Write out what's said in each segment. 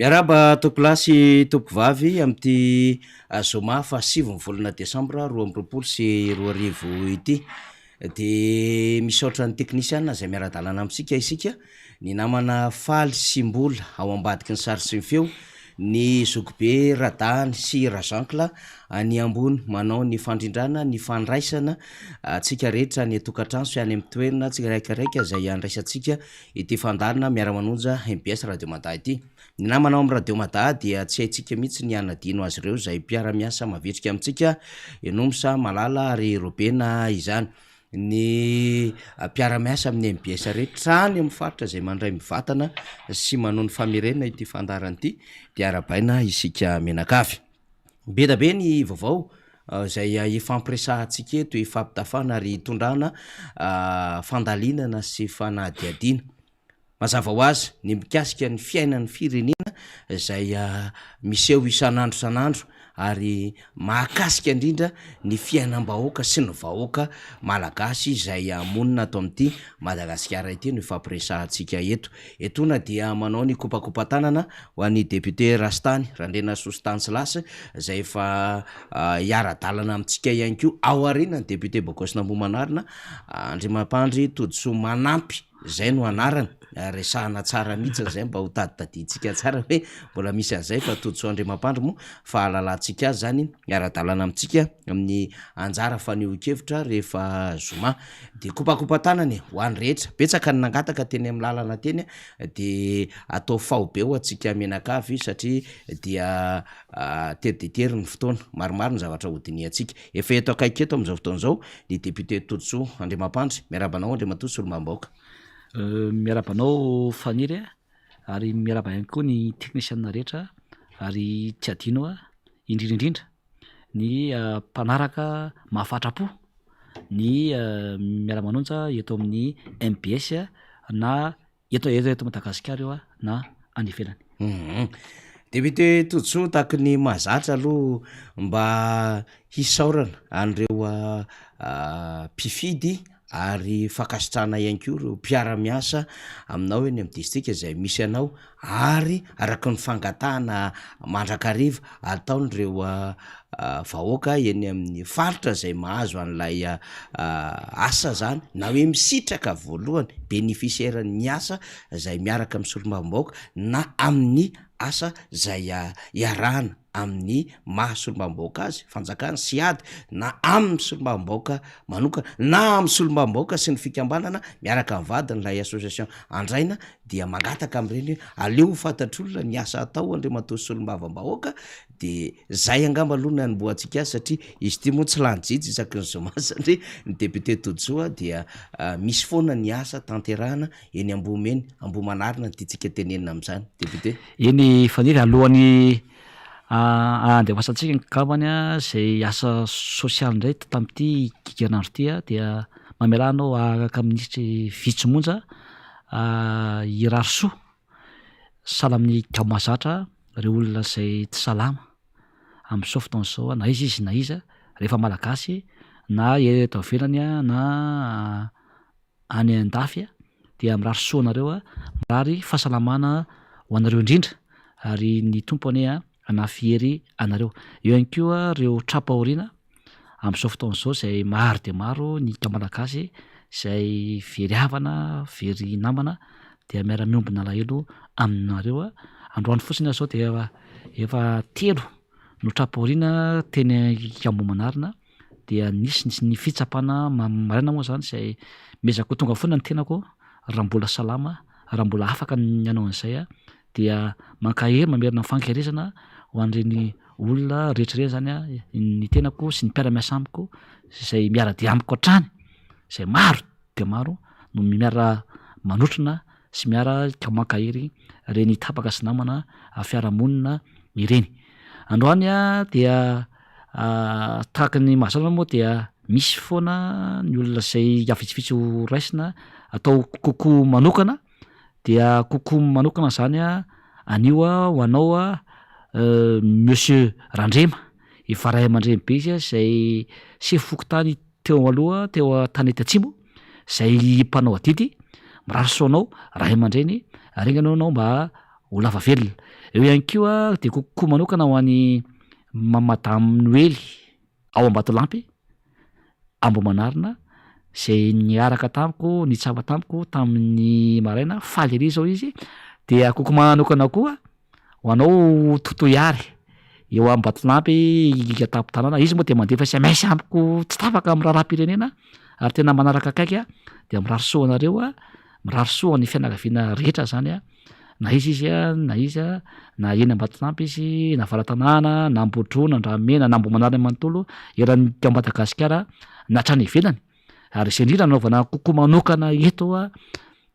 Miarahaba tompokolahy sy tompokovavy amin'ity zoma fahasivy ny volana desambra 2022 ity. Dia misaotra ny teknisiana izay miara-dalana amintsika isika, ny namana Faly sy Mbola ao ambadiky ny sary sy ny feo, ny zokibe Radany sy Razankla any ambony manao ny fandrindrana ny fandraisana antsika rehetra any an-tokantrano sy any amin'ny toerana tsiraikaraika izay andraisantsika Ity fandaharana Miara-manonja mbs Radio Mada ity. Ny namana ao amin'ny Radio Mada dia tsy haintsika mihitsy ny hanadino azy ireo izay mpiara-miasa mavitrika amintsika, Enomsa, Malala ary Robena izany. Ny mpiara-miasa amin'ny mbs rehetra any amin'ny faritra izay mandray mivantana sy manao ny famerenana ity fandaharana ity dia arahabaina isika mianakavy. Be da be ny vaovao izay ifampiresahantsika eto, ifampitafana ary itondrana fandalinana sy fanadihadiana. Mazava ho azy ny mikasika ny fiainan'ny firenena izay miseho isan'andro isan'andro ary mahakasika indrindra ny fiainam-bahoaka sy ny vahoaka malagasy izay monina ato amin'ity Madagasikara ity no ifampiresahantsika eto. Etoana dia manao ny kopakopa-tanana ho an'ny député Rastany Randrianasoa Stanislas izay efa hiara-dalana amintsika ihany koa ao aoriana ny député Bogosina Ambohimanarina Andriamampandry Todisoa Manampy izay no anarany, resahana tsara mihitsy izay mba ho taditadidintsika tsara hoe mbola misy an'izay fa Todisoa Andriamampandry moa fahalalantsika azy izany miara-dalana amintsika amin'ny anjara fanehoan-kevitra rehefa zoma. Dia kopakopa-tanana e, ho an'ny rehetra. Betsaka ny nangataka teny amin'ny lalana teny dia atao faobe ho antsika mianakavy satria dia tery dia tery ny fotoana. Maromaro ny zavatra hodinihantsika. Efa eto akaiky eto amin'izao fotoana izao ny député Todisoa Andriamampandry. Miarahaba anao Andriamatoa Solombavambahoaka. Miarahaba anao Faniry a, ary miarahaba ihany koa ny teknisiana rehetra ary tsy adino indrindra indrindra ny mpanaraka mahafatra-po ny miara-manonja eto amin'ny mbs na eto eto Madagasikara io na any ivelany. Député Todisoa, tahaky ny mahazatra aloha mba hisaorana an'ireo mpifidy ary fankasitrahana ihany koa ireo mpiara-miasa aminao eny amin'ny distrika izay misy anao ary araka ny fangatahana mandrakariva ataon'ireo vahoaka eny amin'ny faritra izay mahazo an'ilay asa zany na hoe misitraka voalohany bénéficiaire ny asa izay miaraka amin'ny solombavambahoaka na amin'ny asa izay iarahana amin'ny maha solombavambahoaka azy, fanjakana sy ady na amin'ny solombavambahoaka manokana na amin'ny solombavambahoaka sy ny fikambanana miaraka amin'ny vadiny ilay association andraina dia mangataka amin'ireny hoe aleo ho fantatr'olona ny asa atao andriamatoa solombavambahoaka de zay angamba aloha ny hanombohantsika azy satria izy ity moa tsy lany jijy isaky ny zoma satria ny député Todisoa dia misy foana ny asa tanterahana eny Ambohimena, Ambohimanarina no tiantsika tenenina amin'izany député. Eny Faniry, alohan'ny handefasantsika angambany izay asa sosialy indray tamin'ity herinandro ity dia mamelà anao araka minisitry vitsy monja hirary soa sahala amin'ny gao mahazatra ireo olona izay tsy salama amin'izao fotoana izao na iza izy na iza rehefa malagasy na eto ivelany na any an-dafy dia mirary soa anareo mirary fahasalamana ho anareo indrindra ary ny Tompo anie hanafy hery anareo. Eo ihany koa ireo tra-pahoriana amin'izao fotoana izao izay maro dia maro ny Malagasy izay very havana, very namana dia miara-miombona alahelo aminareo. Androany fotsiny aho izao dia efa telo no tra-pahoriana teny Ambohimanarina dia nisy ny fitsapana maraina moa izany izay miezaka ho tonga foana ny tenako raha mbola salama, raha mbola afaka ny hanao an'izay aho dia mankahery mamerina ny fankaherezana ho an'ireny olona rehetra ireny zany an, ny tenako sy ny mpiara-miasa amiko izay miara-dia amiko hatrany, izay maro dia maro no miara manotrona sy miara mankahery ireny tapaka sy namana fiarahamonina ireny. Androany dia tahaka ny mahazatra moa dia misy foana ny olona izay vitsivitsy ho raisina atao kokoa manokana Dia coucou manokana zany a anio a ho anao a monsieur Randrema, efa ray aman-dreny be izy a zay sefo fokontany teo aloha teo Antanety Atsimo, zay mpanao adidy, mirary soa anao ray aman-dreny ary enga anie ianao mba ho lava velona. Eo ihany koa dia kokoa manokana ho an'i Madame Noely ao Ambatolampy, Ambohimanarina, izay niaraka tamiko, nitsapa tamiko tamin'ny maraina, faly ery izao izy, dia kokoa manokana koa ho anao Totoiary eo Ambatolampy an-tampon-tanàna, izy moa dia mandefa sms amiko tsy tapaka amin'ny raharaham-pirenena ary tena manaraka akaiky aho, dia mirary soa anareo aho, mirary soa ny fianakaviana rehetra zany aho, na iza izy na iza, na eny Ambatolampy izy, na Avaratanàna, na Ambodrona, Andranomena, na Ambohimanarina manontolo, eran'i Madagasikara na hatrany ivelany, ary izay indrindra anaovana kokoa manokana eto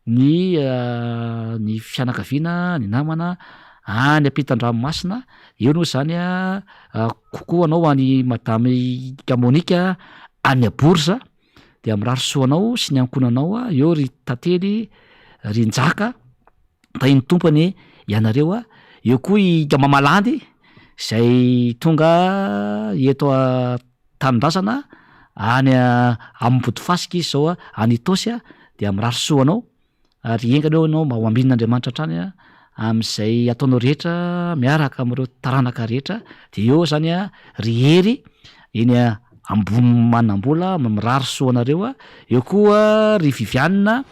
ny ny fianakaviana, ny namana any ampitan-dranomasina, eo aloha zany an, kokoa anao any madame Monica any Bourges dia mirary soa anao sy ny ankohonanao eo ry Tantely, ry Njaka, tahin'ny Tompo anie ianareo a, eo koa i Mamalandy zay tonga eto an-tanindrazana any Ambodifasika izy zao any Itaosy dia mirary soa anao Ary enga anie ianao mba ho ambinin'Andriamanitra hatrany amin'izay ataonao rehetra miaraka amin'ireo taranaka rehetra, dia eo izany ry Hery eny Ambohimanambola mirary soa anareo, eo koa ry Viviane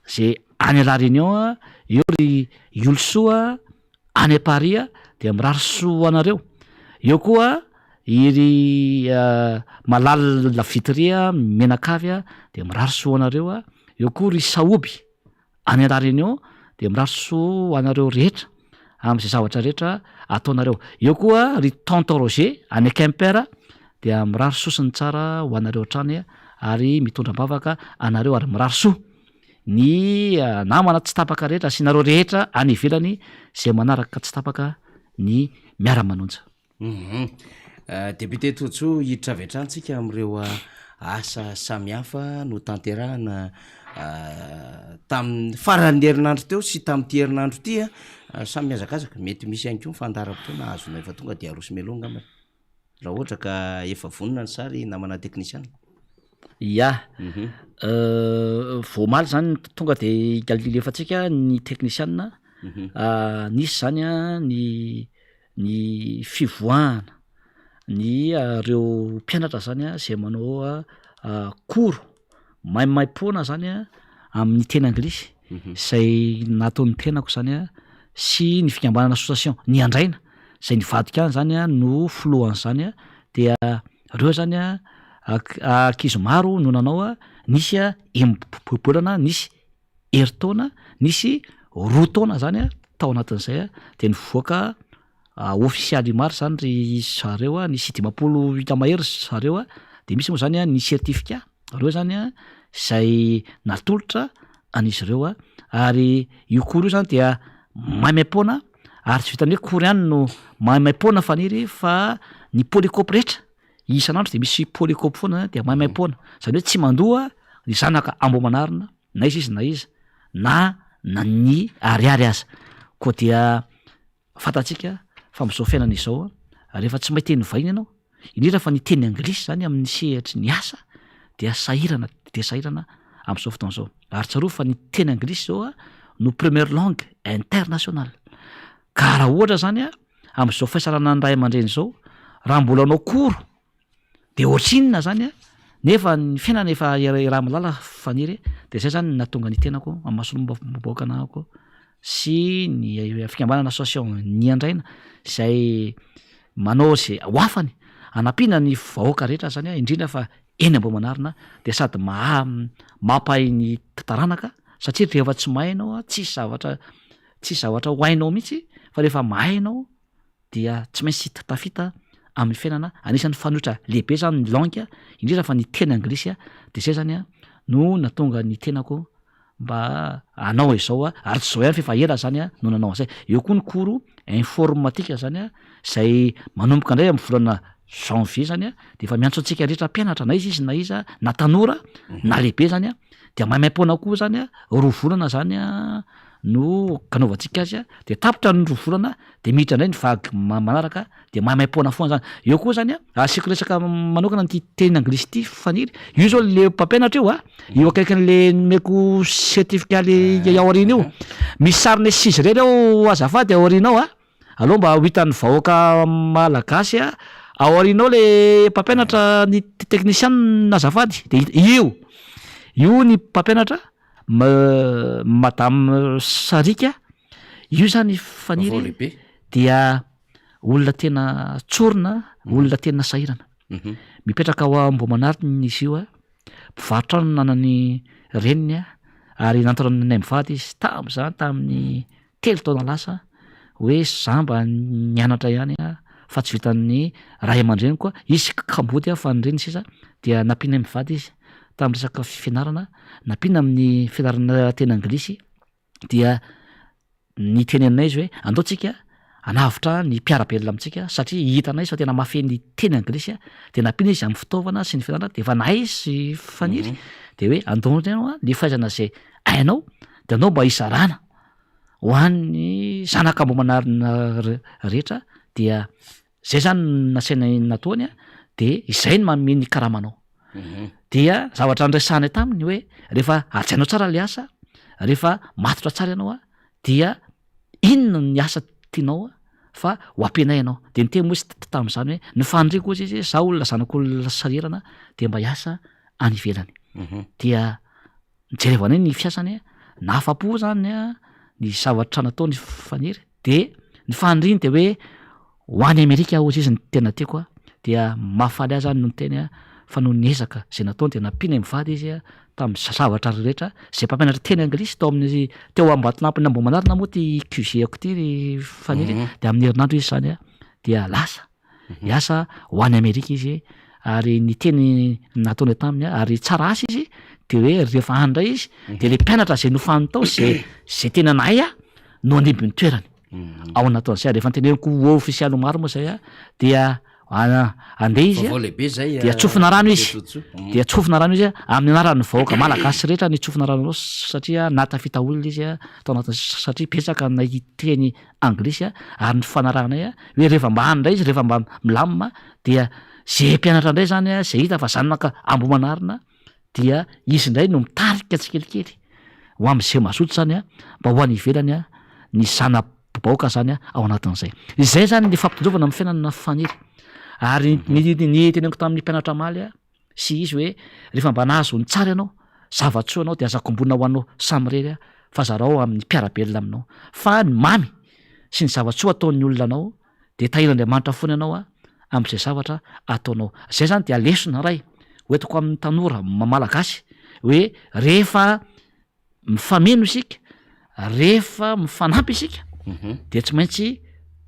izay any La Réunion, eo ry Iolosoa any Paris dia mirary soa anareo, eo koa i ry Malala Vitry Menakavy dia mirary soa anareo, eo koa ry Sahoby any La Réunion dia mirary soa ho anareo rehetra amin'izay zavatra rehetra ataonareo, eo koa ry Tonton Roger any Quimper dia mirary soa sy ny tsara ho anareo hatrany ary mitondra am-bavaka anareo ary mirary soa ny namana tsy tapaka rehetra sy nareo rehetra any ivelany izay manaraka tsy tapaka ny miara-manonja. Hum. Député Tojo, hiditra avy hatrany tsika amin'ireo asa samihafa notanterahana tamin'ny faran'ny herinandro teo sy tamin'ity herinandro ity a, samy mihazakazaka, mety misy ihany koa ny fandaharam-potoana azonao efa tonga dia aroso mialoha angambany. Raha ohatra ka efa vonona ny sary namana teknisiana. Ya, vao omaly zany tonga de alefantsika ny teknisiana, nisy zany an ny ny fivoahana ny reo mpianatra zany an zay manao cours maimaimpoana zany an amin'ny teny anglisy zay nataon'ny tenako zany an sy ny fikambanana association ny andraina zay nivadika any zany an no filohan'zany an dia reo zany an ankizy maro no nanao an, nisy an enim-bolana, nisy herintaona, nisy roa taona zany an tao anatin'izay an, de nivoaka ofisialy maro zany ry zareo an, nisy 50 hita mahery ry zareo an, de misy moa zany an ny certificat reo zany an zay natolotra an'izy ireo an, ary io cours io zany dia maimaimpoana ary tsy vitan'ny hoe cours ihany no maimaimpoana Faniry fa ny polycope rehetra isan'andro de misy polycope foana dia maimaimpoana, zany hoe tsy mandoa ny zanaka Ambohimanarina na iza izy na iza na na ny ariary aza, koa dia fantatsika fa amin'izao fiainana izao rehefa tsy mahay teny vahiny ianao, indrindra fa ny teny anglisy zany amin'ny sehatry ny asa dia sahirana dia sahirana amin'izao fotoana izao, ary tsarovy fa ny teny anglisy zao a no première langue internationale, ka raha ohatra zany a amin'izao faisarana ny ray aman-dreny izao, raha mbola hanao cours de ohatrinona zany a, nefa ny fiainana efa iaraha-mahalala Faniry de zay zany no nahatonga ny tenako amin'ny maha solombavambahoaka anahako sy ny fikambanana association ny andraina zay manao zay ho afany hanampiana ny vahoaka rehetra zany a, indrindra fa eny Ambohimanarina de sady maha- mampahay ny taranaka satria rehefa tsy mahay ianao a tsisy zavatra tsisy zavatra ho hainao mihitsy fa rehefa mahay ianao dia tsy maintsy tafita amin'ny fiainana, anisan'ny fanoitra lehibe zany ny langue indrindra fa ny teny anglisy de zay zany a no nahatonga ny tenako mba hanao izao a, ary tsy zao ihany fa efa ela zany a no nanao an'zay, eo koa ny cours informatique zany a zay manomboka indray amin'ny volana janvier zany a de efa miantso antsika rehetra mpianatra na iza izy na iza na tanora na lehibe zany a de maimaimpoana koa zany a roa volana zany a no kanaovantsika azy a de tapitra ny roa volana de miditra indray ny vague manaraka de maimaimpoana foana zany, eo koa zany a asiako resaka manokana an'ity teny anglisy ity Faniry, io zao le mpampianatra io a, io akaikin'le nomeko certificat le ao aoriana io, misy sarin'ny six irery ao azafady ao aoriana ao a. Aleo mba ho hitan'ny vahoaka malagasy a, ao aoriana ao le mpampianatra ny teknisianina azafady de hita, io, io ny mpampianatra madame Sariaka, io zany Faniry dia olona tena tsorina, olona tena sahirana. Mipetraka ao Ambohimanarina izy io a, mpivarotra no nanan'ny reniny a, ary nantoranay mivady izy tamin'izany tamin'ny telo taona lasa hoe za mba nianatra ihany a fa tsy vitan'ny ray aman-dreniko a, izy kamboty a fa ny reniny sisa dia nampianay mivady izy tamin'ny resaka fianarana, nampiana amin'ny fianarana teny anglisy dia niteny aminay izy hoe andao tsika hanavotra ny mpiara-belona amintsika satria hitanay izy fa tena mahafehy ny teny anglisy a, de nampiana izy amin'ny fitaovana sy ny fianarana de efa nahay izy sy Faniry de hoe andao ndray ianao a ny fahaizana zay hainao de andao mba hizarana ho an'ny zanak'Ambohimanarina rehetra dia zay zany no nasaina nataony a de izay no manome ny karamanao. Dia zavatra niresahanay taminy hoe rehefa hajainao tsara le asa, rehefa matotra tsara ianao a dia inona ny asa tianao fa ho ampianay ianao. De niteny moa izy tamin'izany hoe ny faniriako hozy izy za olona zanak'olona sahirana de mba hiasa any ivelany. Dia Nijerevanay ny fiasany, nahafa-po zany ny zavatra nataony Faniry, de ny faniriany de hoe ho any Amerika hozy izy no tena tiako a, dia mahafaly ahy zany no niteny fa noho ny ezaka zay nataony de nampiana mivady izy tamin'ny zavatra rehetra, zay mpampianatra teny anglisy tao amin'ny teo Ambatolampy Ambohimanarina moa ty QG-ako ty ry Faniry, de amin'ny herinandro izy zany dia lasa. Hiasa ho any Amerika izy ary ny teny nataony taminy ary tsara asa izy de hoe rehefa any indray izy de le mpianatra zay nofaniny tao zay zay tena nahay a no handimby ny toerany ao anatin'izay ary efa noteneniko ofisialy maro moa zay a dia andeha izy Vaovao lehibe zay dia tsofina rano izy Tsotsotso. dia tsofina rano izy amin'ny anaran'ny vahoaka malagasy rehetra ny tsofina rano anao satria nahatafita olona izy tao anatin'ny satria betsaka ny nahiteny anglisy ary ny fanarahanay hoe rehefa mba any indray izy rehefa mba milamina dia ze mpianatra indray zany zay hita fa zanaka Ambohimanarina dia izy indray no mitarika tsikelikely ho am'izay mazoto zany mba ho any ivelany ny zana-bahoaka zany ao anatin'izay. Izay zany ny fampitondrovana amin'ny fiainana Faniry ary ny ny teneniko tamin'ny mpianatra omaly sy izy hoe rehefa mba nahazo ny tsara ianao, zava-tsoa ianao dia aza kombonina ho anao samirery fa zarao amin'ny mpiara-belona aminao. Fa ny mamy sy ny zava-tsoa ataon'ny olona anao dia tahian'Andriamanitra foana ianao amin'izay zavatra ataonao. Izay izany dia lesona iray hoentiko amin'ny tanora malagasy hoe rehefa mifameno isika, rehefa mifanampy isika dia tsy maintsy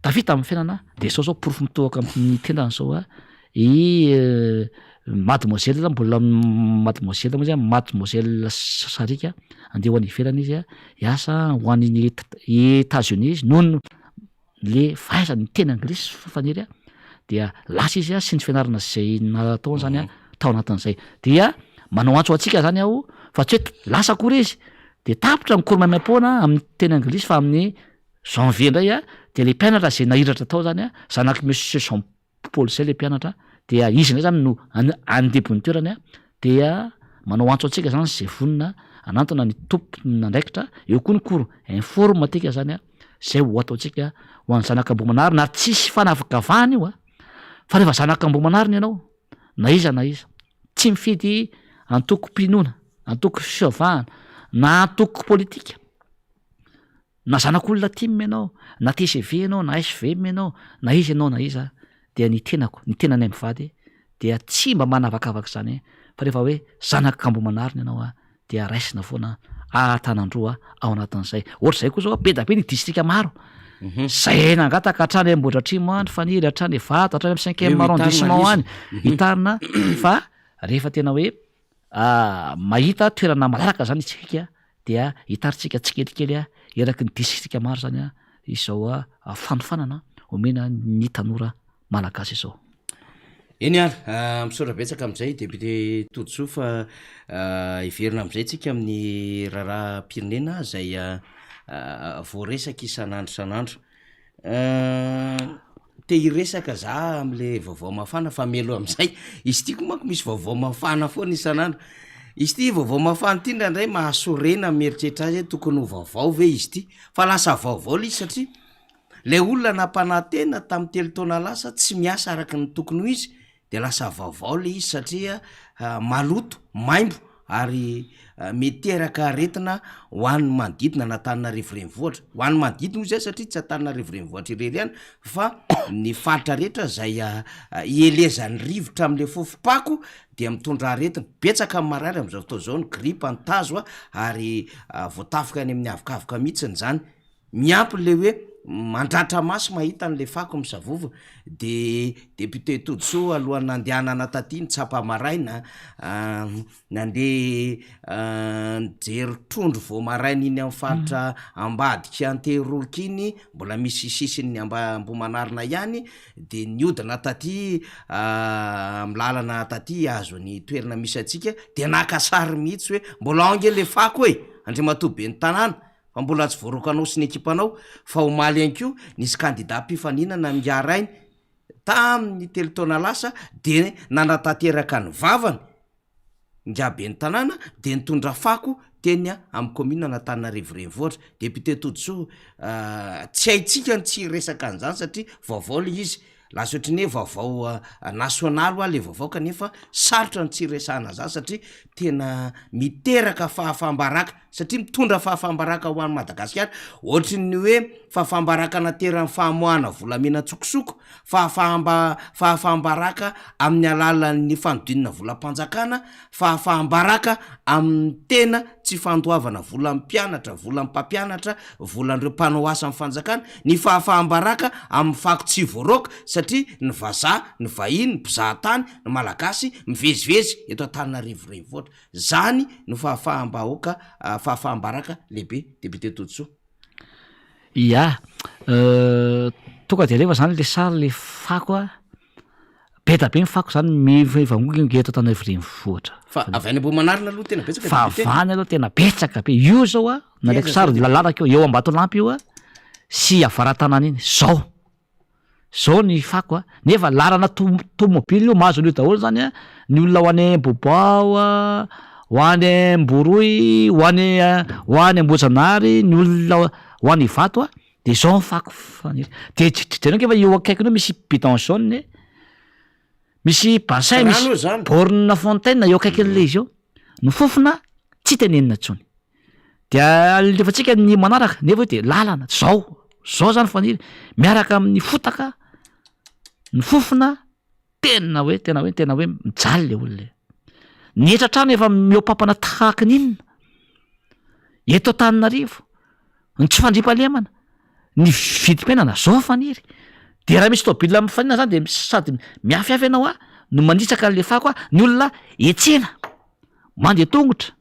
tafita amin'ny fiainana, de zao zao porofo mitohaka amin'ny tendany zao a, i mademoiselle mbola mademoiselle moa zany mademoiselle Sariaka andeha ho any ivelany izy a, hiasa ho any Etats Unis izy noho ny le fahaizany miteny anglisy Faniry a, dia lasa izy a sy ny fianarana zay nataony zany a tao anatin'izay, dia manao antso ho antsika zany aho fa tsy hoe lasa akory izy de tapitra ny cours maimaimpoana amin'ny teny anglisy fa amin'ny janvier ndray a de le mpianatra zay nahiratra tao zany a zanak'i monsieur Jean Paul zay le mpianatra dia izy ndray zany no andebon'ny toerany a dia manao antso antsika zany zay vonona hanantona ny tompon'andraikitra, eo koa ny cours informatique zany a zay ho ataontsika ho an'ny zanak'Ambohimanarina ary tsisy fanavakavahana io a, fa rehefa zanak'Ambohimanarina ianao na iza na iza tsy mifidy antokom-pinoana, antoko fivavahana na antoko politika Na zanak'olona tim ianao, na tgv ianao, na hvm ianao, na iza ianao na iza, dia ny tenako, ny tenanay mivady dia tsy mba manavakavaka izany fa rehefa hoe zanak'Ambohimanarina ianao a, dia raisina foana ahatanandroa ao anatin'izay. Ohatr'izay koa izao, be dia be ny distrika maro izay nangataka hatrany Ambohidratrimo any, Faniry, hatrany Ivato, hatrany amin'ny cinquième arrondissement any, hitarina fa rehefa tena hoe mahita toerana malalaka zany isika dia hitarintsika tsikelikely eraky ny distrika maro zany izao fanofanana omena ny tanora malagasy izao. Eny ary, misaotra betsaka amin'izay député Todisoa fa hiverina amin'izay tsika amin'ny raharaham-pirenena izay voaresaka isan'andro isan'andro. Te hiresaka za am'le vaovao mafana fa mialoha am'zay, izy ity koa manko misy vaovao mafana foana isan'andro, izy ity vaovao mafana ity indraindray mahasorena mieritreritra azy hoe tokony ho vaovao ve izy ity, fa lasa vaovao le izy satria. Ilay olona nampanantena tamin'ny telo taona lasa tsy miasa araka ny tokony ho izy de lasa vaovao le izy satria maloto, maimbo ary miteraka aretina ho an'ny manodidina an'Antananarivo renivohitra, ho an'ny manodidina hoy zay satria tsy Antananarivo renivohitra irery ihany fa ny faritra rehetra zay ielezan'ny rivotra am'le fofom-pako dia mitondra aretina, betsaka ny marary am'zao fotoana zao ny gripa, ny tazo a, ary voatafika any amin'ny avokavoka mihitsiny zany. Miampy le hoe mandratra maso mahita an'le fako misavovona de député Todisoa alohan'ny nandehanana taty nitsapa maraina nandeha nijery trondro vao maraina iny amin'ny faritra ambadika Antehiroka iny mbola misy sisiny amba- Ambohimanarina ihany de niodina taty amin'ny lalana taty hihazo ny toerana misy antsika de naka sary mihitsy hoe mbola ao ange le fako e, Andriamatoa ben'ny tanàna. Fa mbola tsy voaroakanao sy ny ekipanao fa omaly ihany koa nisy kandida mpifaninana amin'ingahy rainy tamin'ny telo taona lasa dia nanatanteraka ny vavany ingahy ben'ny tanàna dia nitondra fako teny amin'ny commune an'Antananarivo renivohitra. Député Todisoa, tsy haintsika ny tsy hiresaka an'izany satria vaovao ilay izy. Lasa ohatran'ny hoe vaovao nasionaly hoa le vaovao kanefa sarotra ny tsy hiresahana an'zany satria tena miteraka fahafaham-baraka satria mitondra fahafaham-baraka ho an'i Madagasikara, ohatran'ny hoe fahafaham-baraka nateran'ny famoahana volamena an-tsokosoko, fahafaham-ba- fahafaham-baraka amin'ny alalan'ny fanodinana volam-panjakana, Fahafaham-baraka amin'ny tena tsy fandoavana volan'ny mpianatra, volan'ny mpampianatra, volan'ireo mpanao asa amin'ny fanjakana, ny fahafaham-baraka amin'ny fako tsy voaroaka satria ny vazaha, ny vahiny, ny mpizahatany, ny malagasy mivezivezy eto Antananarivo renivohitra. Zany no fahafaham-bahoaka, fahafaham-baraka lehibe Député Todisoa. Ia, tonga de alefa zany le sary le fako a, Be da be ny fako zany mivangongo eto Antananarivo renivohitra. Fa avy any Ambohimanarina aloha tena betsaka Fa avy any aloha tena betsaka be. Io zao a, nalaiko sary lalana eo Ambatolampy io a, sy avaratanana iny, zao, zao ny fako a, nefa lalana to- tomobily io mahazo an'io daholo zany a, ny olona ho any Ambohibao a, ho any Amboroy, ho any ho any Ambohijanahary, ny olona ho any Ivato a, De zao ny fako faniry. De jereo ange fa eo akaikiny eo misy bidon jaune e, misy bassin, Rano misy eo zany. borne fontaine eo akaikin'le izy eo. Ny fofona tsy tenenina intsony. De alefantsika ny manaraka nefa io de lalana, zao, zao zany faniry, miaraka amin'ny fotaka, ny fofona, Tena hoe tena hoe tena hoe mijaly le olona e. Ny hetra trano efa mihoa-pampana tahaky ny inona? Eto Antananarivo, ny tsy fandriampahalemana, ny vidim-piainana zao faniry. De raha misy tôbila mifaninana zany de sady miafiafy ianao a no manitsaka an'le fako a, ny olona etsena, mandeha tongotra,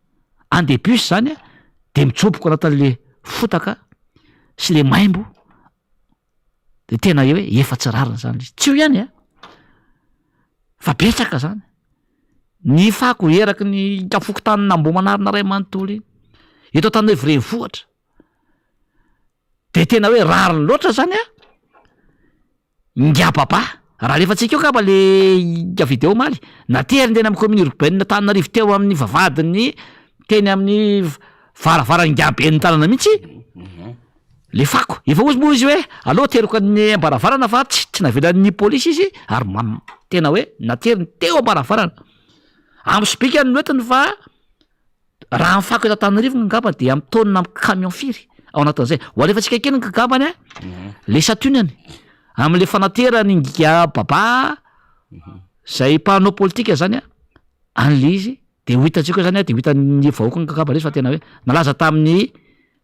andeha bus zany a, de mitsoboka anatin'le fotaka sy le maimbo. De tena hoe efa tsy rariny zany le izy, tsy io ihany an, fa betsaka zany, ny fako eraky ny fokontanin'Ambohimanarina ray manontolo iny, eto Antananarivo renivohitra, de tena hoe rariny loatra zany an, Ingahy Baba, raha alefantsika eo angamba le video omaly, nateriny teny amin'ny commune urbaine Antananarivo teo amin'ny vavahadin'ny teny amin'ny varavaran'ingahy ben'ny tanana mihitsy, Le fako, efa hozy moa izy hoe aleo ateriko any am-baravarana fa tsy tsy navelan'ny polisy izy ary mam- tena hoe nateriny teo am-baravarana. Amin'ny sobika no nentiny fa raha ny fako eto Antananarivo angamba dia amin'ny taonina amin'ny camion firy ao anatin'izay. Ho alefantsika kely ny angambany a, le santionany am'le fanateran'i Ingahy Baba zay mpanao politika zany a, an'le izy de ho hitantsika eo zany a, de ho hitan'ny vahoaka angamba le izy fa tena hoe nalaza tamin'ny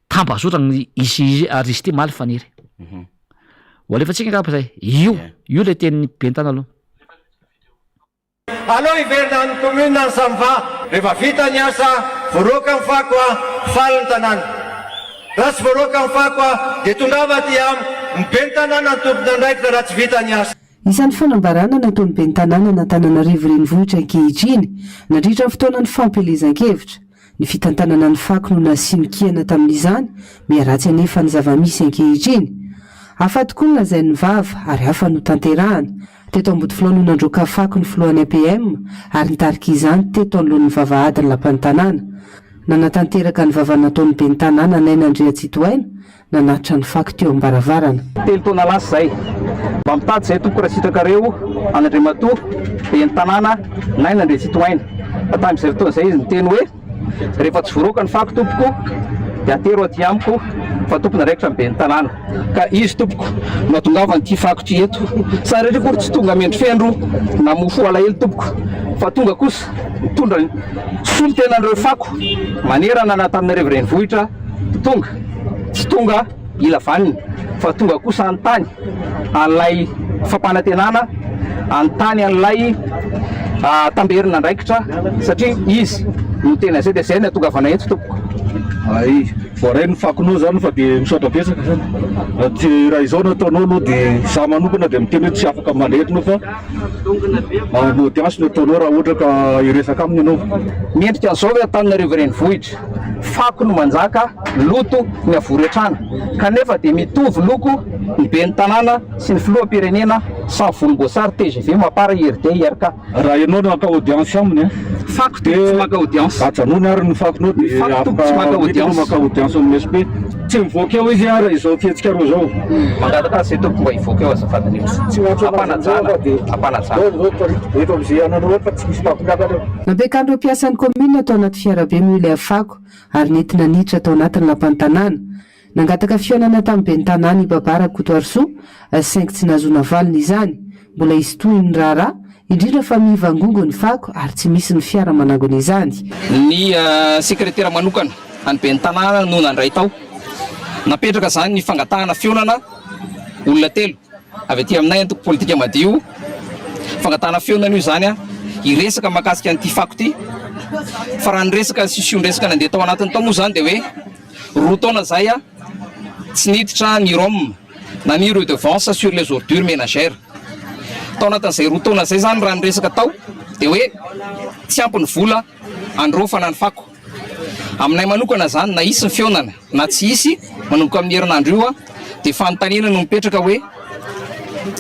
Tambazotra ny izy ary izy ity maly faniry. Ho alefantsika angamba zay. Io, io le tenin'ny ben'ny tanana aloha. Aleo hiverina any commune any Samva rehefa vita ny asa, voaroaka ny fako a, faly ny tanàna. Raha tsy voaroaka ny fako a, dia tongava aty amiko, ny ben'ny tanàna no tompon'andraikitra raha tsy vita ny asa. Isan'ny fanambarana nataon'ny ben'ny tanànan'Antananarivo Renivohitra ankehitriny, nandritra ny fotoanan'ny fampielezan-kevitra. Ny fitantanana ny fako no nasiany kiana tamin'izany, miharatsy anefa ny zava-misy ankehitriny. Hafa tokoa ny lazain'ny vava ary hafa no tanterahana. Teto Ambodifilao no nandroaka fako ny filohan'ny APM ary nitarika izany teto anoloan'ny vavahadin'ny lapan'ny tanàna. Nanatanteraka ny vava nataon'ny ben'ny tanàna Naina Andriantsitohaina, nanatitra ny fako teo am-baravarana. Telo taona lasa izay. Mba mitady izay tompoko raha sitrakareo an'Andriamatoa ben'ny tanàna Naina Andriantsitohaina. Fa tamin'izay fotoana izay izy niteny hoe rehefa tsy voaroaka ny fako tompoko dia atero aty amiko fa tompon'andraikitra ny ben'ny tanàna. Ka izy tompoko no atongavan'ity fako ity eto. Sa rehetra akory tsy tonga mendrofendro na mofo alahelo tompoko fa tonga kosa mitondra ny solontenan'ireo fako manerana an'Antananarivo renivohitra tonga tsy tonga hila vaniny fa tonga kosa hanontany an'ilay fampanantenana, hanontany an'ilay tamberin'andraikitra satria izy no tena izay dia izay no hatongavana eto tompoko. Hay, voaray ny fakonao zany fa dia misaotra betsaka zany. Tsy raha izao no ataonao aloha dia izaho manokana dia miteny hoe tsy afaka mandray eto ianao fa en audience no ataonao raha ohatra ka hiresaka aminy ianao. Mendrika an'izao ve Antananarivo renivohitra? Fako no manjaka, loto ny havoretrana. Kanefa dia mitovy loko ny ben'ny tanàna sy ny filoham-pirenena samy volomboasary tgv, mapar, IRD, IRK. Raha ianao no haka audience aminy an, Fako tompoko tsy maka audience. Ajanony ary ny fakonao Ny dia fako tompoko tsy afaka maka mety ianao audience. maka audience amin'ny SP. Tsy mivoaka eo izy ary izao fihetsikareo izao. Mangataka azy zay tompoko mba hivoaka eo azafady indrindra. Tsy miantso anazy amin'izao Ampanajana, fa dia ampanajana. izao izao tarito eto amin'izay ananao eto fa tsy misy mpampiakatra eo. Nampiakan'ireo mpiasan'ny kaominina tao anaty fiarabe moa ilay fako ary nentina niditra tao anatin'ny lapan'ny tanàna. Nangataka fihaonana tamin'ny ben'ny tanàna i Baba Rakotoarisoa, saingy tsy nahazoana valiny izany. Mbola hisy tohiny ny raharaha, indrindra fa mivangongo ny fako ary tsy misy ny fiara manangona izany. Ny sekretera manokana an'ny ben'ny tanàna no nandray tao. Napetraka izany ny fangatahana fihaonana olona telo avy aty aminay antoko politika madio. Fangatahana fihaonana io izany hiresaka mahakasika an'ity fako ity. Fa raha ny resaka siosion-dresaka nandeha tao anatiny tao moa izany dia hoe Roa taona izay tsy niditra ny Rhum na ny redevance sur les ordures ménagères. Tao anatin'izay roa taona izay izany raha ny resaka tao dia hoe tsy ampy ny vola handraofana ny fako. Aminay manokana izany na hisy ny fihaonana na tsy hisy manomboka amin'ny herinandro io dia fanontaniana no mipetraka hoe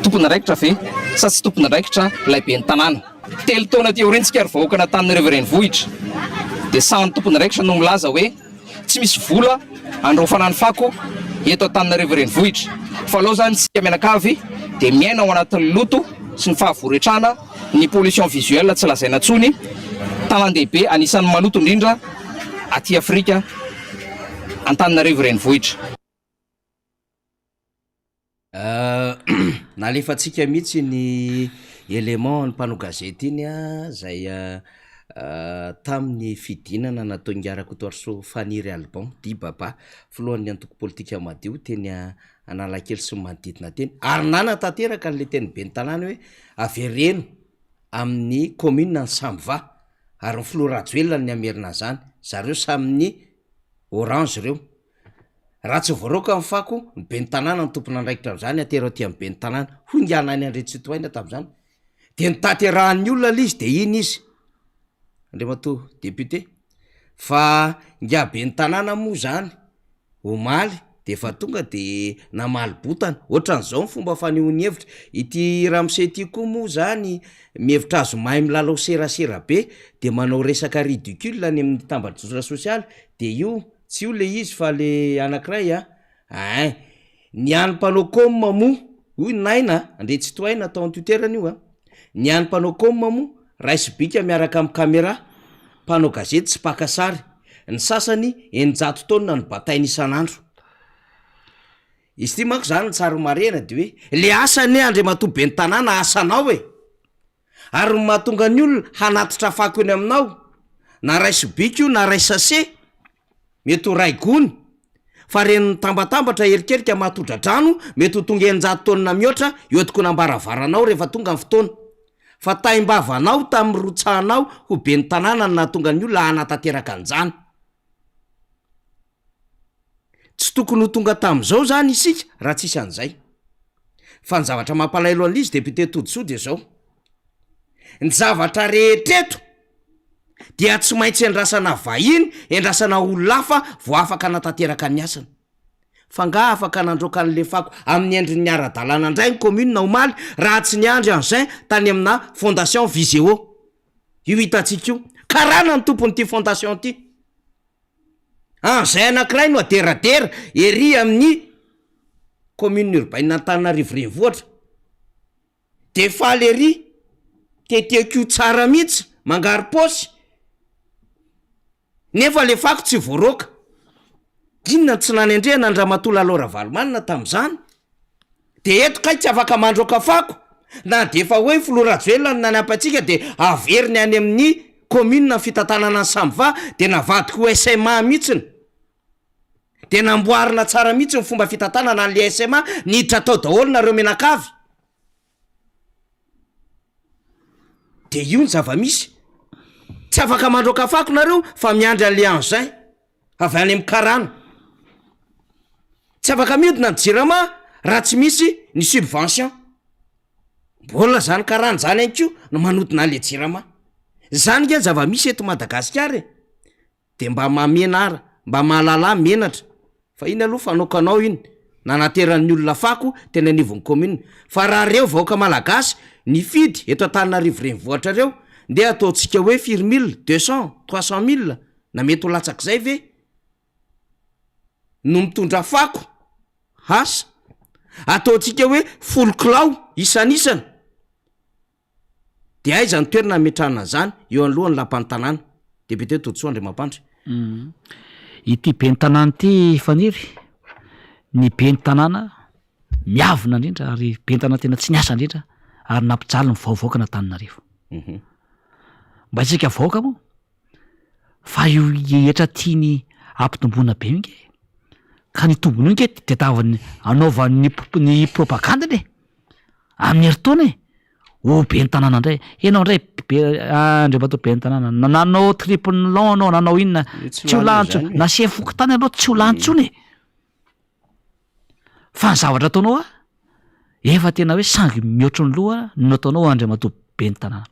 tompon'andraikitra ve sa tsy tompon'andraikitra ilay ben'ny tanàna. Telo taona aty aoriana isika ry vahoakan'Antananarivo renivohitra dia samy tompon'andraikitra no milaza hoe Tsy misy vola andraofana ny fako eto Antananarivo renivohitra fa aleo zany isika mianakavy dia miaina ao anatin'ny loto sy ny fahavoretrana, ny pollution visuelle tsy lazaina tsony, tanàn-dehibe anisan'ny maloto indrindra aty Afrika Antananarivo renivohitra. Nalefantsika mihitsy ny élément ny mpanao gazety iny zay tamin'ny fidinana nataon'ingahy Rakotoarisoa Faniry Alban dit Baba, filohan'ny antoko politika Madio teny Analakely sy ny manodidina teny ary nanatanteraka an'ilay tenin'ny ben'ny tanàna hoe avereno amin'ny commune ny Samva ary ny filoha Rajoelina no namerina an'izany, zareo samy ny orange ireo. Raha tsy voaroaka ny fako, ny ben'ny tanàna no tompon'andraikitra amin'izany, atero aty amin'ny ben'ny tanàna, hoy ingahy Naina Andriantsitohaina tamin'izany. Dia notanterahan'ny olona ilay izy dia iny izy, Andriamatoa député, fa ingahy ben'ny tanàna moa izany omaly dia efa tonga dia namaly botana, ohatran'izao ny fomba fanehoany hevitra, ity ramose ity koa moa izany mihevitra azy mahay milalao serasera be dia manao resaka ridicule any amin'ny tambajotra sosialy dia io Tsy io le izy fa le anakiray a! Ein! Ny an'ny mpanao com moa, hoy Naina Andriantsitohaina tao an-twitterany io a! Ny an'ny mpanao com moa, raiso bika miaraka amin'ny camera, mpanao gazety tsy mpaka sary, ny sasany 600 taonina no bataina isan'andro. Izy ity manko zany ny tsara ho marihana de hoe, le asa anie Andriamatoa ben'ny tanàna asanao e! Ary ny mahatonga ny olona hanatitra fako eny aminao, na ray sobika io na ray sachet, mety ho ray gony, fa reny mitambatambatra erikerika mahatodra-drano mety ho tonga 600 taonina mihoatra eo an-tokonam-baravaranao rehefa tonga ny fotoana. Fa taim-bavanao tamin'ny rotsahanao ho ben'ny tanàna no nahatonga ny olona hanatanteraka an'izany. Tsy tokony ho tonga tamin'izao izany isika raha tsisy an'izay. Fa ny zavatra mampalahelo an'izy député Todisoa dia izao, ny zavatra rehetra eto dia tsy maintsy endrasana vahiny, endrasana olona hafa vao afaka hanatanteraka ny asany. Fa nga afaka nandroaka an'le fako amin'ny endriny ara-dalàna indray ny commune omaly raha tsy niandry engin tany amina fondation Viseo. Io hitantsika io. Karana ny tompon'ity fondation ity. Engin anankiray no aderadera ery amin'ny commune urbaine Antananarivo renivohitra. De faly ery, teteko io tsara mihitsy, mangaro-paosy. Nefa le fako tsy voaroaka. Inona no tsy nanendrehana an'i Ramatoa Lalao Ravalomanana tamin'izany? De eto kay tsy afaka mandroaka fako, na de efa hoe filoha Rajoelina no nanampy antsika de averiny any amin'ny commune ny fitantanana ny Samva de navadika ho SMA mihitsiny. De namboarina tsara mihitsy ny fomba fitantanana an'le SMA, niditra tao daholo nareo mianakavy. De io ny zava-misy. Tsy afaka mandroaka fako nareo fa miandry an'le engin avy any amin'ny karana. Tsy afaka miodina ny jirama raha tsy misy ny subvention. Mbola zany karana zany ihany koa no manodina an'le jirama. Zany nge ny zava-misy eto Madagasikara e. De mba mamenara, mba mahalalà menatra fa iny aloha fanaokanao iny, nanateran'ny olona fako teny anivon'ny commune, fa raha reo vahoaka malagasy nifidy eto Antananarivo renivohitra reo, ndeha ataontsika hoe firy mille, deux cent, trois cent mille, na mety ho latsak'izay ve no mitondra fako, asa, ataontsika hoe folo kilao isanisany. De aiza ny toerana hametrahana an'izany? Eo anoloan'ny lapan'ny tanàna. Député Todisoa Andriamampandry. Ity ben'ny tanàna ity Faniry, ny ben'ny tanàna miavona indrindra ary ben'ny tanàna tena tsy niasa indrindra ary nampijaly ny vahovaokan'Antananarivo. Mba isika vahoaka moa Fa io hetra tiany hampitomboina be io nge, ka ny tombony io nge tadiaviny anaovany ny propagandiny e, amin'ny herintaona e, ho ben'ny tanàna indray, enao indray be andriamatoa ben'ny tanàna, na nanao triple anao nanao inona, tsy ho lany intsony, na sefo fokontany anao tsy ho lany intsony e. Fa ny zavatra ataonao a, efa tena hoe sangy mihoatry ny loha no ataonao Andriamatoa ben'ny tanàna.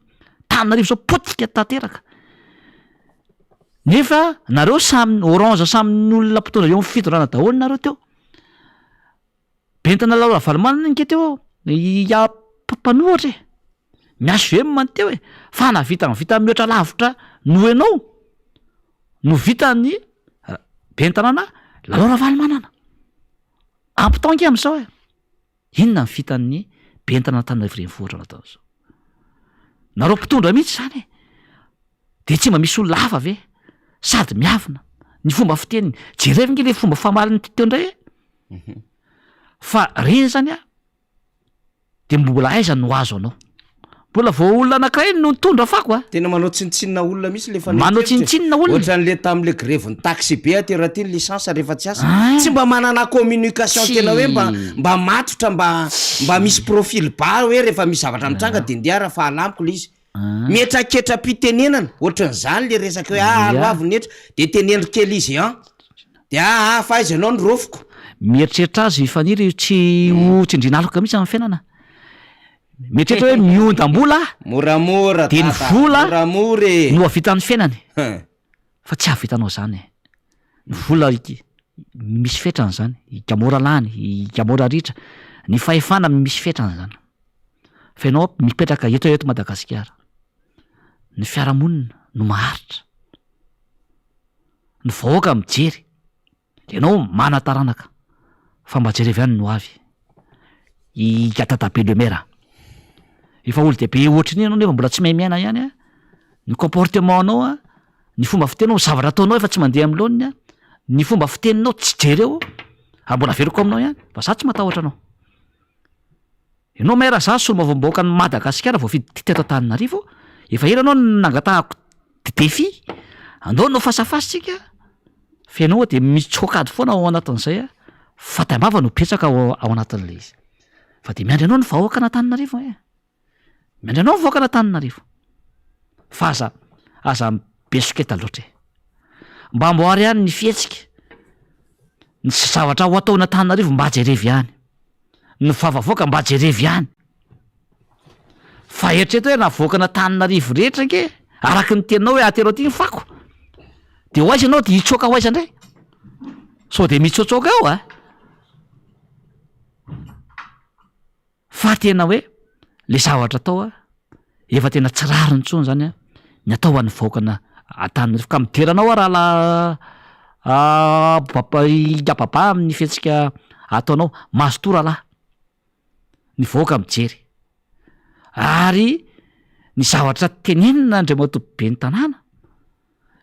Tananarivo zao potika tanteraka. Nefa nareo samy orange samy ny olona mpitondra eo amin'ny fitondrana daholo nareo teo. Ben'ny tanàna Lalao Ravalomanana ange teo ia mpanohatra e. Ny HVM no teo e. Fa nahavita ny vita mihoatra lavitra noho ianao no vitan'ny ben'ny tanàna Lalao Ravalomanana. Ampitao ange amin'izao e. Inona ny vitan'ny ben'ny tanàna Antananarivo renivohitra nataon'izao? Nareo mpitondra mihitsy izany e. De tsy mba misy olona hafa ve? Sady miavona. Ny fomba fiteniny. Jereo ange le fomba famaliny teo indray e. Fa reny zany a, de mbola aiza no azo anao? Mbola vao olona anankiray no nitondra fako a! Tena manao tsinontsinona olona mihitsy le Manao tsinontsinona olona. Ohatran'le tam'le grevin'ny taxi be aty raha ty ny licence rehefa tsy asa. Tsy mba manana communication tena hoe mba mba matotra mba mba misy profil bas hoe rehefa misy zavatra mitranga de ndeha ara fa alamiko le izy. Mihetraketra-pitenenana, ohatran'izany le resaka hoe ah aloavy ny hetra de teneno kely izy an! De ah ah fa aiza ianao no raofiko. Mieritreritra azy i Faniry tsy ho tsindrin'aloka mihitsy amin'ny fiainana. Mieritreritra hoe miondam-bola Moramora dia ny dada, vola moramora e! no hahavitan'ny fiainany. Fa tsy hahavitanao izany e. Ny vola misy fetrany izany, ika mora lany, ika mora ritra. Ny fahefana misy fetrany izany. Fa ianao mipetraka eto eto Madagasikara. Ny fiarahamonina no maharitra. Ny vahoaka mijery. Ianao mana-taranaka fa mba jereo ihany ny ho avy. I Dadabe le maire a! Efa olo-dehibe ohatry ny ianao nefa mbola tsy mahay miaina ihany a! Ny comportement nao a, ny fomba fiteninao, ny zavatra ataonao efa tsy mandeha amin'ny laoniny a, ny fomba fiteninao tsy jereo ary mbola averiko aminao ihany fa za tsy matahotra anao. Ianao maire za solombavambahoakan'i Madagasikara voafidy teto Antananarivo, efa ela anao no nangatahako défi, andao hanao face à face tsika, fa ianao de mitsoaka ady foana ao anatin'izay a, fa taim-bava no betsaka ao ao anatin'ilay izy, fa de miandry anao ny vahoakan'Antananarivo e, miandry anao ny vahoakan'Antananarivo, fa aza aza be soketa loatra e, mba amboary ihany ny fihetsika, ny zavatra ho ataon'Antananarivo mba jerevy ihany. Ny vava avoaka mba jerevy ihany. Fa eritrereto hoe navoakan'Antananarivo rehetra ange, araka ny teninao hoe atero aty ny fako, de ho aiza ianao de hitsoaka ho aiza indray? Sao de mitsotsoaka eo a! Fa tena hoe le zavatra atao a, efa tena tsy rariny intsony zany a, ny atao ho an'ny vahoakana Antananarivo. Ka midera anao aho rahalahy. Ababa amin'ny fihetsika ataonao. Mazotoa rahalahy. Ny vahoaka mijery. Ary ny zavatra tenenina Andriamatoa Ben'ny tanàna,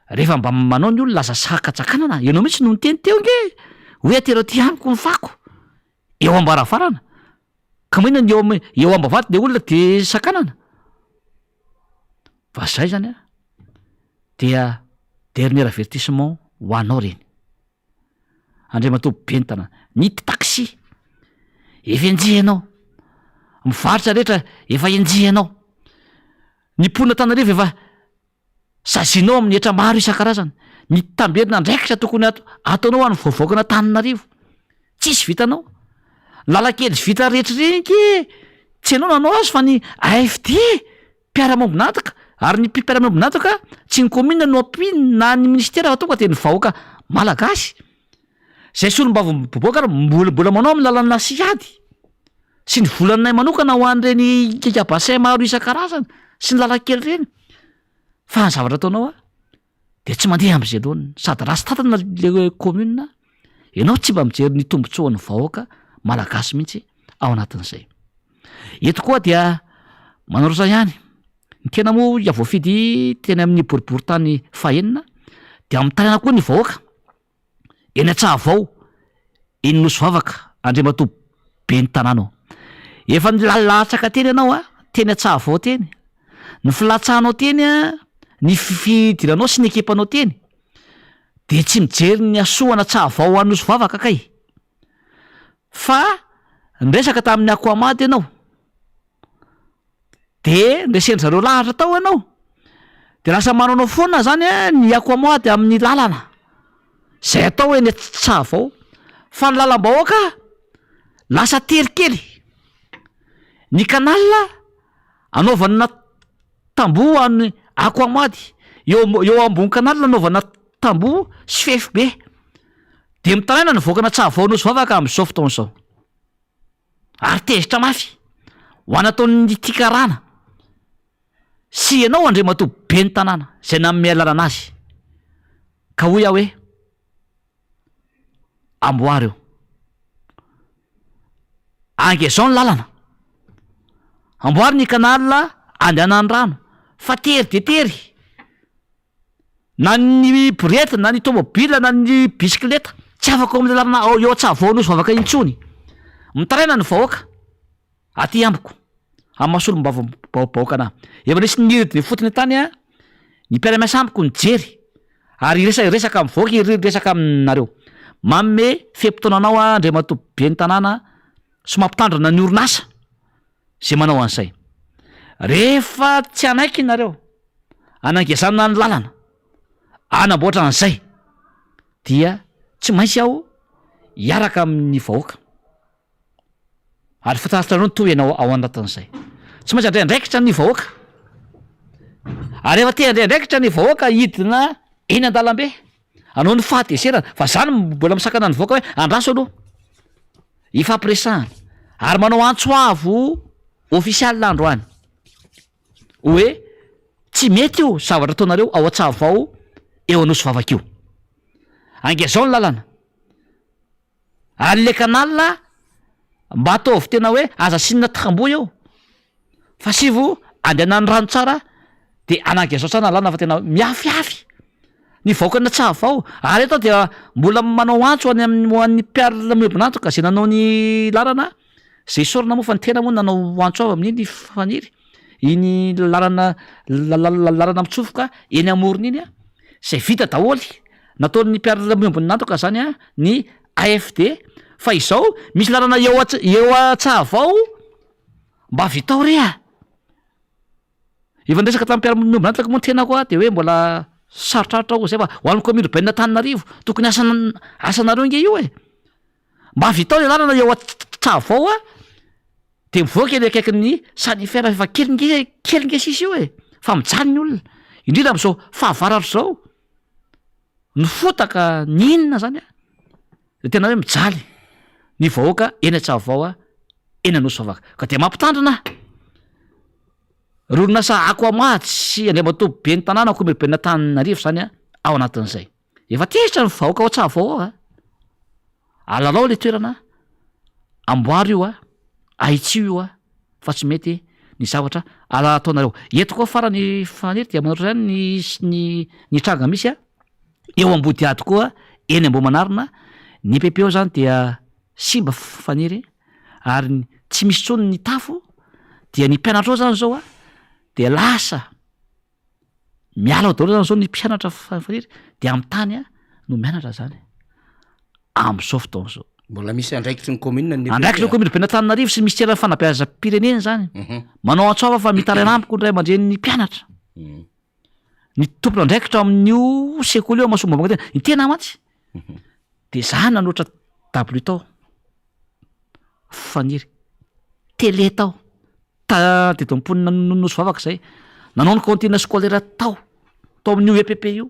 rehefa mba manao ny olona aza sakatsakanana, ianao mihitsy no niteny teo ange hoe atero aty amiko ny fako eo am-baravarana, ka maninona ny eo am- eo am-bavahady le olona de sakanana? Fa zay zany an, dia dernier avertissement ho anao reny. Andriamatoa Ben'ny tanàna, ny taxi efa enjehinao, mivarotra rehetra efa enjehinao, ny mponina Antananarivo efa sazianao amin'ny hetra maro isan-karazany, ny tamberina andraikitra tokony ato- ataonao ho an'ny vahoakan'Antananarivo, tsisy vitanao, ny lalan-kely vita rehetra ireny ange tsy ianao nanao azy fa ny AFD e! Mpiara-miombon'antoka, ary ny mpiara-miombon'antoka tsy ny commune no ampiany na ny ministera fa tonga dia ny vahoaka malagasy, izay solombavambahoaka ary mbola mbola manao amin'ny lalana sy ady, sy ny volanay manokana ho an'ireny giga bassin maro isan-karazany sy ny lalan-kely ireny, fa ny zavatra ataonao an, dia tsy mandeha amin'izay laoniny, sady ratsy tantana le commune, ianao tsy mba mijery ny tombotsoan'ny vahoaka malagasy mihitsy ao anatin'izay. Eto koa dia manoratra ihany, ny tena moa ia voafidy teny amin'ny boriborintany fahenina dia mitaraina koa ny vahoaka Eny Antsahavao, eny Nosivavaka, Andriamatoa Ben'ny tanàna ô. Efa nilatsaka teny ianao a, teny Antsahavao teny. Ny filatsahanao teny a, ny fidiranao sy ny ekipanao teny, dia tsy mijery ny hasoa an'Antsahavao any Nosivavaka kay. Fa niresaka tamin'ny Aquamad ianao. De nresen-dry zareo lahatra tao ianao, de lasa manaonao foana zany a ny Aquamad amin'ny lalana zay atao eny Antsavao, fa ny lalam-bahoaka lasa tery kely, ny canal anaovana tamboho any Aquamad, eo amb- eo ambony canal anaovana tamboho sy fefy be, de mitaraina ny vahoakan'Antsavao Nosy Vavaka am'zao fotoana zao. Ary tezitra mafy ho an' ataon'ny ity karana sy ianao Andriamatoa ben'ny tanàna izay nanome alalana azy ka hoy aho hoe amboary io. Angezao ny lalana, amboary ny canal andehanan'ny rano fa tery dia tery. Na ny borety na ny tômôbila na ny bisikileta tsy afaka ao amin'ny lalana ao eo Antsahavoa Nosy Vavaka intsony. Mitaraina ny vahoaka aty amiko amin'ny maha solombavambahoaka anahy. Efa nisy nidina ifotony tany ny mpiara-miasa amiko nijery ary hiresaka hiresaka amin'ny vahoaka hiresaka aminareo. Manome fe-potoana anao aho Andriamatoa ben'ny tanàna sy mampitandrina ny orinasa izay manao an'izay. Rehefa tsy hanaiky nareo hanangezana ny lalana hanamboatra an'izay dia tsy maintsy aho hiaraka amin'ny vahoaka ary fantatrareo ny tohiny ao ao anatin'izay. Tsy maintsy handray andraikitra ny vahoaka ary rehefa te handray andraikitra ny vahoaka hidina eny an-dalambe hanao ny fahatezerana fa zany mbola misakana ny vahoaka hoe andraso aloha. Ifampiresahana ary manao antso avo ofisialy androany hoe tsy mety io zavatra ataonareo ao Antsahavoa eo Anosivavaka io. Angezao ny lalana ary le canal mba ataovy tena hoe aza asiana tamboho eo fa asivo andehanan'ny rano tsara de anangezao tsara ny lalana fa tena miafiafy. Ny vahoakan'i Antsahavoa ary eto aho dia mbola manao antso any amin'ny ho an'ny mpiara-miombon'antoka izay nanao ny lalana izay isaorana moa fa ny tena moa nanao antso avo amin'iny Faniry, iny lalana lalana mitsofoka eny amorony iny izay vita daholo, nataon'ny mpiara-miombon'antoka zany ny AFD fa izao misy lalana eo Ants- eo Antsahavoa mba vitao re a! Efa niresaka tamin'ny mpiara-miombon'antoka moa ny tenako de hoe mbola sarotrarotra hoy zay fa ho an'ny commune urbaine Antananarivo tokony asa- asanareo nge io e! Mba vitao ny lalana eo Antsavao a, de mivoaka eny akaikin'ny Sanifer fa efa kely nge kely nge sisa io e! Fa mijaly ny olona, indrindra am'zao fahavaratra zao, ny fotaka ny inona zany a, de tena hoe mijaly ny vahoaka eny Antsavao a, eny Anosivavaka, ka de mampitandrina aho. Ry orinasa Aquamad sy Andriamatoa Ben'ny tanàna Commune Urbaine Antananarivo izany ao anatin'izay. Efa tezitra ny vahoaka ao Tsavo ao a! Alalao le toerana, amboaro io a, ahitsio io a, fa tsy mety ny zavatra ataonareo. Eto koa farany Faniry dia manao ohatr'izany ny ny ny tranga misy a, eo Ambodihady koa eny Ambohimanarina, ny EPP ao zany dia simba Faniry ary tsy misy intsony ny tafo dia ny mpianatra ao zany zao a dia lasa Miala ao daholo zany zao ny mpianatra faniry de amin'ny tany a no mianatra zany am'zao fotoana zao. Mbola misy andraikitry ny commune ny Andraikitry ny commune urbaine Antananarivo sy ny minisiteran'ny fanabeazam-pirenena zany. Manao antso avo fa mitaraina amiko ny ray aman-drenin'ny mpianatra. Ny tompon'andraikitra amin'io sekoly io Amasombambaka tena, ny tena mantsy de za nanolotra dabilio tao. Faniry. Télé tao. Ta teto am-ponina Nosy Vavaka izay. Nanao ny cantine scolaire tao. Tao amin'io EPP io.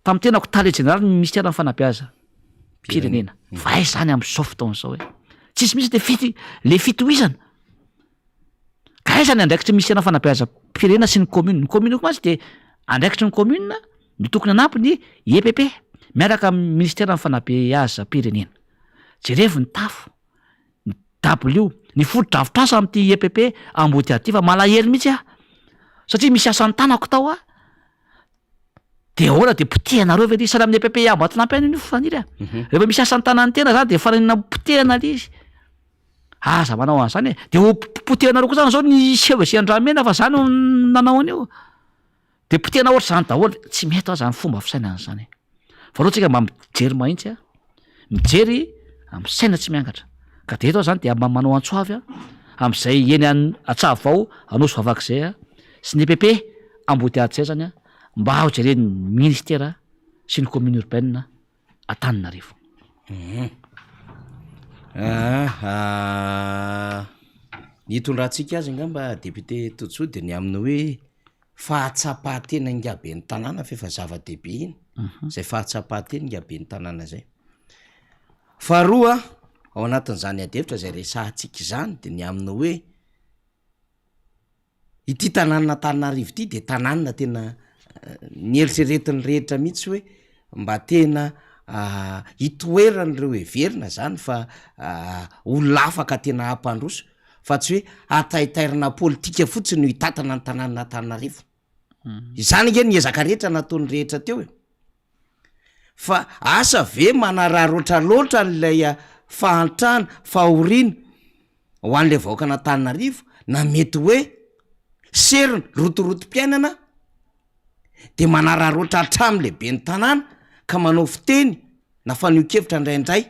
Tamin'ny tenako tale jeneraly ny minisiteran'ny fanabeazam-pirenena. Fa aiza izany amin'izao fotoana izao e? Tsisy mihitsy le fiti- le fitohizana. Ka aiza ny andraikitry ny minisiteran'ny fanabeazam-pirenena sy ny commune? Ny commune koa mantsy dia andraikitry ny commune no tokony hanampy ny EPP miaraka amin'ny minisiteran'ny fanabeazam-pirenena. Jerevo ny tafo, ny dabilio, ny fotodrafitrasa amin'ity EPP Ambodihady ity fa malahelo mihitsy aho satria misy asan'ny tanako tao aho de ahoana de potehanareo ve le izy? Sahala amin'ny EPP Ambatolampy ihany io Faniry a! Rehefa misy asan'ny tanan'ny tena zany de fanenina potehana le izy. Aza manao an'izany e! De ho potehanareo koa zany zao ny CEG Andramena fa za no nanao an'io. De potehana ohatr'izany daholo, tsy mety hoa zany fomba fisainana zany e! Fa aleo tsika mba mijery mahitsy a, mijery amin'ny saina tsy miangatra. Ka de eto aho zany dia mba manao antso avy a, amin'izay eny an- Antsahavoa Anosy Vavaka izay a, sy ny EPP Ambodihady izay zany a, mba ho jeren'ny ministera sy ny commune urbaine Antananarivo. Aa ny hitondrantsika azy angamba député Tojo de ny amin'ny hoe fahatsapan-tena ingahy ben'ny tanàna f'efa zava-dehibe iny, zay fahatsapan-tena ingahy ben'ny tanàna zay. Faharoa, ao anatin'izany ady hevitra zay resahantsika izany de ny amin'ny hoe Ity tanànan'Antananarivo ity dia tanàna tena nieritreretin'ny rehetra mihitsy hoe mba tena hitoeran'ireo heverina zany fa olona afaka tena hampandroso fa tsy hoe hataitairina politika fotsiny no hitantana ny tanànan'Antananarivo. Izany ange ny ezaka rehetra nataon'ny rehetra teo e. Fa asa ve manararaotra loatra an'ilay fahantrana, fahoriana ho an'ilay vahoakan'Antananarivo na mety hoe seriny, rotorotom-piainana de manararaotra hatramin'ilay ben'ny tanàna ka manao fiteny na fanehoan-kevitra indraindray,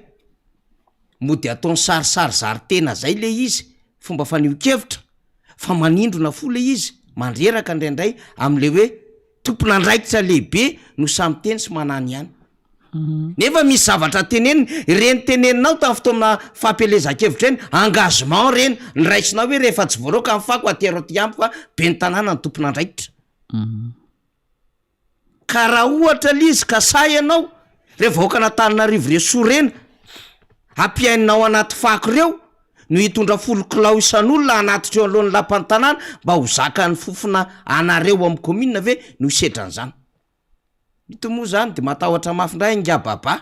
mody ataony sarisary zary tena zay le izy, fomba fanehoan-kevitra fa manindrona fo le izy, mandreraka indraindray am'le hoe Tompon'andraikitra lehibe no samy miteny sy manano ihany. Nefa misy zavatra teneniny, ireny teneninao tamin'ny fotoana fampielezan-kevitra ireny, engagement ireny, noraisinao hoe rehefa tsy voaroaka ny fako atero aty amiko fa ben'ny tanàna no tompon'andraikitra. Ka raha ohatra le izy ka sahy ianao, reo vahoakan'Antananarivo reo sorena, ampiainina ao anaty fako reo, no hitondra folo kilao isan'olona hanatitra eo anoloan'ny lapan'ny tanàna mba ho zakan'ny fofona anareo ao amin'ny commune ve no hisedra an'izany? Ito moa zany de matahotra mafy indray ingahy Baba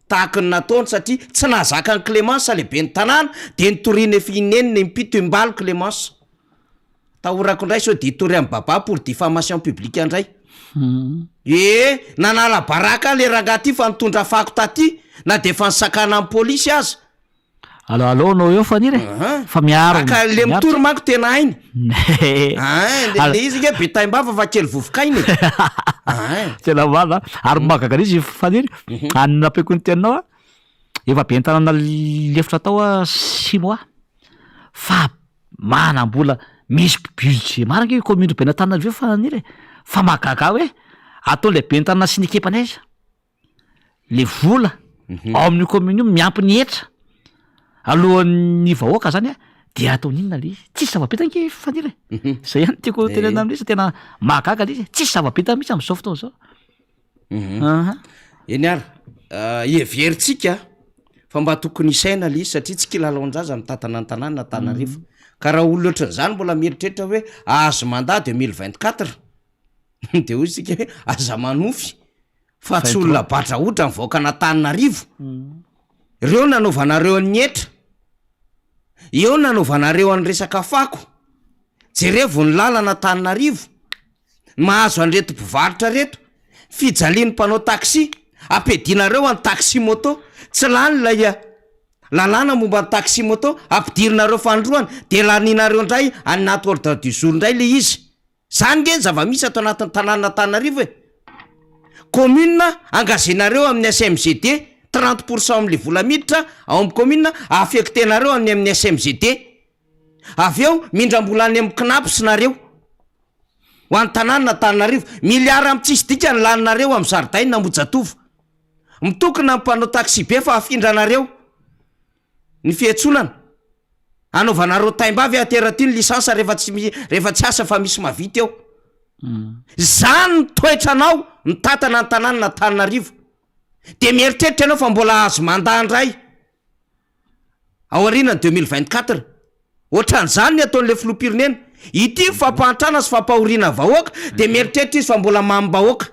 tahaky ny nataony satria tsy nahazaka an'i Clémence le ben'ny tanàna de nitoriana efa inenina impito imbalo Clémence. Atahorako indray sao de hitory an'i Baba pour diffamation publique indray. Ee, nanala baraka ahy le rangahy ty fa nitondra fako taty na de efa nisakanan'ny polisy aza. Allo allo anao eo Faniry e! Fa miaro Ka le mitory manko tena hainy. Ein, le le izy nge be taim-bava fa kely vovokaina e. Ein. Tena marina an! Ary mahagaga an'izy Faniry, any nampiako ny teninao an, efa ben'ny tanàna lefitra tao aho six mois, fa manam-bola misy budget marina ange io commune urbaine Antananarivo io Faniry e! Fa mahagaga ahy hoe ataon'ilay ben'ny tanàna sy ny ekipany aiza? le vola ao amin'io commune io miampy ny hetra alohan'ny vahoaka zany a de ataony inona le izy? Tsisy zava-bita ange Faniry e, zay ihany tiako tenenina amin'le izy tena mahagaga le izy e, tsisy zava-bita mihitsy am'zao fotoana zao. Aha. Eny ary, heverintsika fa mba tokony hisaina le izy satria tsy kilalaon-jaza mitantana ny tanàna Antananarivo, ka raha olona ohatran'izany mbola mieritreritra hoe hahazo mandat deux mille vingt quatre de hoy isika hoe aza manofy. Fa tsy olona badrahodra ny vahoakan'Antananarivo. Reo nanaovanareo an'ny hetra. Eo nanaovanareo an'ny resaka fako. Jerevo ny lalana Antananarivo. Ny mahazo an'ireto mpivarotra reto. Fijalian'ny mpanao taxi. Ampiadianareo any taxi moto. Tsy lany ilay lalàna momba ny taxi moto. Ampidirinareo fanindroany. Dia lanianareo indray any anaty ordre du jour indray ilay izy. Zany nge ny zava-misy ato anatin'ny tanànan'Antananarivo e! Commune engager-nareo amin'ny SMGD, 30 pour cent amin'le vola miditra ao amin'ny commune affecter-nareo any amin'ny SMGD. Avy eo mindram-bola any amin'ny Cnaps nareo. Ho an'ny tanànan'Antananarivo. Milliards amin'ny tsisy dikany laninareo amin'ny zaridaina Ambohijatovo. Mitokona ny mpanao taxi-be fa afindranareo. Ny fiantsonana, anaovanareo taimbavy aterati ny licence rehefa tsy rehefa tsy asa fa misy mavita eo. Zany ny toetranao mitantana ny tanàna Antananarivo. De mieritreritra ianao fa mbola hahazo mandat indray aorianan'ny 2024. Ohatran'izany ny ataon'ilay filoham-pirenena. Ity ny fampahantrana sy fampahoriana vahoaka de mieritreritra izy fa mbola mamim-bahoaka.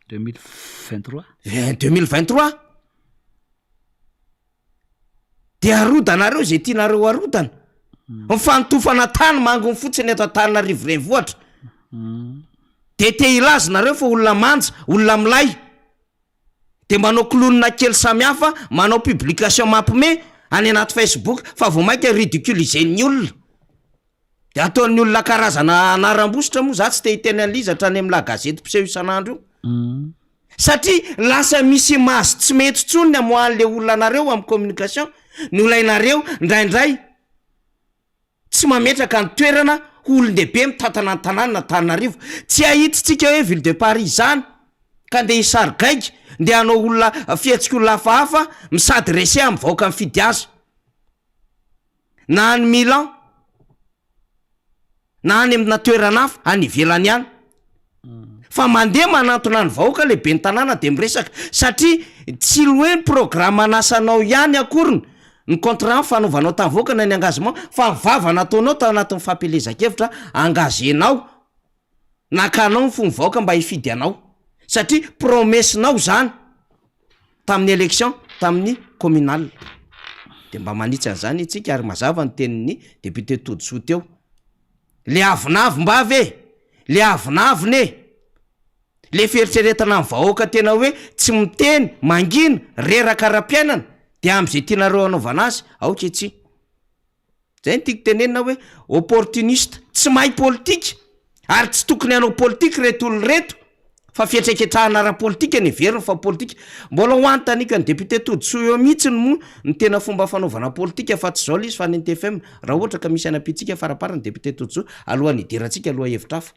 2023. 2023. De arodanareo ze tianareo arodana. Ny fanotofana tany manginy fotsiny eto Antananarivo renivohitra. De te hilaza nareo fa olona manja, olona milay. De manao clown kely samihafa, manao publication mampime any anaty Facebook fa vao mainka ridiculiser-n'ny olona. De ataon'ny olona karazana anaram-bositra moa za tsy te hiteny an'ilay izy hatrany amin'ny la gazety mpiseho isan'andro io. Satria lasa misy image tsy mety intsony ny amoahan'le olona anareo amin'ny communication, ny olainareo indraindray tsy mametraka ny toerana ho olon-dehibe mitantana ny tanàna Antananarivo. Tsy ahitsitsika hoe ville de Paris izany ka ndeha hisary gaigy, ndeha hanao olona fihetsik'olona hafahafa mi-s'adresser amin'ny vahoaka mifidy azy. Na any Milan. na any amina toerana hafa any ivelany any fa mandeha manantona ny vahoaka le ben'ny tanàna de miresaka satria tsy hoe ny programan'asanao ihany akoriny ny contrat fanaovanao tamin'ny vahoaka na ny engagement fa ny vava nataonao tao anatin'ny fampielezan-kevitra engagenao nakanao ny fon'ny vahoaka mba hifidy anao satria promesse-nao zany tamin'ny election tamin'ny communal de mba manitsy an'izany itsika ary mazava ny tenin'ny député Todisoa teo le avonavom-bava e! le avonavona e! le fieritreretana ny vahoaka tena hoe tsy miteny mangina reraka ara-piainana de am'zay tianareo anaovana azy aoka etsy Zay no tiako tenenina hoe opportuniste, tsy mahay politika ary tsy tokony hanao politika ireto olona ireto fa fihetraketrahana ara-politika no heveriny fa politika. Mbola ho anontaniako an'i député Todisoa eo mihitsiny moa ny tena fomba fanaovana politika fa tsy izao ilay izy fa any amin'ny TFM raha ohatra ka misy hanampiantsika faraparany député Todisoa alohan'ny hidirantsika lohahevitra hafa.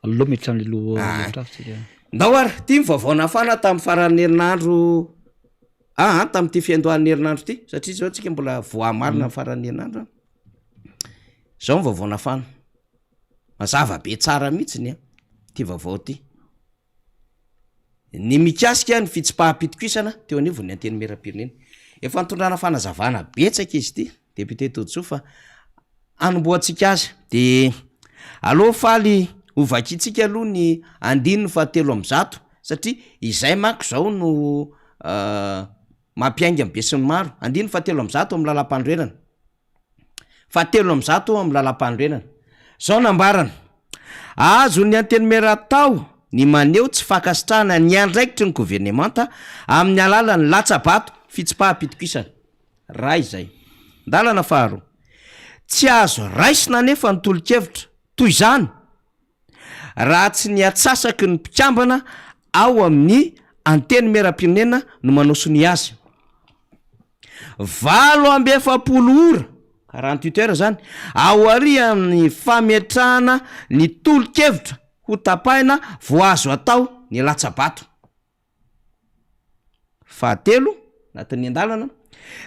Aleo miditra amin'ilay lohahevitra hafa tsika. Ndao ary, ity ny vaovao nafana tamin'ny faran'ny herinandro aa tamin'ity fiandohan'ny herinandro ity satria zao tsika mbola voamarina ny faran'ny herinandro an. Zao ny vaovao nafana, mazava be tsara mihitsiny an, ity vaovao ity. Ny mikasika ny fitsipaham-pitokisana teo anivon'ny Antenimierampirenena. Efa nitondrana fanazavana betsaka izy ity, député Todisoa, fa hanombohantsika azy de aleo faly ho vakintsika aloha ny andininy fahatelo amby zato satria izay manko zao no mampiainga ny besinimaro. Andininy fahatelo amby zato amin'ny lalàmpanorenana. Fahatelo amby zato amin'ny lalàmpanorenana. Izao nambarany, Azon'ny Antenimiera atao ny maneho tsy fankasitrahana ny andraikitry ny governemanta amin'ny alalan'ny latsa-bato fitsipaham-pitokisana. Raha izay. Andalana faharoa. Tsy azo raisina anefa ny tolo-kevitra toy izany raha tsy ny atsasaky ny mpikambana ao amin'ny Antenimierampirenena no manao sonia azy. 48 ora, 48 heures zany, aorian'ny fametrahana ny tolo-kevitra ho tapahina vao azo atao ny latsa-bato. Fahatelo, anatin'ny andalana,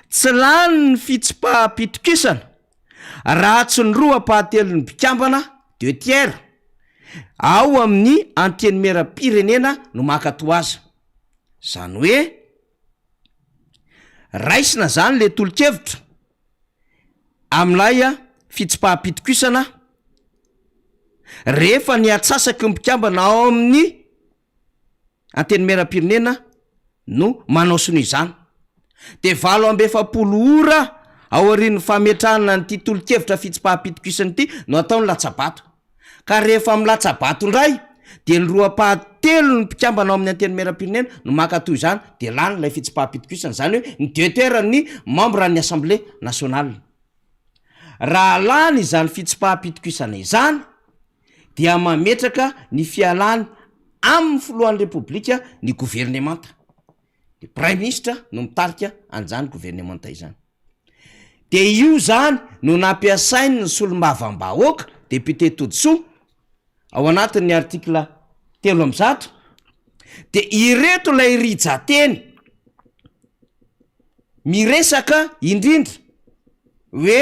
tsy lany ny fitsipaham-pitokisana raha tsy ny roa ampahatelon'ny mpikambana, deux tiers, ao amin'ny Antenimierampirenena no mankatoa azy. Izany hoe, raisina izany ilay tolo-kevitra amin'ilay fitsipaham-pitokisana rehefa ny antsasaky ny mpikambana ao amin'ny. Antenimierampirenena no manao sonia izany. Dia 48 ora aorian'ny fametrahana an'ity tolo-kevitra fitsipaham-pitokisana ity no atao ny latsa-bato. Ka rehefa milatsa-bato indray dia ny roa ampahatelon'ny mpikambana ao amin'ny Antenimierampirenena no maka toy izany dia lany ilay fitsipaham-pitokisana, izany hoe ny deux tiers ny membres ny Assemblée nationale. Raha lany izany fitsipaham-pitokisana izany dia mametraka ny fialany amin'ny filohan'ny Repoblika ny governemanta. Ny praiminisitra no mitarika an'izany governemanta izany. Dia io izany no nampiasain'ny solombavambahoaka, député Todisoa, ao anatin'ny article 103, dia ireto ilay rijan-teny miresaka indrindra hoe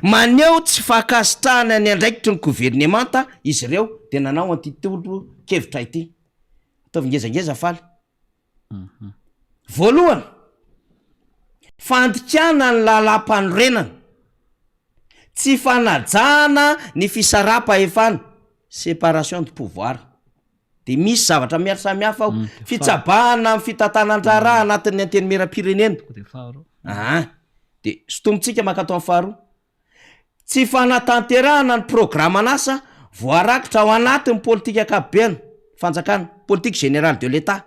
maneho tsy fankasitrahana ny andraikitry ny governemanta izy ireo dia nanao an'ity tolo-kevitra ity. Ataovy ngezangeza faly. Voalohany, fandikana ny lalàmpanorenana, tsy fanajana ny fisaraham-pahefana, séparation de pouvoir. Dia misy zavatra maro samihafa ao, fitsabahana amin'ny fitantanan-draharaha anatin'ny antenimierampirenena. Aa, dia sintomintsika mankato amin'ny faharoa. Tsy fanatanterahana ny programan'asa voarakitra ao anatin'ny politika ankapoben'ny fanjakana, politique générale de l'Etat,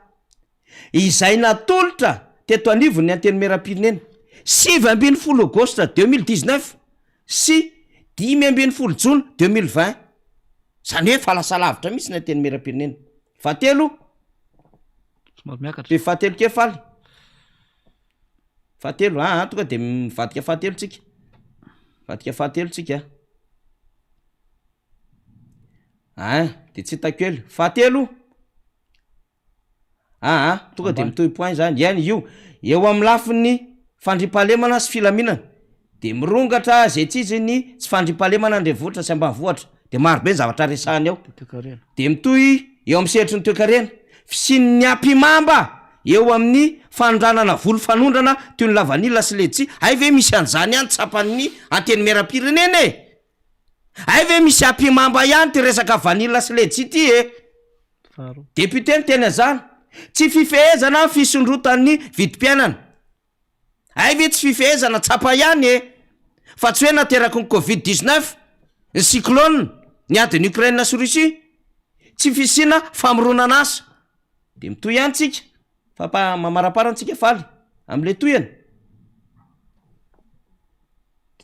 izay natolotra teto anivon'ny Antenimierampirenena, 19 aogositra 2019 sy 15 jona 2020, izany hoe efa lasa lavitra mihitsy ny Antenimierampirenena. Fahatelo, Somary miakatra. Be fahatelo kely faly. Fahatelo, aa tonga de mivadika fahatelo tsika, mivadika fahatelo tsika a, ein de tsy hitako ela, fahatelo, aa tonga de mitohy point zany, eny io, eo amin'ny lafiny fandriampahalemana sy filaminana de mirongatra zay tsy izy ny tsy fandriampahalemana an-drenivohitra sy ambanivohitra, de maro be ny zavatra resahany ao, de mitohy eo amin'ny sehatry ny toekarena, fisian'ny ampihimamba eo amin'ny fanondranana voly fanondrana toy ny lavanila sy letchi, hay ve misy an'izany ihany tsapan'ny antenimierampirenena e! Hay ve misy ampihimamba ihany ty resaka vanila sy letchi ty e! Député niteny an'izany, tsy fifehezana ny fisondrotan'ny vidim-piainana. Hay ve tsy fifehezana tsapa ihany e! Fa tsy hoe nateraky ny covid 19, ny cyclone, ny adin'i Ukraine sy Russie, tsy fisiana famoronana asa. De mitohy ihany tsika fa pa- mamaraparana tsika faly amle tohiny.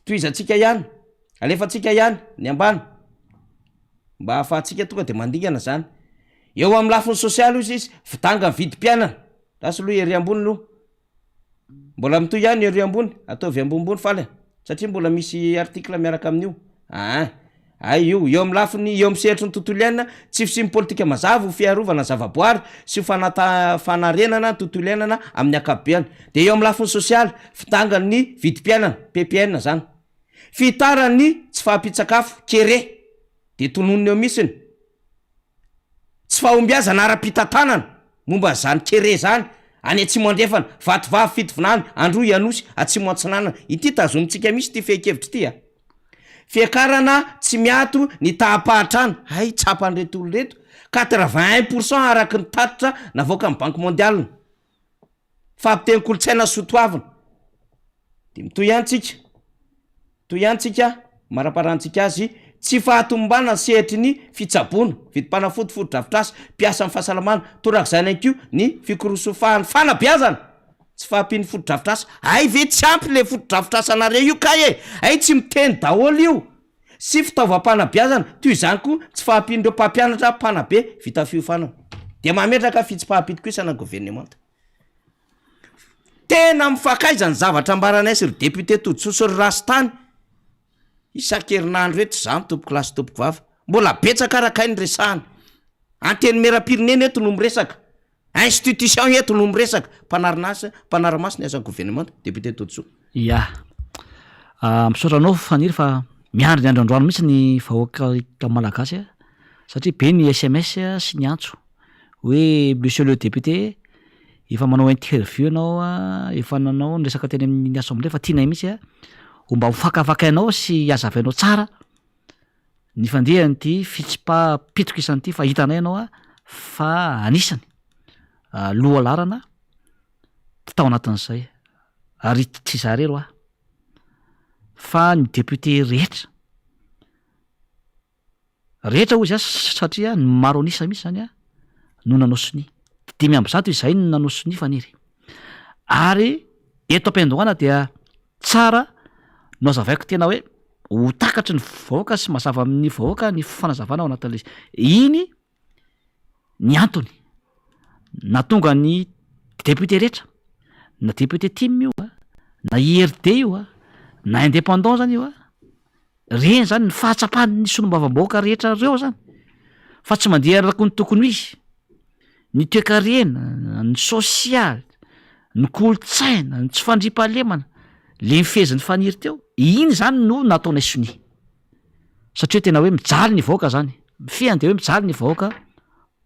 Tohizantsika ihany, alefantsika ihany ny ambany mba ahafahantsika tonga de mandingana zany. Eo amin'ny lafiny sosialy hozy izy, fidangan'ny vidim-piainana, lasa aloha ery ambony aloha. Mbola mitohy ihany ery ambony, ataovy ambonimbony faly a, satria mbola misy article miaraka amin'io, aa hay io, eo amin'ny lafiny, eo amin'ny sehatry ny tontolo iainana, tsy fisian'ny politika mazava ho fiarovana ny zavaboary sy ho fanata- fanarenana ny tontolo iainana amin'ny ankapobeany, de eo amin'ny lafiny sosialy, fidangan'ny vidim-piainana, PPN zany, fihitaran'ny tsy fahampian-tsakafo, kere, de tononina eo mihitsiny. Tsy fahombiazana ara-pitantanana momba an'izany kere izany any Atsimo Andrefana, Vatovavy, Fitovinany, Androy, Anosy, Atsimo Atsinanana. Ity tazomintsika mihitsy ity fehin-kevitra ity a! Fiakarana tsy miato ny taham-pahantrana, hay tsapan'ireto olona ireto, 81 pour cent araka ny tatitra navoakan'ny Banque Mondiale. Fahapotehan'ny kolontsaina sy soatoavina. Dia mitohy ihany tsika, mitohy ihany tsika, maraparantsika azy, tsy fahatomombanana ny sehatry ny fitsaboana, vidim-panafody, fotodrafitrasa, mpiasan'ny fahasalamana, torak'izany ihany koa ny fikorosofahan'ny fanabeazana, tsy fahampian'ny fotodrafitrasa, hay ve tsy ampy le fotodrafitrasanareo io kay e, hay tsy miteny daholo io, sy fitaovam-panabeazana, toy izany koa tsy fahampian'ireo mpampianatra mpanabe vita fiofanana. Dia mametraka fitsipaham-pitokisana ny governemanta. Tena mifankaiza ny zavatra ambaranay sy ry député Todisoa sy ry Rastany isan-kerinandro eto izany tompoko lahy sy tompoko vavy. Mbola betsaka araka ny resahana. Antenimierampirenena eto no miresaka. Institution eto no miresaka. Mpanarina asa, mpanara-maso ny asan'ny governemanta, député Todisoa. Ya. Misaotra anao Faniry fa miandry ny andro androany mihitsy ny vahoaka malagasy satria be ny sms sy ny antso hoe monsieur le député Efa manao interview ianao a, efa nanao ny resaka teny amin'ny assemblée fa tianay mihitsy a ho mba ho fakafakainao sy hazavainao tsara ny fandehan'ity fitsipaham-pitokisana ity fa hitanay ianao a. fa anisany lohalaharana tao anatin'izay ary tsy izaho irery hoa fa ny député rehetra, rehetra hoy izaho satria ny maro an'isa mihitsy zany an no nanao sonia, 105 izahay no nanao sonia Faniry, ary eto am-piandohana dia tsara no hazavaiko tena hoe ho takatry ny vahoaka sy mazava amin'ny vahoaka ny fanazavana ao anatin'ilay izy, iny ny antony nahatonga ny député rehetra na député tim io a, na IRD io a, na indépendant zany io a, reny zany ny fahatsapan'ny solombavambahoaka rehetra reo zany fa tsy mandeha araka ny tokony ho izy ny toekarena, ny sosialy, ny kolontsaina, ny tsy fandriampahalemana, le nifehezin'ny faniry teo, iny zany no nataonay sonia. Satria tena hoe mijaly ny vahoaka zany, mifehany de hoe mijaly ny vahoaka,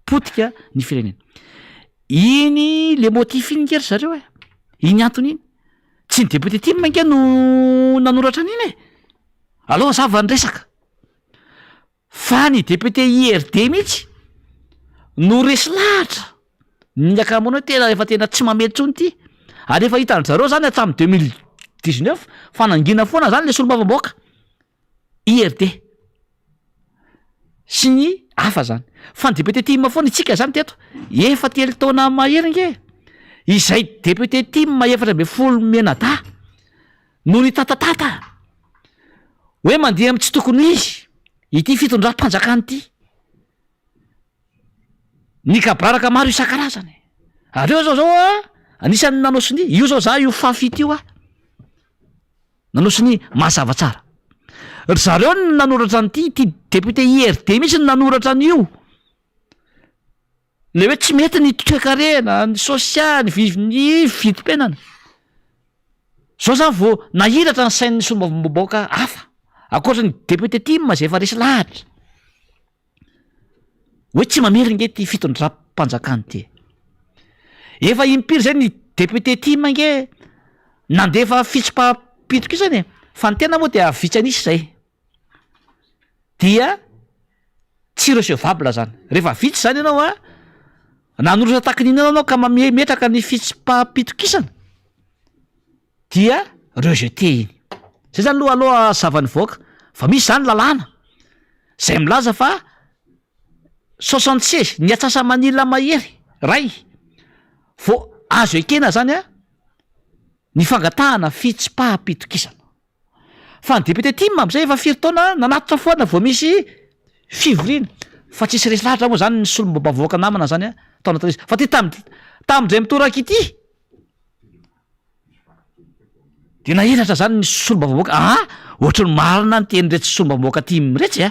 potika ny firenena. Iny le motif iny nge ry zareo e, iny antony iny, tsy ny député tim nge no nanoratra an'iny e, aleo hazava ny resaka. Fa ny député IRD mihitsy no resy lahatra ny ankamaroany hoe tena efa tena tsy mamely intsony ity, ary efa hitan-dry zareo zany hatramin'ny 2019 fa nangina foana zany le solombavambahoaka IRD sy ny hafa zany, fa ny député tim foana isika zany teto efa telo taona mahery nge izay député tim 14 mianadahy no nitatatata hoe mandeha amin'ny tsy tokony ho izy ity fitondram-panjakana ity. Ny gaboraraka maro isan-karazany. Ary eo zao zao a, anisan'ny nanao sonia, io zao za io fafit io a, nanao sonia mazava tsara. Ry zareo no nanoratra an'ity, ity député IRD mihitsy no nanoratra an'io. Le hoe tsy mety ny toekarena, ny sosialy, ny vidim-piainana. Zao zany vao nahiratra ny sain'ny solombavambahoaka hafa, ankoatra ny député tim zay efa resy lahatra hoe tsy mamely nge ty fitondram-panjakana ty e. Efa impiry zay ny député tim nge nandefa fitsipaham-pitokisana e, fa ny tena moa dia vitsy an'isa zay. Dia tsy recevable zany, rehefa vitsy zany ianao a, nanoratra tahaka ny inona anao ka mametraka ny fitsipaham-pitokisana dia rejeté iny, zay zany aloha aloha zava-nivoaka fa misy zany lalàna zay milaza fa 76 ny atsasa-manila mahery ray vao azo ekena zany a ny fangatahana fitsipaham-pitokisana. Fa ny député tim amzay efa firy taona nanatitra foana vao misy fivoriana fa tsisy resy lahatra moa zany ny solombavambahoaka namana zany a tao anatin'izy fa ty tam tamindray mitoraka ity de nahiratra zany ny solombavambahoaka aa ohatry ny marina ny tenin'iretsy solombavambahoaka tim retsy a,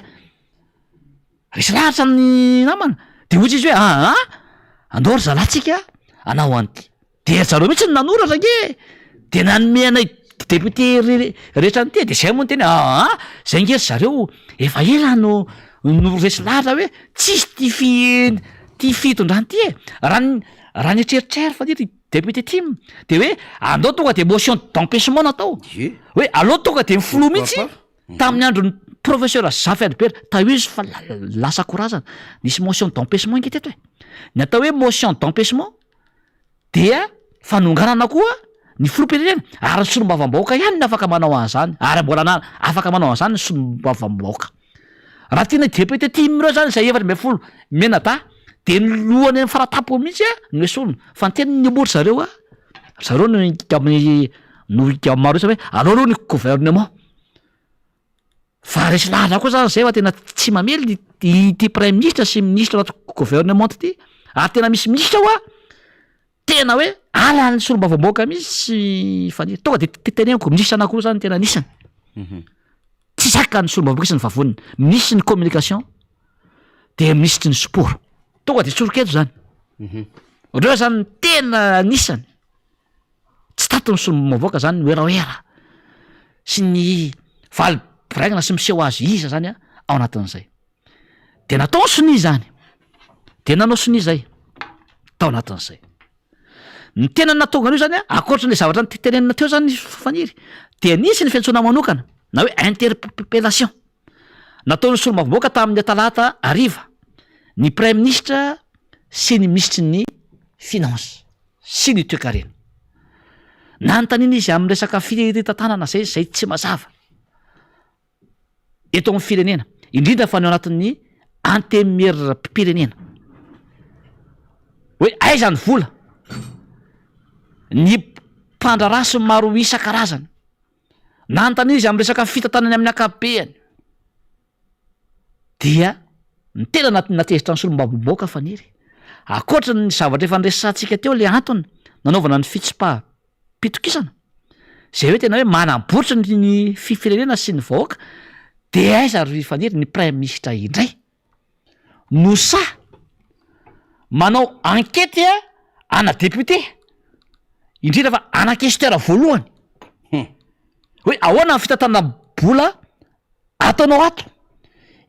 resy lahatra ny namana de hoy izy hoe aa andao ry zalahy tsika hanao an'ity. De ry zareo mihitsy no nanoratra ange e! De nanome anay député re- rehetra an'ity e, de zay moa niteny hoe aa zay nge ry zareo efa ela no no resy lahatra hoe tsisy ty fi- ty fitondrana ty e! Raha ny raha ny eritreritr'ahy ry Faniry député tim de hoe andao tonga de motion d'empêchement no atao, Ie. hoe aleo tonga de ny filoha Pourquoi mihitsy pas? tamin'ny andron'ny professeur Zafy Albert, tahizo fa la- lasa korazana, nisy motion d'empêchement nge teto e! Ny atao hoe motion d'empêchement dia fanonganana koa ny filoham-pirenena ary ny solombavambahoaka ihany no afaka manao an'izany ary mbola na afaka manao an'izany ny solombavambahoaka. Raha tiana député tim ireo zany izay 14 mianadahy de ny lohany any faratampony mihitsy a no esorina fa ny tena ny ry zareo a, ry zareo no amin'ny no maro isa hoe aleo aloha ny gouvernement. Fa resy lahatra koa zany zay fa tena tsy mamely ity praiminisitra sy minisitra anaty gouvernement ity ary tena misy minisitra hoa tena hoe alan'ny solombavambahoaka mihitsy Faniry, tonga de teneniko minisitra anakiroa zany tena anisany tsy zakan'ny solombavambahoaka sy ny vavoniny, minisitry ny communication de minisitry ny sport, tonga de tsoriko eto zany, reo zany tena anisany. Tsy tato ny solombavambahoaka zany ny werawera sy ny valy boraingina sy miseho azy iza zany ao anatin'izay. De natao ny sonia zany, de nanao sonia zay tao anatin'izay. Ny tena nahatonga an'io zany ankoatran'le zavatra notenenina teo zany Faniry de nisy ny fiantsoana manokana na hoe interpellation nataon'ny solombavambahoaka tamin'ny talata hariva ny praiminisitra. sy ny minisitry ny finance sy ny toekarena. Nanontaniana izy amin'ny resaka fitantanana izay izay tsy mazava eto amin'ny firenena, indrindra fa ny ao anatin'ny antenimieram-pirenena. Hoe aiza ny vola? Ny mpandraharaha sy ny maro isan-karazany. Nanontaniana izy amin'ny resaka fitantanana amin'ny ankapobeny. Dia ny tena natezitra ny solombavambahoaka Faniry, ankoatra ny zavatra efa niresahantsika teo le antony nanaovana ny fitsipaham-pitokisana, izay hoe tena hoe manam-botra ny firenena sy ny vahoaka, de aiza ry Faniry ny praiminisitra indray no sahy manao ankety ana député, indrindra fa ana questeur voalohany, hoe ahoana ny fitantanam-bola Ataonao ato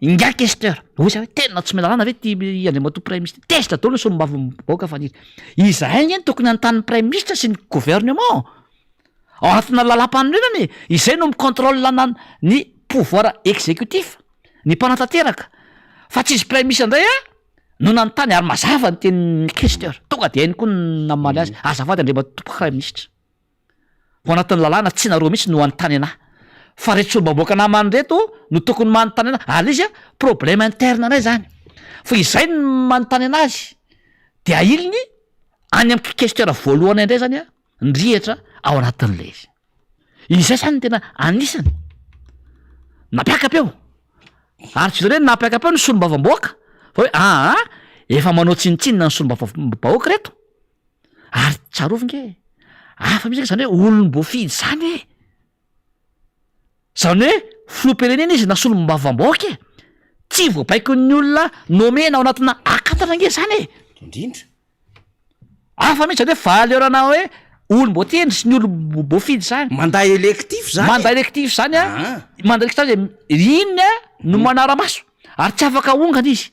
ingahy questeur. Hoy za hoe tena tsy miala lalana ve ty Andriamatoa Praiminisitra ty? Tezitra daholo ny solombavambahoaka Faniry. Izahay ange no tokony hanontany ny Praiminisitra sy ny gouvernement. Ao anatina lalàmpanorenana e! Izay no mi-contrôle na ny pouvoir exécutif, ny mpanatanteraka. Fa tsy izy Praiminisitra indray an no nanontany ary mazava ny tenin'ny questeur. Tonga dia hainy koa ny namaly azy. Azafady Andriamatoa Praiminisitra. Ao anatin'ny lalàna tsy nareo mihitsy no anontany anah fa reto solombavambahoaka namany reto no tokony manontany anah ary le izy a problème interne anay zany fa izay no manontany anazy de ahiliny any am questeur voalohany indray zany a ny rihatra ao anatin'le izy izay zany no tena anisany nampiaka-peo ary tsy zany hoe nampiaka-peo ny solombavambahoaka fa hoe aa efa manao tsinontsinona ny solombavambahoaka reto Ary tsarovy nge e, hafa mihitsy ange zany hoe olom-boafidy zany e! Zany hoe filoham-pirenena izy na solombavambahoaka e! Tsy voabaikon'ny olona nomena ao anatina akatana ange zany e! Indrindra. Hafa mihitsy zany hoe valeur-na hoe olom-boatendry sy ny olom-boafidy zany. Mandat électif zany e! Mandat électif zany an, mandat électif zany de iny no manara-maso ary tsy afaka ahongana izy.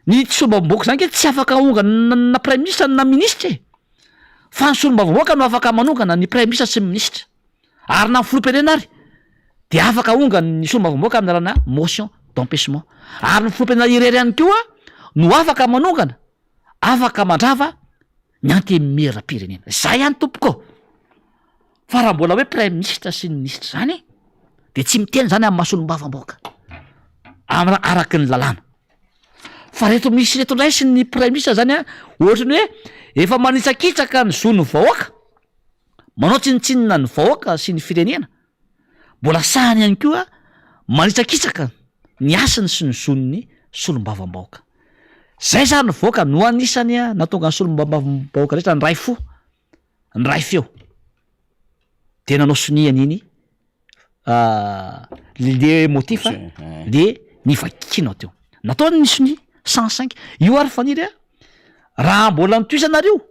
Ny solombavambahoaka zany nge tsy afaka ahongana na praiminisitra na minisitra e! Fa ny solombavambahoaka no afaka manongana ny praiminisitra sy ny minisitra. Ary na ny filoham-pirenena ary de afaka ahongany ny solombavambahoaka amin'ny alalanà motion d'empêchement. Ary ny filoham-pirenena irery ihany koa no afaka manongana, afaka mandrava ny antenimieram-pirenena. Zay ihany tompoko ô! Fa raha mbola hoe praiminisitra sy ny minisitra zany de tsy miteny zany amin'ny maha solombavambahoaka am- araky ny lalàna. Fa reto minisitra reto ndray sy ny praiminisitra zany an, ohatry ny hoe efa manitsakitsaka ny zon'ny vahoaka, manao tsinontsinona ny vahoaka sy ny firenena, mbola sahany ihany koa manitsakitsaka ny hasiny sy ny zon'ny solombavambahoaka. Zay zany ny vahoaka no anisany nahatonga ny solombavambahoaka rehetra niray fo. niray feo de nanao sonia an'iny le motif le nivakianao teo, nataony ny sonia 105 io ary Faniry a, raha mbola nitohizana ary io,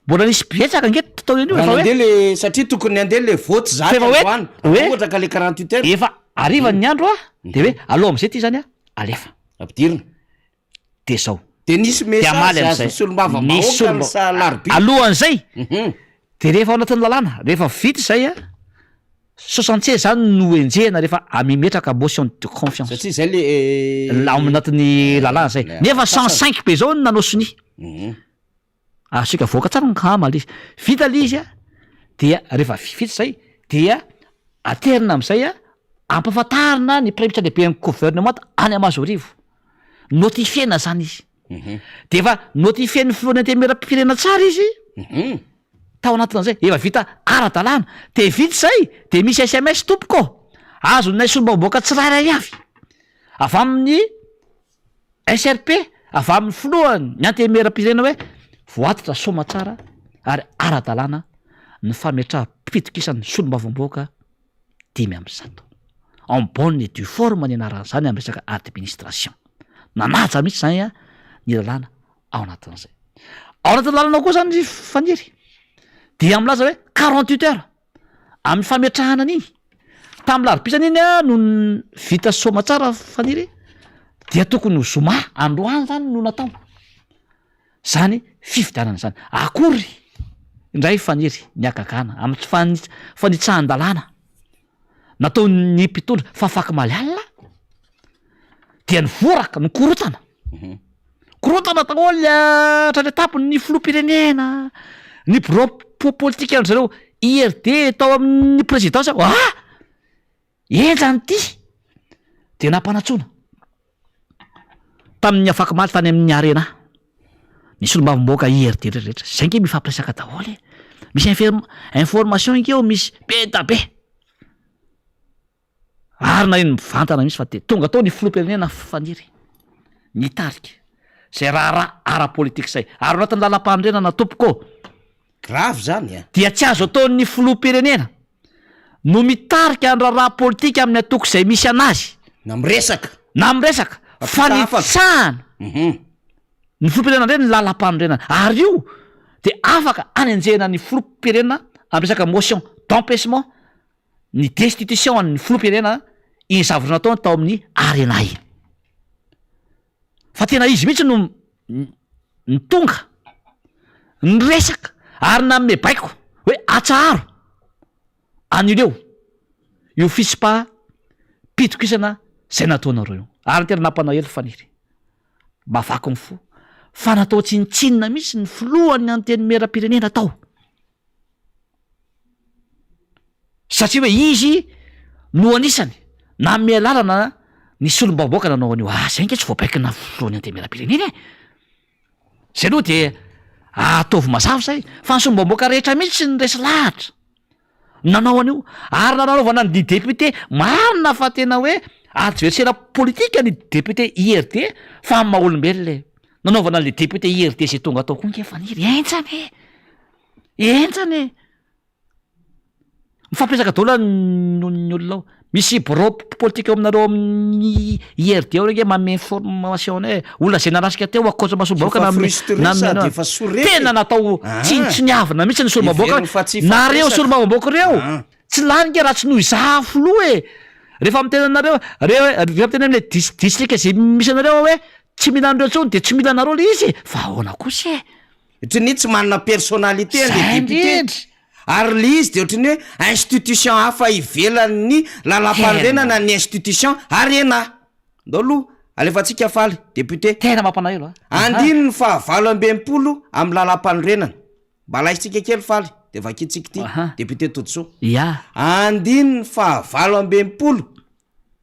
mbola nisy betsaka ange tao io Raha nandeha le satria tokony handeha le vote zany Fa efa hoe- androany, hoe- ohatra ka le 48 heures efa hariva ny andro a, de hoe aleo am'zay ty zany a alefa, ampidirina. de zao. De nisy De message hamaly azon'ny am'zay, nisy solombavambahoaka ny solomba- sa alarobia. alohan'izay Mhm. de rehefa ao anatin'ny lalàna, rehefa vita izay a, 76 zany no enjehina rehefa amimetraka motion de confiance. Satria zay le La- ao anatin'ny lalàna zay, le nefa sasany. 105 be zao no nanao sonia. Mhm. Azontsika avoaka tsara ny hama le izy, vita le izy a, dia rehefa vita zay dia aterina am'zay a, ampahafantarina ny praiminisitra lehiben'ny gouvernement any Mahazoarivo, notifiena zany izy, de efa notifien'ny filohan'ny antenimierampirenena tsara izy tao anatin'izay, efa vita ara-dalàna, de vita zay de misy sms tompoko ô, azonay solombavambahoaka tsirairay avy, avy amin'ny SRP, avy amin'ny filohan' ny Antenimierampirenena hoe voatitra soamatsara ary ara-dalàna ny fametraham-pitokisan'ny solombavambahoaka 105. En bonne et due forme ny anaran'izany amin'ny resaka administration. Nanaja mihitsy izany ny lalàna ao anatin'izay. Ao anatin'ny lalana ao koa izany ry Faniry dia milaza hoe 48 heures Amin'ny fametrahana an'iny, tamin'ny larobisana iny no vita soamatsara Faniry dia tokony ho zoma androany zany no natao zany fifidianana zany. Akory indray Faniry ny hagagana amin'ny tsy fani- fanitsahan-dalàna nataon'ny mpitondra fa afakomaly alina dia nivoraka, nikorotana. Korontana daholo hatrany an-tampony ny filoham-pirenena, ny birao politikan-dry zareo IRD tao amin'ny présidence, ah! Henjana ity! Dia nampanantsoina tamin'ny afakomaly tany amin'ny Arena ny solombavambahoaka IRD rehetra. Zay nge mifampiresaka daholo e! Misy infer- information nge ao misy be da be. Ary na iny mivantana mihitsy fa dia tonga tao ny filoham-pirenena Faniry nitarika izay raharaha ara-politika izay. Ary ao anatin'ny lalampanorenana tompoko ô! Grave zany a! Dia tsy azo ataon'ny filoham-pirenena no mitarika ny raharaha politika amin'ny antoko izay misy anazy. Na miresaka. Na miresaka. Fa ny tsahana. Ny filoham-pirenena indray ny lalampanorenana. Ary io dia afaka anenjehina ny filoham-pirenena amin'ny resaka motion d'empêchement ny destitution an'ny filoham-pirenena iny zavatra nataony tao amin'ny Arena iny. Fa tena izy mihitsy no nitonga, niresaka ary nanome baiko hoe atsaharo an'ireo io fitsipaham-pitokisana izay nataonareo io. Ary ny tena nampanahelo Faniry, mahavaky ny fo fa natao tsinontsinona mihitsy ny filohan'ny antenimierampirenena tao. Satria hoe izy no anisany nanome alalana ny solombavambahoaka nanao an'io asa io ange tsy voabaikona filohan'ny antenimierampirenena e! Zay aloha de ataovy mazava zay fa ny solombavambahoaka rehetra mihitsy no resy lahatra nanao an'io ary nanaovana ny député marina fa tena hoe adversaire politique ny député IRD fa amin'ny maha olombelona e! Nanaovana an'le député IRD zay tonga tao koa ange Faniry henjana e! Henjana e! Mifampiresaka daholo ny olona ao. Misy birao politika ao aminareo ao amin'ny IRD ao ange manome information anay e. Olona izay nanatrika teo ankoatra masom-bahoaka Efa nanome frustré nanome sady anao. efa sorena e. Tena natao Ah. tsinontsiniavina mihitsy ny solombavambahoaka Heveriny fa tsy Nareo hifampiresaka. solombavambahoaka ireo Ah. tsy lany nge raha tsy noho izaho filoha e. Rehefa miteny anareo re rehefa miteny amin'ilay dis- distrika izay misy anareo aho hoe tsy mila anareo intsony dia tsy mila anareo ilay izy e. Fa ahoana kosa e? Ohatran'ny hoe tsy manana personnalité an'le Zay député. indrindra. Ary le izy de ohatran'ny hoe institution hafa ivelan'ny lalampanorenana ny institution Arena. Ndao aloha alefantsika faly député. Tena mampalahelo a. Andininy faha 68 amin'ny lalampanorenana. Mba laisintsika kely faly de vakintsika ity député Todisoa. Ya. Andininy faha 68.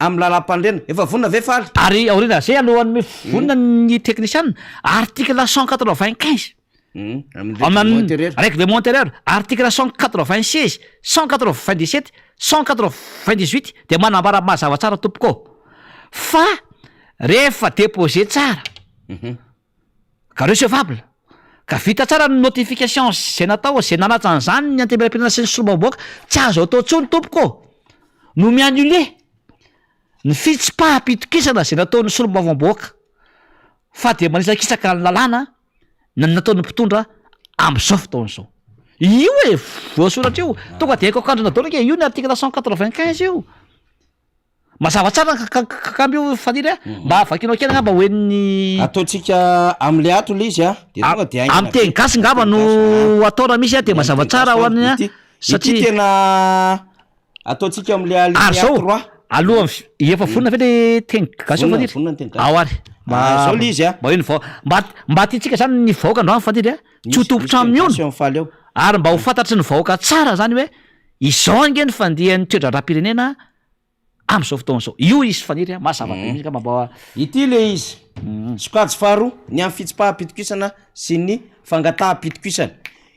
Amin'ny lalam-panorenana. Efa vonona ve Faly? Ary aoriana zay alohan'ny vonona ny teknisiana, article 195 amin'ny règlement intérieur, article 196, 197, 198 dia manambara mazava tsara tompoko ô, fa rehefa déposer tsara ka recevable, ka vita tsara ny notification zay natao, zay nanaja an'izany ny antenimierampirenena sy ny solombavambahoaka, tsy azo atao intsony tompoko ô, no mi-annuler ny fitsipaham-pitokisana zay nataon'ny solombavambahoaka, fa dia manitsakitsaka ny lalàna ny nataon'ny mpitondra amin'izao fotoana izao. Io e, voasoratra io, tonga dia haiko ankandrina daholo ange io ny article 195 io. Mazava tsara ny kakamby io Faniry a, mba vakinao kely angamba ho henon'ny. Ataontsika amle ato le izy a, de tonga de haingana Amin'ny teny gasy ngamba no atao raha misy a, de mazava tsara ho an'ny a, satria. Ity tena ataontsika amle alinéa Ary zao, trois. alohan'ny fi- efa vonona ve le teny gasy io Vonona, Faniry? vonona ny teny gasy. Ao ary. Mba Ah, zao le izy a. Mba io ny vao- mba mba tiantsika zany ny vahoaka androany Faniry a, tsy ho Misy- misy tompon-trano teny mihono. gasy eo amin'ny faly ao. Ary mba ho fantatry ny vahoaka tsara zany hoe Izao ange ny fandihan'ny toe-draharaham-pirenena amin'izao fotoana izao. Io izy Faniry a, mazava be mihitsy angamba mba. Ity ilay izy. Sokajy faharoa, ny amin'ny fitsipaham-pitokisana sy ny fangataham-pitokisana.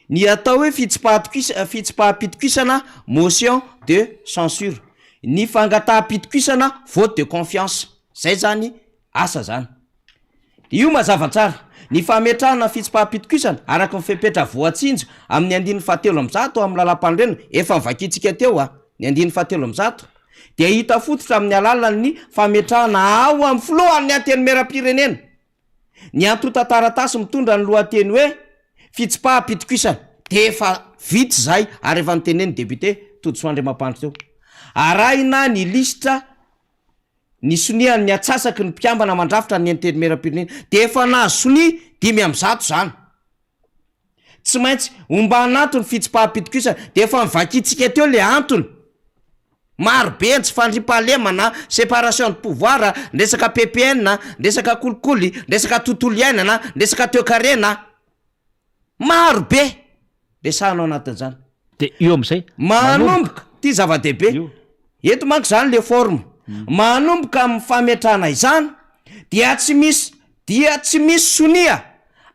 Ny atao hoe fitsipahantokisa- fitsipaham-pitokisana, motion de censure. Ny fangataham-pitokisana, vote de confiance. Zay zany asa zany. Io mazava tsara. Ny fametrahana fitsipaham-pitokisana araka ny fepetra voatsinjo amin'ny andininy fahatelo 103 amin'ny Lalàmpanorenana, efa novakintsika teo a, ny andininy fahatelo 103, dia hita fototra amin'ny alalan'ny fametrahana ao amin'ny filohan'ny Antenimierampirenena ny antontan-taratasy mitondra ny lohateny hoe fitsipaham-pitokisana. Dia efa vita izay ary efa notenenin'ny député Todisoa Andriamampandry teo. Arahina ny lisitra Ny sonian'ny atsasaky ny mpikambana mandrafitra ny Antenimierampirenena dia efa nahazo sonia 105 izany. Tsy maintsy omban'antony fitsipaham-pitokisana dia efa novakintsika teo le antony. Maro be ny tsy fandriampahalemana, séparation de pouvoir, ny resaka PPN, ny resaka kolikoly, ny resaka tontolo iainana, ny resaka toekarena. Maro be resahana ao anatin'izany. Dia eo amin'izay, manomboka, ity zava-dehibe, eto manko izany le forme, manomboka amin'ny fametrahana izany dia tsy misy dia tsy misy sonia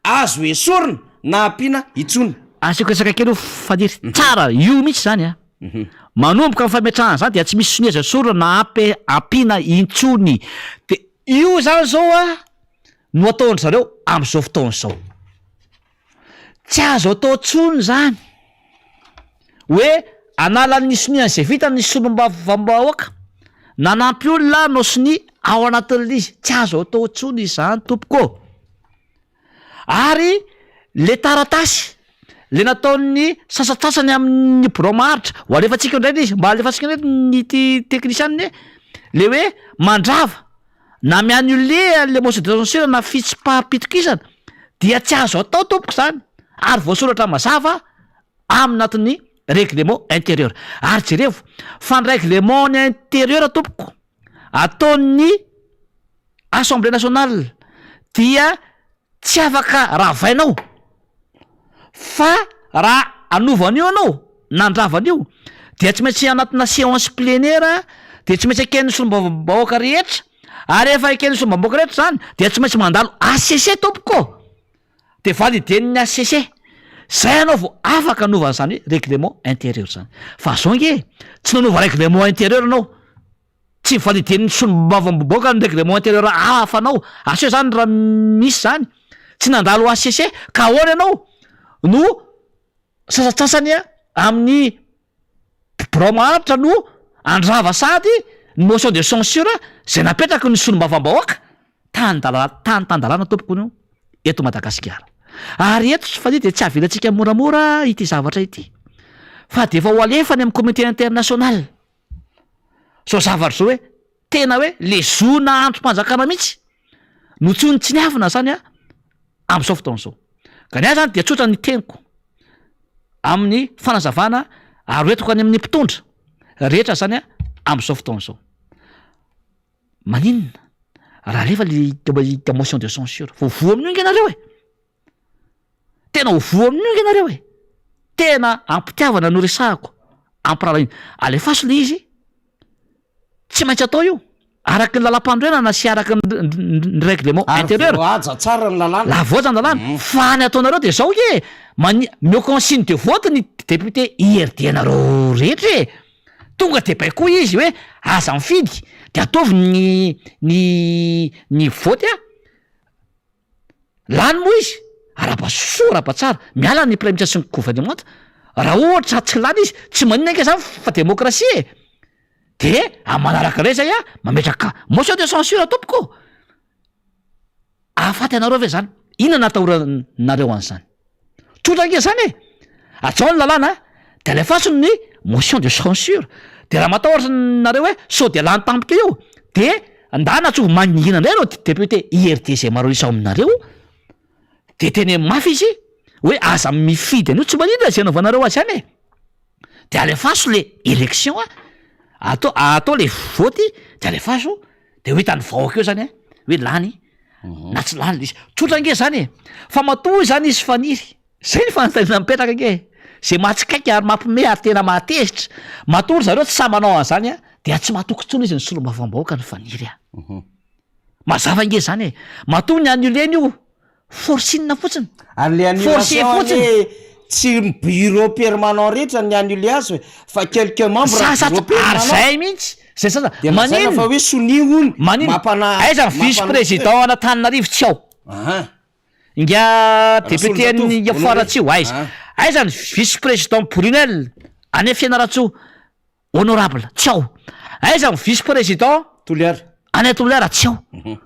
azo esorina na ampiana intsony. Asiako resaka kely io Faniry, tsara io mihitsy izany a! Manomboka amin'ny fametrahana izany dia tsy misy sonia azo esorina na ampiana intsony. Dia io izany izao a no ataon-dry zareo amin'izao fotoana izao. Tsy azo atao intsony izany hoe hanala ny sonia an'izay vita ny solombavambahoaka, nanampy olona hanao sonia ao anatin'ilay izy, tsy azo atao intsony izany tompoko ô! Ary le taratasy le nataon'ny sasantsasany amin'ny birao maharitra, ho alefantsika indray le izy, mba alefantsika indray ny ity teknisianina e, le hoe mandrava na mi-annuler an'le motion de censure na fitsipaham-pitokisana dia tsy azo atao tompoko zany ary voasoratra mazava aminatin'ny règlement intérieur ary jerevo fa ny règlement ny intérieur tompoko ataon'ny assemblée nationale dia tsy afaka ravainao fa raha hanova an'io ianao na handrava an'io dia tsy maintsy anatina séance plénière dia tsy maintsy eken'ny solombavambahoaka rehetra ary rehefa eken'ny solombavambahoaka rehetra zany dia tsy maintsy mandalo HCC tompoko ô! dia validen'ny HCC zay ianao vao afaka hanova an'izany hoe règlement intérieur zany fa zao nge tsy nanova règlement intérieur ianao Tsy valider-n'ny solombavambahoaka ny règlement intérieur hafanao, aseho zany raha misy zany, tsy nandalo HCC ka ahoana ianao no sasantsasany amin'ny birao maharitra no handrava sahady ny motion de censure zay napetraky ny solombavambahoaka? Tany dalàna tany tan-dalàna tompoko no eto Madagasikara. Ary eto tsy fania dia tsy avelantsika moramora ity zavatra ity fa dia efa ho alefa any amin'ny comité international. Zao zavatra zao hoe tena hoe le zo-na andrim-panjakana mihitsy no tsinontsiniavina zany an am'zao fotoana zao. Ka ny ahy zany dia tsotra ny teniko amin'ny fanazavana ary ho entiko any amin'ny mpitondra rehetra zany an am'zao fotoana zao. Maninona raha alefa le motion de censure? Vao voa amin'io nge nareo e! Tena ho voa amin'io nge nareo e! Tena am-pitiavana no resahako, am-pirahalahiana. Alefaso le izy, tsy maintsy atao io, araky ny lalam-panorenana sy araky ny règlement intérieur. Ary voahaja tsara ny lalàna. La voahaja ny lalàna, fa ny ataonareo de zao nge, mani- omeo consigne de vote ny député IRD nareo rehetra e! Tonga de baikoy izy hoe aza mifidy, de ataovy ny ny ny vote a! Lany moa izy, arahaba soa arahaba tsara, miala ny praiminisitra sy ny governemanta, raha ohatra tsy lany izy, tsy maninona ange zany fa demokrasia e! De amin'ny manaraka indray zay an, mametraka motion de censure tompoko ô! Ahafaty anareo ve zany? Inona no atahoranareo an'izany? Tsotra ange zany e! Hajao ny lalàna de alefaso ny motion de censure, de raha matahotra nareo hoe sao de lany tampoka io de ndana antsovo mangingina indray ireo député IRD zay maro isa ao aminareo de teneno mafy izy hoe aza mifidy an'io, tsy maninona zay anaovanareo azy any e! De alefaso le élection a, atao atao le vote de alefaso de ho hitan'ny vahoaka eo zany a hoe lany na tsy lany le izy, tsotra ange zany e! Fa matoa izany izy faniry, zay ny fanontaniana mipetraka ange e! Zay mahatsikaiky ary mampiomehy ary tena mahatezitra, matoa ry zareo tsy sahy manao an'izany a, dia tsy matoky intsony izy ny solombavambahoaka ny faniry a! Mazava ange zany e! Matoa ny annuler-ny io Forcing fotsiny. Ary le Forcé annulation fotsiny. anie tsy ny bureau permanent rehetra ny annuler azy e, fa quelques membres Sasa bureau tsy ary permanent. zay mihitsy, zay sasa De lazaina maninona? fa hoe sonia hono Maninona? mampana- Aiza ny vice mampana- président an'Antananarivo tsy ao? Ahan. Ingahy député Rasolonjatovo, an'i Honoré. Fianarantsoa aiza? Ah. Aiza ny vice président Brunel any Fianarantsoa? Honorable, tsy ao. Aiza ny vice président? Toliara. Any Toliara, tsy ao.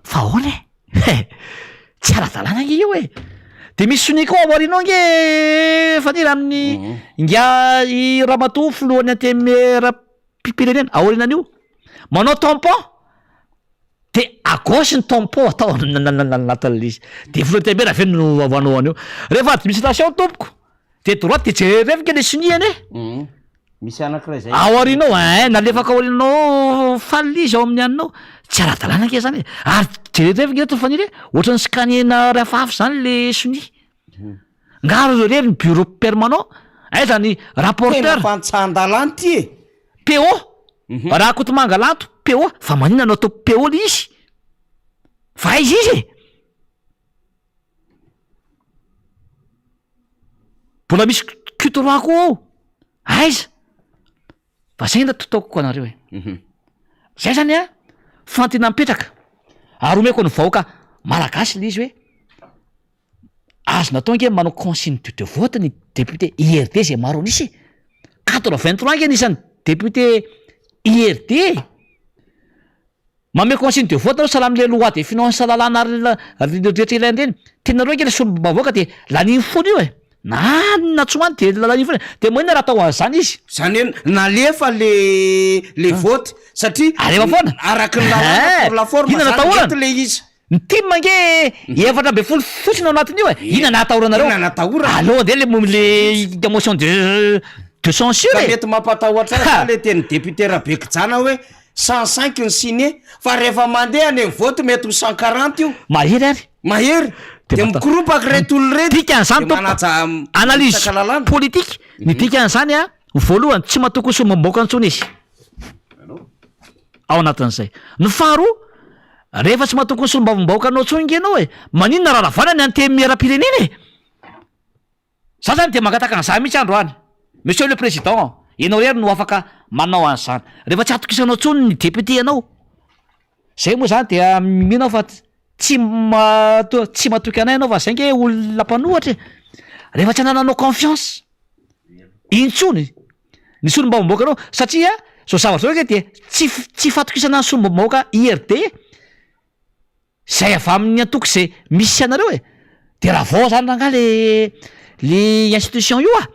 Fa ahoana e? He! Tsy ara-dalàna ange io e! De misy sonia koa ao aoriana ao ange Faniry amin'ny ingahy ramatoa filohan'ny antenimieram-pirenena ao aorianan'io. Manao tampon, de à gauche ny tampon atao anatin'ilay izy. De filohan'ny antenimiera avy eo no manao an'io. Rehefa administration tompoko, de droite de jereo ange le sonia anie. Misy anakiray zay. Ao aoriana ao ein, nalefako ao aoriana ao faly izy ao amin'ny anona ao, tsy ara-dalàna ange zany e, ary jereo ange ry Faniry e, ohatran'ny scanner-na hafahafa zany le sonia, nga reo irery ny bureau permanent, aiza ny rapporteur? Tena fantsahan-dalàna ity e! PO, Rakotomanga Lanto, PO, fa maninona no atao PO le izy? Fa aiza izy e? Mbola misy Q3 koa ao, aiza? Fa zay no ataoko anareo e. Zay zany an, fantina mipetraka, ary omeko ny vahoaka malagasy le izy hoe, azo natao ange ny manao consigne de de vote ny député IRD zay maro an'isa e, 83 ange ny isan'ny député IRD e. Manome consigne de vote nareo sahala amle loi de finance lalàna rehetra ilaina ireny, tianareo ange le solombavambahoaka de laniany foana io e! Na any na tsy ho any de laniany foana e! De maninona raha atao an'izany izy? Zany hoe nalefa le le vote satria Alefa foana? araky ny lalàna pour la forme Inona no zany atahorana? mety le izy. Ny tim ange 14 fotsiny ao anatin'io e! Inona no ahatahoranareo? Inona no atahorana? Aleo andeha le le motion de de censure Ka e! mety mampatahotra ahy zany le tenin'ny député Rabekijana hoe 105 ny signé fa rehefa mandeha any amin'ny vote mety ho 140 io. Mahery ary. Mahery. Dia Dia mata- mikoropaka ireto olona ireto. Dikan'izany Dia tompoko, manaja analyse manitsaka lalàna. politique, ny dikan'izany an, voalohany tsy matoky ny solombavambahoaka intsony izy. Ao anatin'izay. Ny faharoa, rehefa tsy matoky ny solombavambahoaka anao intsony nge ianao e, maninona raha ravana ny antenimierampirenena e? Za zany dia mangataka an'izany mihitsy androany. Monsieur le président, ianao irery no afaka manao an'izany. Rehefa tsy atokisanao intsony ny député anao, zay moa zany dia mino aho fa tsy mato- tsy matoky anay ianao fa zay nge olona mpanohatra e. Rehefa tsy anananao confiance intsony ny solombavambahoaka anao satria zao zavatra zao nge dia tsy tsy fatokisana ny solombavambahoaka IRD Zay avy amin'ny antoko zay misy anareo e! De ravao zany rangah le le institution io a!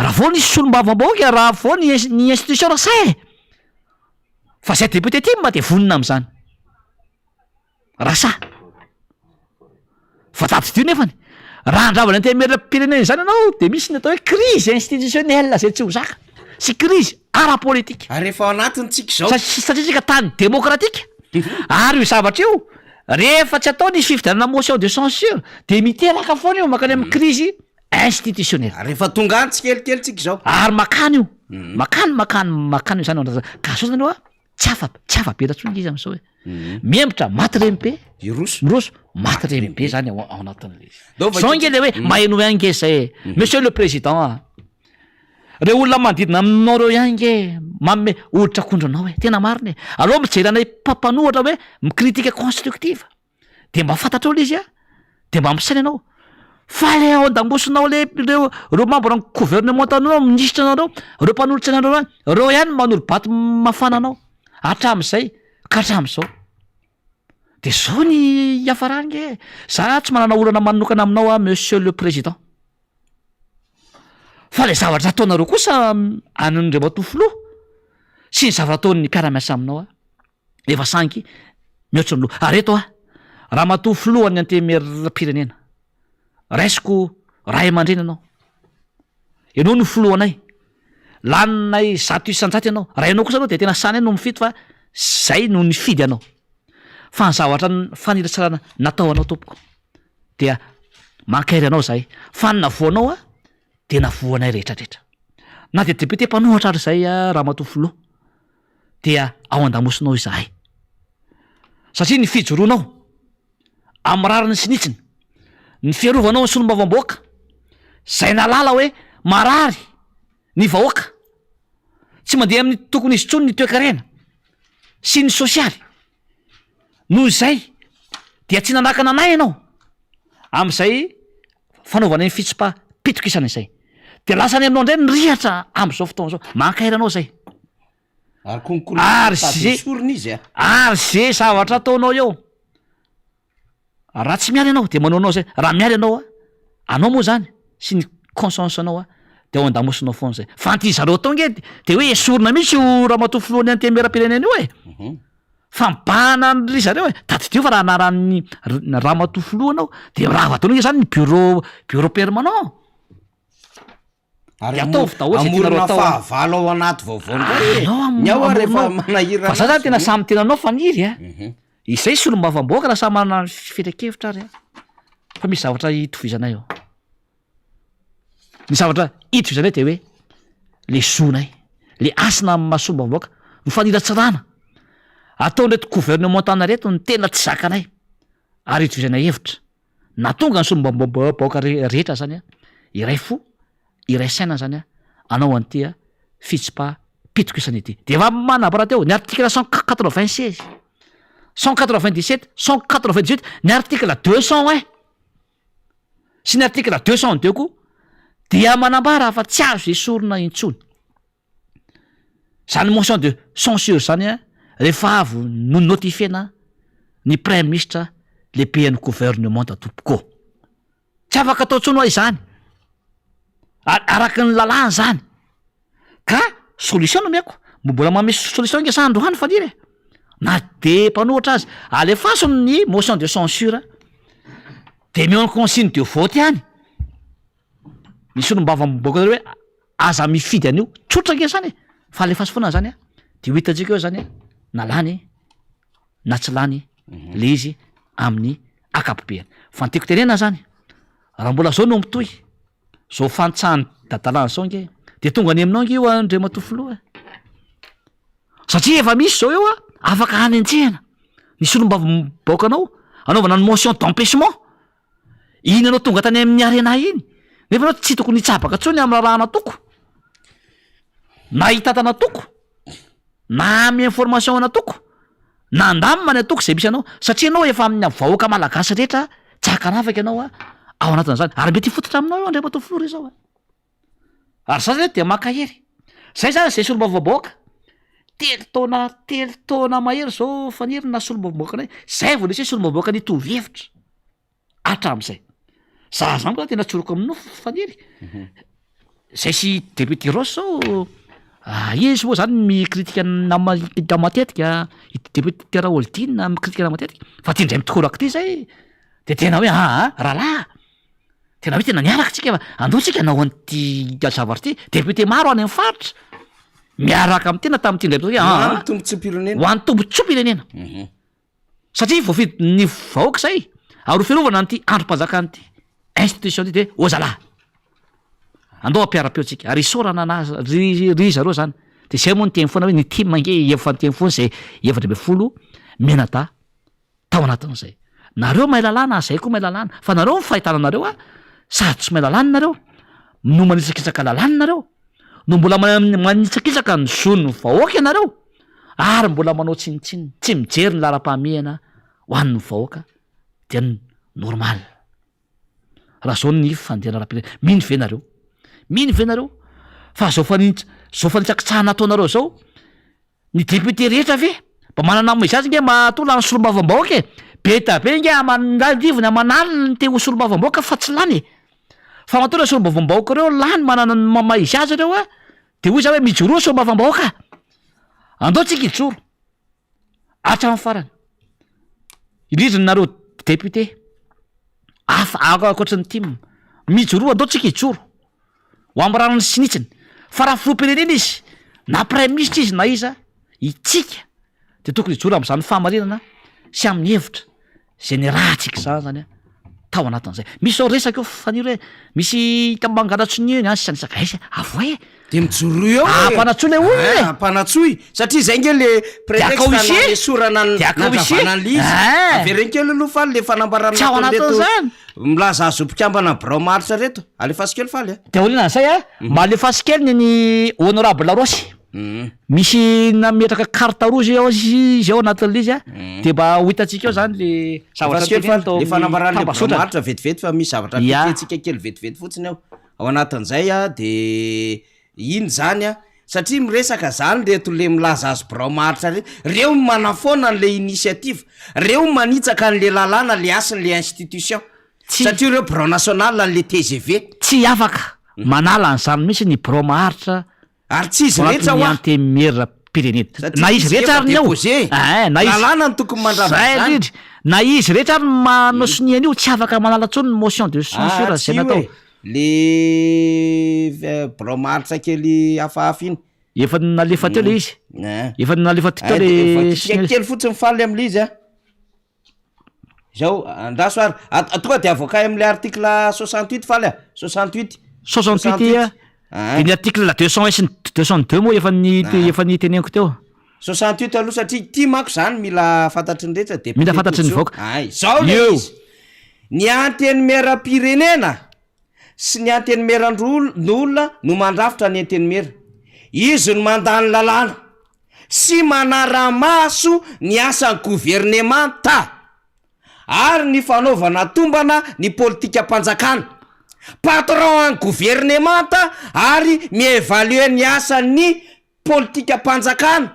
Ravao ny solombavambahoaka e, ravao ny ny institution raha sahy e! Fa zay député tim de vonona am'zany, raha sahy. Fa tadidio nefany, raha handrava ny antenimieram-pirenena izany ianao de misy ny atao hoe crise institutionnelle zay tsy ho zaka, sy crise ara-politika. Ary efa ao anatiny tsika izao. Satria tsika tany demokratika, ary io zavatra io rehefa tsy atao ny fifidianana motion de censure de miteraka foana io mankany amin'ny crise institutionnelle. Ary efa tonga any tsikelikely tsika izao. Ary makany io, makany makany makany io zany ao anatin'izany, ka zao zany aloha Tsy afa tsy afa-bela intsony izy amin'izao e. Mihemotra, maty renibe. Hiroso. Miroso, maty renibe zany ao ao anatin'ilay izy. Ndao Zao ange le hoe maheno ihany nge zay e. Monsieur le président a! Reo olona manodidina aminao reo ihany nge manome hoditra akondro anao e. Tena marina e. Aleo mijery anay mpampanohatra hoe mi-critique constructive. De mba fantatrao le izy a, de mba misaina ianao, fa le ao an-damosina ao le reo reo membre ny gouvernement anareo, minisitra anareo, reo mpanolotsaina anareo any, reo ihany no manolo-bato mafana anao hatramin'izay ka hatramin'izao. De zao ny hiafarany nge e, za tsy manana olana manokana aminao aho monsieur le président, fa le zavatra ataonareo kosa any Andriamatoa filoha sy ny zavatra ataon'ny mpiara-miasa aminao a. Efa sangy mihoatra ny loha. Ary eto aho, Ramatoa Filohan'ny Antenimierampirenena, raisiko ray aman-dreny ianao. Ianao no filohanay. Laninay 100% ianao. Raha ianao kosa aloha dia tena sahinay no mifidy fa zay no nifidy anao. Fa ny zavatra faniratsirana natao anao tompoko dia mankahery anao zahay. Fa ny navoanao dia navoanay rehetrarehetra. Na dia député mpanohatra ary izay Ramatoa Filoha. dia ao an-damosinao izahay. Satria ny fijoroanao amin'ny rariny sy ny hitsiny, ny fiarovanao ny solombavambahoaka, izay nahalala hoe marary ny vahoaka, tsy mandeha amin'ny tokony izy intsony ny toekarena sy ny sosialy, noho izay dia tsy nanakana anay ianao amin'izay fanaovana ny fitsipaham-pitokisana izay. Dia lasa any aminao indray ny rihatra amin'izao fotoana izao. Mankahery anao izay. Ary konkonona Ary mitady ze esorina izy a. ary ze zavatra ataonao eo, raha tsy miala ianao de manao anao zay, raha miala ianao a, anao moa zany sy ny conscience anao a de ao an-damosinao foana zay, fa ny tian'ny zareo atao nge de hoe esorina mihitsy io ramatoa filohan'ny antenimierampirenena io e, fa mibahana an-dry zareo e, tadidio fa raha anaran'ny ramatoa filoha anao de rava daholo nge zany ny bureau bureau permanent. Ary De ataovy daholo zay tianareo hamorona atao an. fahavalo ao anaty vaovao indray e! Anao am- Ny ao ary efa amoronao. manahirana Fa za zany azy tena no. samy tena anao Faniry a! Izay solombavambahoaka raha samy manana ny fetra-kevitra ary a! Fa misy zavatra itovizanay ao. Ny zavatra itovizanay de hoe le zonay, le hasina amin'ny maha solombavambahoaka, ny faniratsirana ataon'ireto gouvernement-tana ireto no tena tsy zakanay ary itovizanay hevitra. Nahatonga ny solombavambahoaka rehetra zany hiray fo, hiray saina zany hanao an'ity fitsipaham-pitokisana ity. Dia efa manambara teo ny article 196, 197, 198, ny article 201 sy ny article 202 koa dia manambara fa tsy azo esorina intsony. Zany motion de censure zany an, rehefa avy no notifiena ny praiminisitra lehiben'ny gouvernemanta tompoko. Tsy afaka atao intsony hoa izany, ary araky ny lalàna izany, ka solution no omeko, mbola manome solution nge za androany Faniry e, na de mpanohitra aza, alefaso ny motion de censure, de omeo ny consigne de vote ihany. Ny solombavambahoaka hoe aza mifidy an'io, tsotra ange zany e, fa alefaso foana zany a, de ho hitantsika eo zany na lany na tsy lany le izy amin'ny ankapobeany. Fa ny tiako tenenana zany, raha mbola zao no mitohy, zao fanitsahan'i dadalana zao ange de tonga any aminao ange io Andriamatoa Filoha e, satria efa misy zao eo a, afaka hanenjehana ny solombavambahoakanao anaovana ny motion d'empêchement. Iny ianao tonga tany amin'ny arena iny, nefa ianao tsy tokony hitsabaka intsony amin'ny raharahan'antoko, na hitantana antoko, na amin'ny information an'antoko, na handamina ny antoko izay misy anao, satria ianao efa amin'ny vahoaka malagasy rehetra tsy ankanavaka ianao ao anatin'izany, ary mety hifototra aminao io Andriamatoa Filoha re zao a! Ary za zany dia mankahery, zay zany zay solombavambahoaka, telo taona telo taona mahery zao Faniry na solombavambahoaka anay, zay vao nisy hoe solombavambahoaka nitovy hevitra hatram'zay, za zany moa tena tsoriko aminao Faniry, zay sy député Rossy zao izy moa zany mi-critique anah matetika, i député Raholdina mi-critique anah matetika, fa ty ndray mitoraka ty zay de tena hoe aa rahalahy. Tena hoe tena niaraka tsika fa andao tsika hanao an'ity zavatra ity, député maro any amin'ny faritra miaraka amin'ny tena tamin'ity indray mitondra hoe Ho an'ny aa tombontsoam-pirenena. ho an'ny tombontsoam-pirenena. Satria voafidin'ny vahoaka izay ary ho fiarovana an'ity andrim-panjakana ity, institution ity de ô zalahy andao hampiara-peo tsika ary isaorana anazy ry ry zareo zany, de zay moa niteny foana hoe ny tim ange efa niteny foana zay 14 mianadahy. tao anatin'izay. Nareo mahay lalàna, zay koa mahay lalàna, fa nareo ny fahitana anareo a, sady tsy mahay lalàna nareo, no manitsakitsaka lalàna nareo, no mbola manitsakitsaka ny zon'ny vahoaka ianareo, ary mbola manao tsinontsinona, tsy mijery ny laharam-pahamehana ho an'ny vahoaka dia normal. Raha zao ny fandehana ara-pirenena, mino ve nareo? Mino ve nareo fa zao fanits- zao fanitsakitsahana ataonareo zao, Ny député rehetra ve mba manana ny maha izy azy nge matoa lany solombavambahoaka e! Be da be nge aman'arivony aman'aliny ny te ho solombavambahoaka fa tsy lany e! Fa matoa ireo solombavambahoaka ireo lany manana ny maha izy azy ireo a, de hoy za hoe mijoroa solombavambahoaka! Andao tsika hijoro hatramin'ny farany, indrindra nareo député hafa ankoatry ny tim, mijoroa andao tsika hijoro. Ho amin'ny rariny sy ny hitsiny. Fa raha filoham-pirenena izy, na praiminisitra izy na iza, itsika dia tokony hijoro amin'izany fahamarinana sy amin'ny hevitra izay niarahantsika izany zany tao anatin'izay. Misy zao resaka eo Faniry hoe misy hita mangala-tsonia eny any sy anisaka aiza, avoay e! De mijoroa eo e! Ampanatsoy le olona e! Eh, ampanatsoy! Satria zay nge le De akao prétexte ici e! nanesorana ny De akao ici e! nandravana an'le izy. Eh! Avereno kely aloha faly le fanambarana Tsy ao nataon'ireto anatin'izany! Milaza azy ho mpikambana ny birao maharitra reto. Alefaso kely Faly a. De aorianan'izay a, mba alefaso kely ny an'i honorable Rossy. Misy nametraka carte rouge ao izy ao anatin'ilay izy a, de mba ho hitantsika eo zany le zavatra Alefaso kely noteneniny Faly, tao le amin'ny fanambaran'le birao tambazotra. maharitra vetivety fa misy zavatra Ya. pikentsika kely vetivety fotsiny ao. Ao anatin'izay a de iny zany a, satria miresaka zany reto le milaza azy birao maharitra reto, reo no manafoana an'le initiative, reo manitsaka an'le lalàna le hasin'le institution, Tsy. satria reo birao national an'le tgv. Tsy afaka manala an'izany mihitsy ny birao maharitra Ary tsy izy ao rehetra anatin'ny hoa. antenimieram-pirenena. Satria Na izy izy rehetra efa ary ny ao. déposé. Ein, na izy. Lalàna no tokony mandrava Zay an'izany. indrindra. Na izy rehetra ary no manao sonia an'io, tsy afaka manala intsony ny motion de Ah, censure tsy izay io natao. e. Le birao maharitra kely hafahafa iny. Efa nalefa teo le izy. Efa nalefa teo le. Voakitika kely fotsiny faly am'le izy a. Zao, andraso ary, a- tonga de avoakay am'le article 68 faly a, 68. 68 a, de ny article 201 sy ny 202 moa efa ni- efa niteneniko teo. 68 aloha satria ity manko zany mila fantatry ny rehetra de Mila fantatry ny vahoaka. Ay, zao le Eo. izy. Ny antenimieram-pirenena sy ny antenimieran-drohol- no mandrafitra ny antenimiera. Izy no mandany lalàna sy manara-maso ny asan'ny governemanta ary ny fanaovana tombana ny politikam-panjakana. Patron an'ny governemanta ary mi-evaluer ny asan'ny politikam-panjakana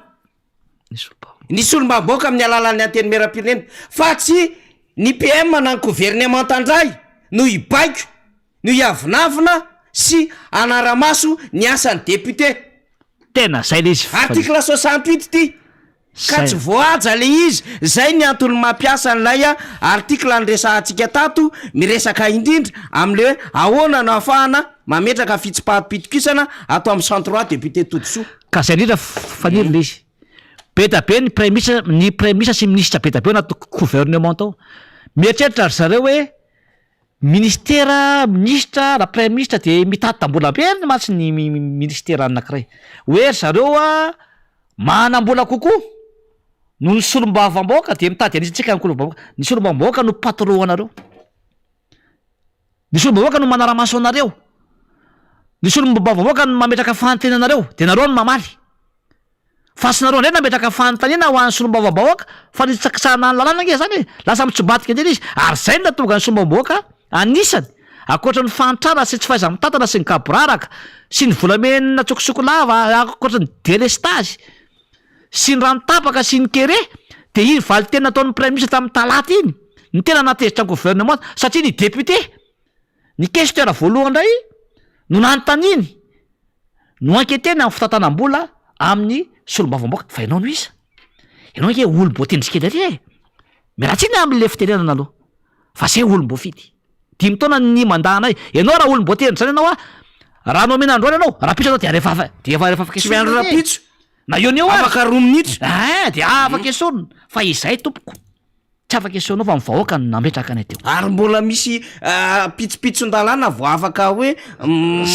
ny solombavambahoaka amin'ny alalan'ny antenimieram-pirenena fa tsy ny PM na ny governemanta indray no hibaiko, no hiavonavona sy hanara-maso ny asan'ny député. Tena zay le izy fa. Article 68 ity ka tsy voahaja le izy, zay ny antony mampiasa an'ilay article niresahantsika tato, miresaka indrindra amle hoe ahoana no ahafahana mametraka fitsipaham-pitokisana ato amin'ny 103 député Todisoa. Ka zay indrindra Faniry le izy. Be da be ny praiminisitra ny praiminisitra sy minisitra be da be ao anaty gouvernement ao. Mieritreritra ry zareo hoe ministera, minisitra na praiminisitra de mitati-dambola be any mantsy ny ministera anakiray. Hoe ry zareo a manam-bola kokoa noho ny solombavambahoaka de mitady hanitsy antsika ny solombavambahoaka. Ny solombavambahoaka no patron anareo. Ny solombavambahoaka no manara-maso anareo. Ny solombavambahoaka no mametraka fanontaniana anareo de nareo no mamaly. Fa tsy nareo indray nametraka fanontaniana ho an'ny solombavambahoaka fa nitsakitsahana ny lalàna ange zany e! Lasa mitsobadika indray ilay izy ary zay no nahatonga ny solombavambahoaka anisany ankoatra ny fahantrana sy tsy fahaiza-mitantana sy ny gaboraraka sy ny volamena tsokosoko lava ankoatra ny delestazy sy ny rano tapaka sy ny kere dia iny valinteny nataon'ny praiminisitra tamin'ny talata iny no tena nahatezitra ny gouvernement satria ny député ny questeur voalohany indray no nanontaniany No enquêter-na amin'ny fitantanam-bola amin'ny solombavambahoaka fa ianao no iza? Ianao ange olom-boatendry kely ary e! Miala tsiny amin'le fitenenana aloha fa zay olom-boafidy. Dimy taona ny mandat anay. Ianao raha olom-boatendry zany ianao a, raha nomena androany ianao, rahampitso ianao dia rehefa afa- dia efa rehefa afaka Tsy miandry esorina anie. rahampitso. Na eo no eo ary. Afaka roa minitra. Ein, dia afaka esorina. Fa izay tompoko. Tsy afaka esorinao fa ny vahoaka no nametraka anay teo. Ary mbola misy pitsopitson-dalàna vao afaka hoe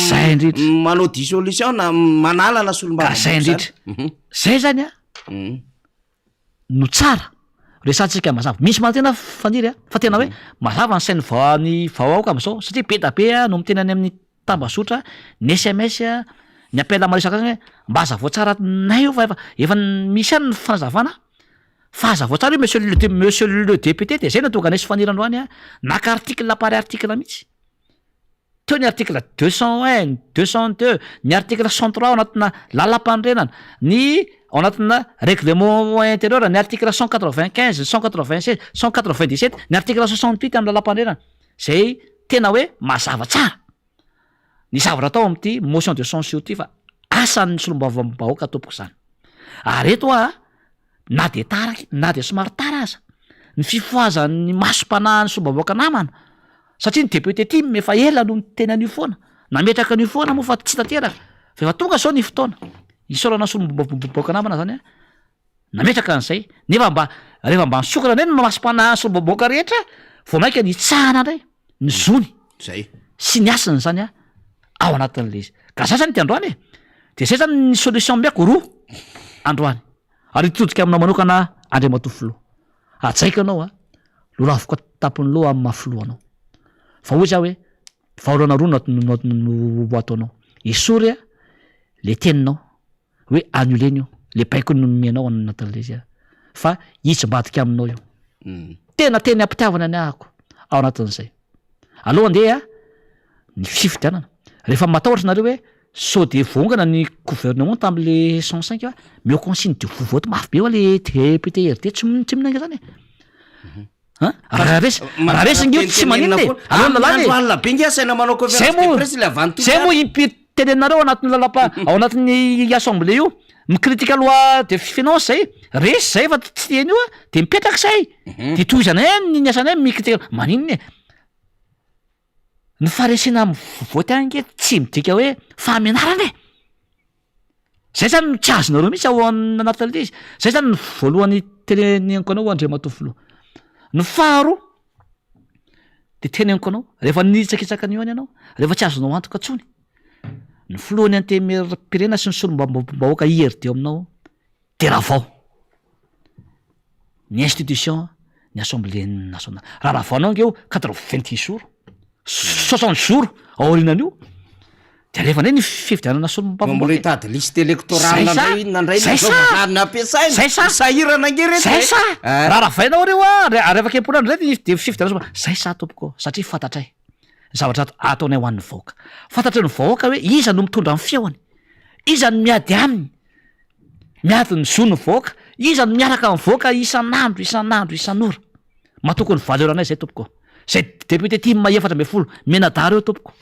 Zay indrindra. manao dissolution na manala na Ka zay solombavambahoaka indrindra. zany. Zay zany a no tsara resahantsika mazava. Misy manantena Faniry a, fa tena hoe mazava ny sain'ny va- ny vahoaka am'zao satria be da be a no miteny any amin'ny tambazotra, ny sms, ny appel maro isan-karazany hoe mba hazavao tsara nay io fa efa efa misy ihany ny fanazavana fa hazavao tsara io monsieur le dé- monsieur le député de zay no nahatonga anay sy Faniry androany a, naka article par article mihitsy, teo ny article 201, 202, ny article 103 ao anatina lalampanorenana, ny ao anatina règlement intérieur, ny article 195, 196, 197, ny article 68 amin'ny lalampanorenana, zay tena hoe mazava tsara ny zavatra atao amin'ity motion de censure ity fa asan'ny solombavambahoaka tompoko izany. Ary eto hoa na de tara na de somary tara aza ny fifohazan'ny masom-panahin'ny solombavambahoaka namana satria ny député tim efa ela no niteny an'io foana, nametraka an'io foana moa fa tsy tanteraka fa efa tonga zao ny fotoana isaorana ny solombavambahoaka namana zany an. Nametraka an'izay, nefa mba rehefa mba nisokatra indray ny masom-panahin'ny solombavambahoaka rehetra, vao mainka nitsahana indray ny zony Zay. sy ny hasiny zany an, ao anatin'ilay izy. Ka zay zany ity androany e! De zay zany ny solution omeko roa androany, ary hitodika aminao manokana aho Andriamatoa Filoha. Hajaiko ianao an, lolaviko an-tampon'ny loha amin'ny maha filoha anao. Fa hoy za hoe, vahaolana roa no no no ataonao, esory an le teninao, hoe annulena io, le baiko nomenao anatin'ilay izy fa hitsimbadika aminao io. Tena teny am-pitiavana ny ahako ao anatin'izay. Aleo andeha ny fifidianana. Rehefa matahotra nareo hoe sao de voaongana ny gouvernement tamin'le 105 a, meo consigne de vote mafy be hoa le député RD tsy tsy minainga zany e. An? Raha resy, raha resy nge io tsy maninona e. Aleo ny lalàna e. Andro alina be nge asaina manao Zay conférence de moa, presse le avy any zay Toliara. moa impiry teneninareo anatin'ny lalam-pa, ao anatin'ny assemblée io, mi-critique loi de finance zay, resy zay fa tsy tiany io a, de mipetraka zay, de tohizanay any ny asanay mi-critique, maninona e? Ny faharesena amin'ny vote ange tsy midika hoe fahamenarana e! Zay zany no tsy azonareo mihitsy ao anatin'ilay izy. Zay zany ny voalohany teneniko anao Andriamatoa Filoha. Ny faharoa de teneniko anao, rehefa nitsakitsaka an'io any ianao, rehefa tsy azonao antoka intsony, ny filohan'ny antenimierampirenena sy ny solombavambahoaka IRD eo aminao de ravao ny institution ny assemblée nationale. Raha ravaonao ange io 90 jours, 60 jours aorianan'io de alefa ndray ny fifidianana solombavambahoaka. Mbola hitady liste électorale ndray inona ndray Zay sa! ny ampiasaina. Zay sa! Sahirana ange reto Zay e. sa! Raha ravainao reo a, re- ary afaka enimpolo andro zay de fifidianana solombavambahoaka. Zay sa tompoko satria fantatray ny zavatra ataonay ho an'ny vahoaka. Fantatry ny vahoaka hoe iza no mitondra ny feony, iza no miady aminy. Miady ny zon'ny vahoaka, iza no miaraka amin'ny vahoaka isan'andro, isan'andro, isan'ora? Matoky ny valeur anay zay tompoko. Zay député tim 14 mianadahy reo tompoko.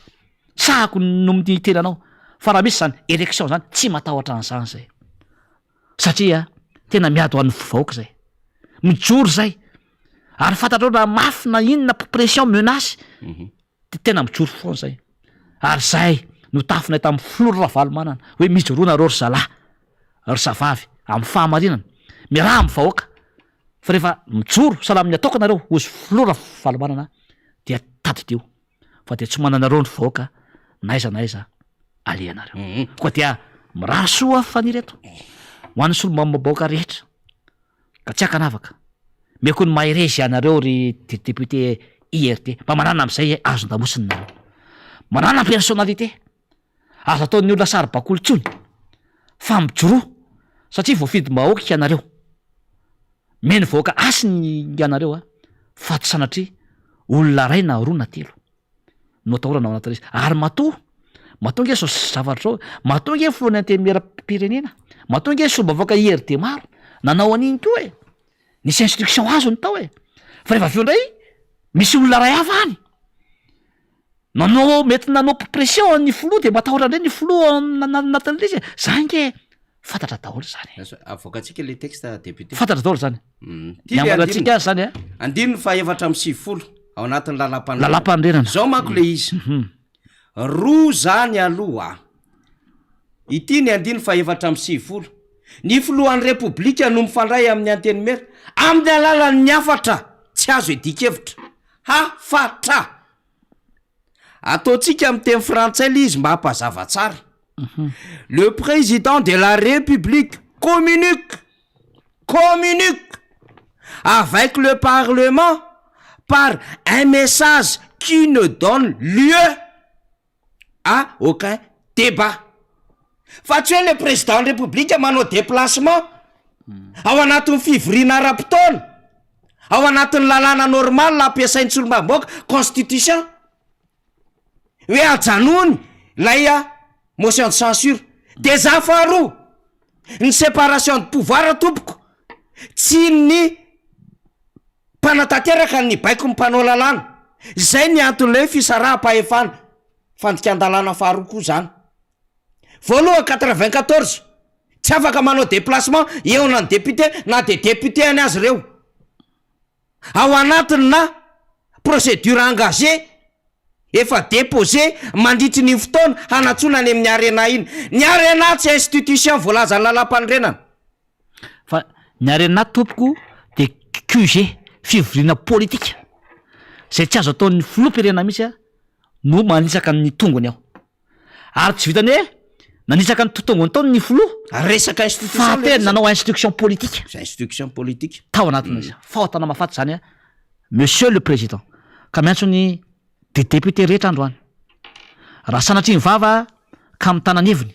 Sahako no miteny anao fa raha misy zany élection zany tsy matahotra an'izany zay. Satria tena miady ho an'ny vahoaka zay. Mijoro zay. Ary fantatrao na mafy na inona pression menace de tena mijoro foana zay. Ary zay no tafinay tamin'ny filoha Ravalomanana hoe mijoroa nareo ry zalahy, ry zavavy amin'ny fahamarinana, miaraha amin'ny vahoaka fa rehefa mijoro sahala amin'ny ataoko nareo hozy filoha Ravalomanana dia tadidio fa dia tsy manana anareo ny vahoaka na aiza na aiza alehanareo. Koa dia mirary soa faniry eto ho an'ny solombavambahoaka rehetra. Ka tsy ankanavaka. Meko ny mahereza ianareo ry député IRD. Mba manàna amin'izay azon-damosina nareo. Manàna personnalité. Aza ataon'ny olona saribakoly intsony. Fa mijoroa. Satria voafidim-bahoaka ianareo. Meno vahoaka hasiny ianareo a. Fa tsy sanatria olona iray na roa na telo. no atahorana ao anatin'ilay izy. Ary matoa, matoa ange zao zavatra zao, matoa ange filohan'ny antenimieram-pirenena, matoa ange solombavambahoaka IRD maro nanao an'iny koa e, nisy instruction azony tao e, fa rehefa avy eo indray misy olona iray hafa any nanao mety nanao pression an'ny filoha de matahotra indray ny filoha anatin'ilay izy e, za ange fantatra daholo zany e. Avoakantsika le texte député. Fantatra daholo zany. Ny ambarantsika azy zany a. Andininy faha 94 ao anatin'ny lalàmpanorenana. Lalàmpanorenana. Zao manko le izy. Roa zany aloha. Ity ny andininy faha 94. Ny filohan'ny Repoblika no mifandray amin'ny Antenimiera amin'ny alalan'ny hafatra tsy azo iadian-kevitra. Hafatra. Ataontsika amin'ny teny frantsay le izy mba hampazava tsara. Le président de la République communique, communique avec le parlement par un message qui ne donne lieu à aucun débat. Fa tsy hoe le président ny République manao déplacement ao anatin'ny fivoriana ara-potoana, ao anatin'ny lalàna normal ampiasain'ny solombavambahoaka, constitution, hoe ajanony lay motion de censure. De za faharoa, ny séparation de pouvoir tompoko, tsy ny mpanatanteraka ny baiko ny mpanao lalàna, zay ny anton'ilay hoe fisaraham-pahefana, fandikan-dalàna faharoa koa zany. Voalohany 94, tsy afaka manao déplacement eo na ny député na de député any azy ireo. Ao anatiny na procédure engagée efa déposé mandritry ny fotoana hanantsoana any amin'ny Arena iny. Ny Arena tsy institution voalazan'ny lalàmpanorenana. Fa ny Arena tompoko de QG, fivoriana politika, zay tsy azo ataon'ny filoham-pirenena mihitsy no manitsaka ny tongony ao. Ary tsy vitan'ny hoe nanitsaka ny tongony tao ny filoha, Resaka institution le fahatelo resaka. nanao instruction politique. Zay instruction politique. Tao anatin'izy. Fahotana mahafaty zany a, Monsieur le Président. Ka miantso ny de député rehetra androany. Raha sanatria ny vava ka mitana ny heviny,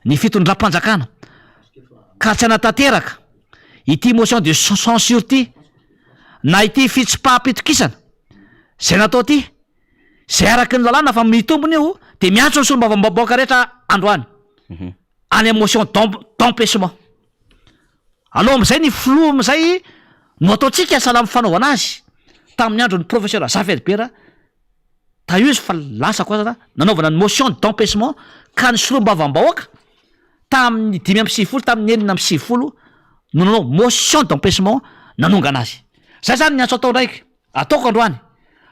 ny fitondram-panjakana ka tsy hanatanteraka ity motion de censure ity na ity fitsipaham-pitokisana zay natao ity, Izay araka ny lalàna fa mitombina io dia miantso ny solombavambahoaka rehetra androany any amin'ny motion d'empêchement. Aleo amin'izay ny filoha amin'izay no ataontsika sahala amin'ny fanaovana azy tamin'ny andron'ny professeur Zafy Albert Tahiry fa lasa koa aza nanaovana ny motion d'empêchement ka ny solombavambahoaka tamin'ny 95 tamin'ny 96 no nanao motion d'empêchement nanongana azy. Zay zany ny antso atao ndraiky. Ataoko androany,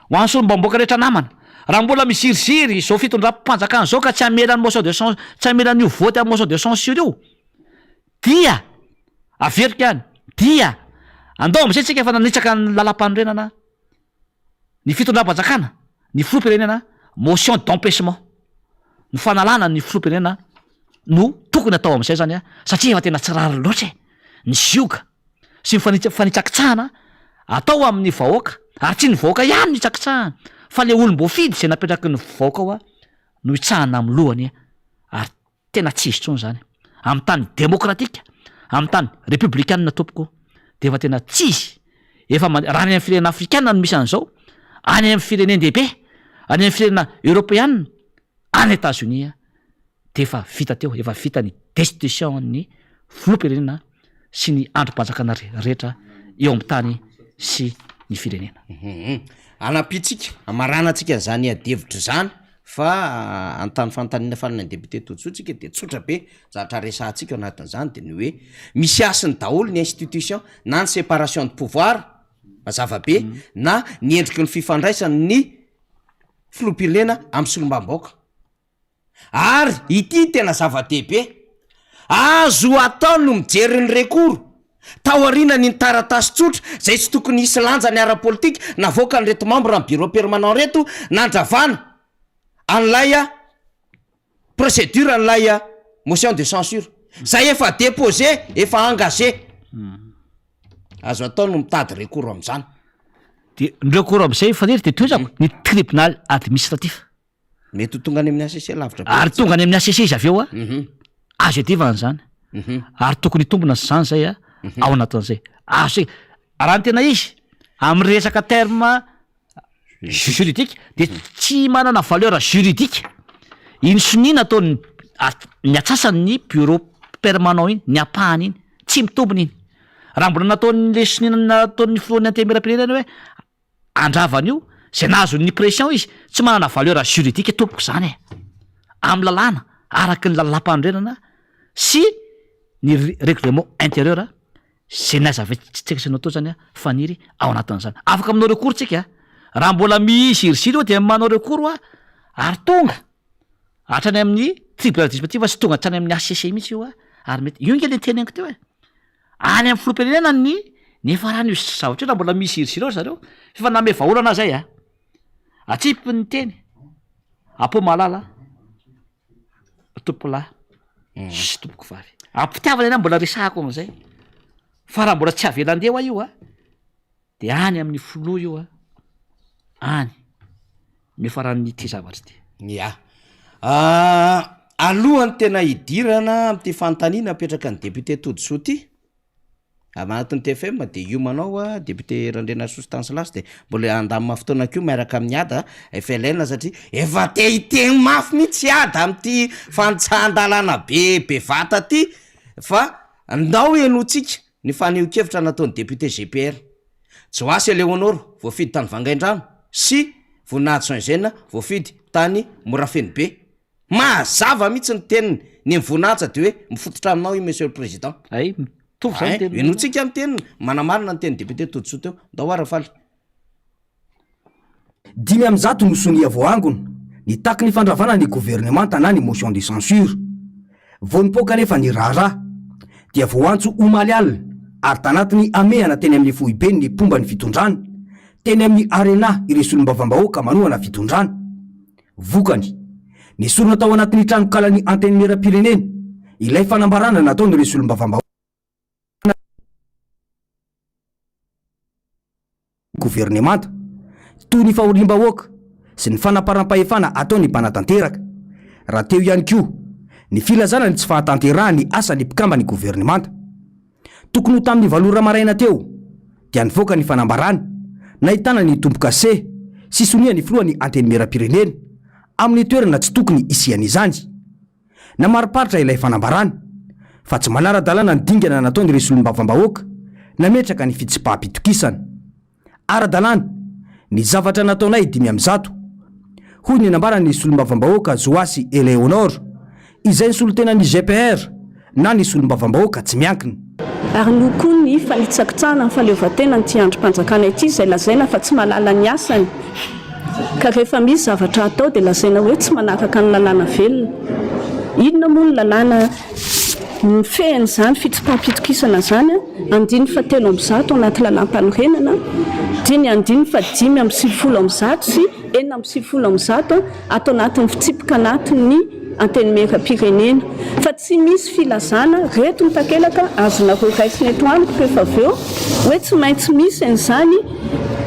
ho an'ny solombavambahoaka rehetra namana, Raha mbola miziriziry izao fitondram-panjakana izao ka tsy hamela ny motion de cen, tsy hamela an'io vote amin'ny motion de censure io dia averiko ihany dia andao amin'izay tsika efa nanitsaka ny lalam-panorenana ny fitondram-panjakana, ny filoham-pirenena, motion d'empêchement, ny fanalana ny filoham-pirenena no tokony atao amin'izay zany an, satria efa tena tsy rariny loatra e, ny zioga sy ny fanitsa- fanitsakitsahana atao amin'ny vahoaka, ary tsy ny vahoaka ihany no itsakitsahana fa le olom-boafidy izay napetraky ny vahoaka ao no itsahana amin'ny lohany ary Tena tsy izy intsony izany. Amin'ny tany demokratika, amin'ny tany repoblikanina tompoko dia efa tena tsy izy. Efa mande, raha any amin'ny firenena afrikana no misy an'izao, any amin'ny firenen-dehibe, any amin'ny firenena eoropeana, any Etazonia dia efa vita teo, efa vita ny destitution ny filoham-pirenena sy ny andrim-panjakana rehetra eo amin'ny tany sy ny firenena. Hanampiantsika, hamaranantsika an'izany adihevitra izany fa anontany fanontaniana farany an'i député Todisoa tsika de tsotra be zavatra resahantsika ao anatin'izany de ny hoe misy hasiny daholo ny institution na ny séparation de pouvoir mazava be na ny endriky ny fifandraisan'ny filoham-pirenena amin'ny solombavambahoaka. Ary ity tena zava-dehibe, azo atao ny mijery ny recours taorianan'iny taratasy tsotra izay tsy tokony hisy lanjany ara-politika navoakan'ireto membre ny bureau permanent ireto nandravana an'ilay procédure an'ilay motion de censure izay efa déposé, efa engagé. Azo atao ny mitady recours amin'izany. Dia ny recours amin'izay Faniry dia tohizako, ny tribunal administratif. Mety ho tonga any amin'ny HCC lavitra be. Ary tonga any amin'ny HCC izy avy eo a, azo iadivana izany. Ary tokony hitombina izany izay a, ao anatin'izay. Azo raha ny tena izy, amin'ny resaka terme juridique dia tsy manana valeur juridique iny sonia nataon'ny ny atsasan'ny bureau permanent iny, ny ampahany iny, tsy mitombina iny. Raha mbola nataon'le sonia nataon'ny filohan'ny antenimierampirenena hoe Handrava an'io, zay nahazo ny pression izy, tsy manana valeur juridique tompoko zany e! Amin'ny lalàna, araky ny lalàmpanorenana sy ny règlement intérieur zay nazavaintsika sy natao zany faniry ao anatin'izany. Afaka manao recours tsika, raha mbola miziriziry eo dia manao recours hoa ary tonga hatrany amin'ny tribunal administratif sy tonga hatrany amin'ny HCC mihitsy io ary mety, io nge le teneniko teo e! Any amin'ny filoham-pirenena ny niafaran'io zavatra io raha mbola misy ziriziry ao ry zareo, f'efa nanome vahaolana aho zay a! Atsipy ny teny, Apo malala, tompokolahy sy tompokovavy. Am-pitiavana anie mbola resahako an'izay, fa raha mbola tsy avela andeha hoa io a! De any amin'ny filoha io a, any no hiafaran'ity zavatra ity. Ya. Alohan'ny tena hidirana amin'ity fanontaniana apetraka ny député Todisoa ity, avy anatin'ny TFM de hiomana ao député Randrianarisoa Stanislas de mbola handamina fotoana koa miaraka amin'i Ada FLN satria efa te hiteny mafy mihitsy Ada amin'ity fanitsahan-dalàna be bevata ty fa ndao henointsika Ny fanehoan-kevitra nataon'ny député GPR, Joasy Eléonore, voafidy tany Vangaindrano, sy Voninahitsy Jean Eugène, voafidy tany Morafenobe. Mazava mihitsy ny teniny, ny an'i Voninahitsa dia hoe mifototra aminao io Monsieur le Président. Hay, mitovy izany ny teniny. Henointsika ny teniny, manamarina ny tenin'ny député Todisoa teo. Ndao ary Rafaly. 105 no sonia voaangona, nitaky ny fandravana ny governemanta na ny motion de censure. Vao nipoaka anefa ny raharaha, dia voaantso omaly alina ary tanatin'ny hamehana teny amin'ny foiben'ny mpomba ny fitondrana, teny amin'ny Arena ireo solombavambahoaka manohana fitondrana. Vokany, nesorina tao anatin'ny tranonkalan'ny Antenimierampirenena ilay fanambarana nataon'ireo solombavambahoaka. Governemanta, toy ny fahoriam-bahoaka sy ny fanaparam-pahefana ataon'ny mpanatanteraka. Raha teo ihany koa ny filazana ny tsy fahatanterahan'ny asan'ny mpikamban'ny governemanta. Tokony ho tamin'ny valo ora maraina teo dia nivoaka ny fanambarana nahitana ny tombo-kase sy sonian'ny filohan'ny Antenimierampirenena amin'ny toerana tsy tokony hisian'izany. Namariparitra ilay fanambarana fa tsy manara-dalàna ny dingana nataon'ireo solombavambahoaka nametraka ny fitsipaham-pitokisana. Ara-dalàna ny zavatra nataonay 105, hoy ny nambaran'ny solombavambahoaka Joasy Eléonore, izay nisolo tena ny GPR na ny solombavambahoaka tsy miankina. Ary noho koa ny fanitsakitsahana ny fahaleovantenan'ity andrim-panjakana ity izay lazaina fa tsy mahalala ny asany. Ka rehefa misy zavatra atao dia lazaina hoe tsy manaraka ny lalàna velona. Inona moa ny lalàna mifehy an'izany fitsipaham-pitokisana izany? Andininy fahatelo ambizato anaty lalàmpanorenana dia ny andininy faha-195 sy 196 ato anatin'ny fitsipika anatin'ny Antenimierampirenena. Fa tsy misy filazana, reto ny takelaka azonareo raisina eto amiko rehefa avy eo, hoe tsy maintsy misy an'izany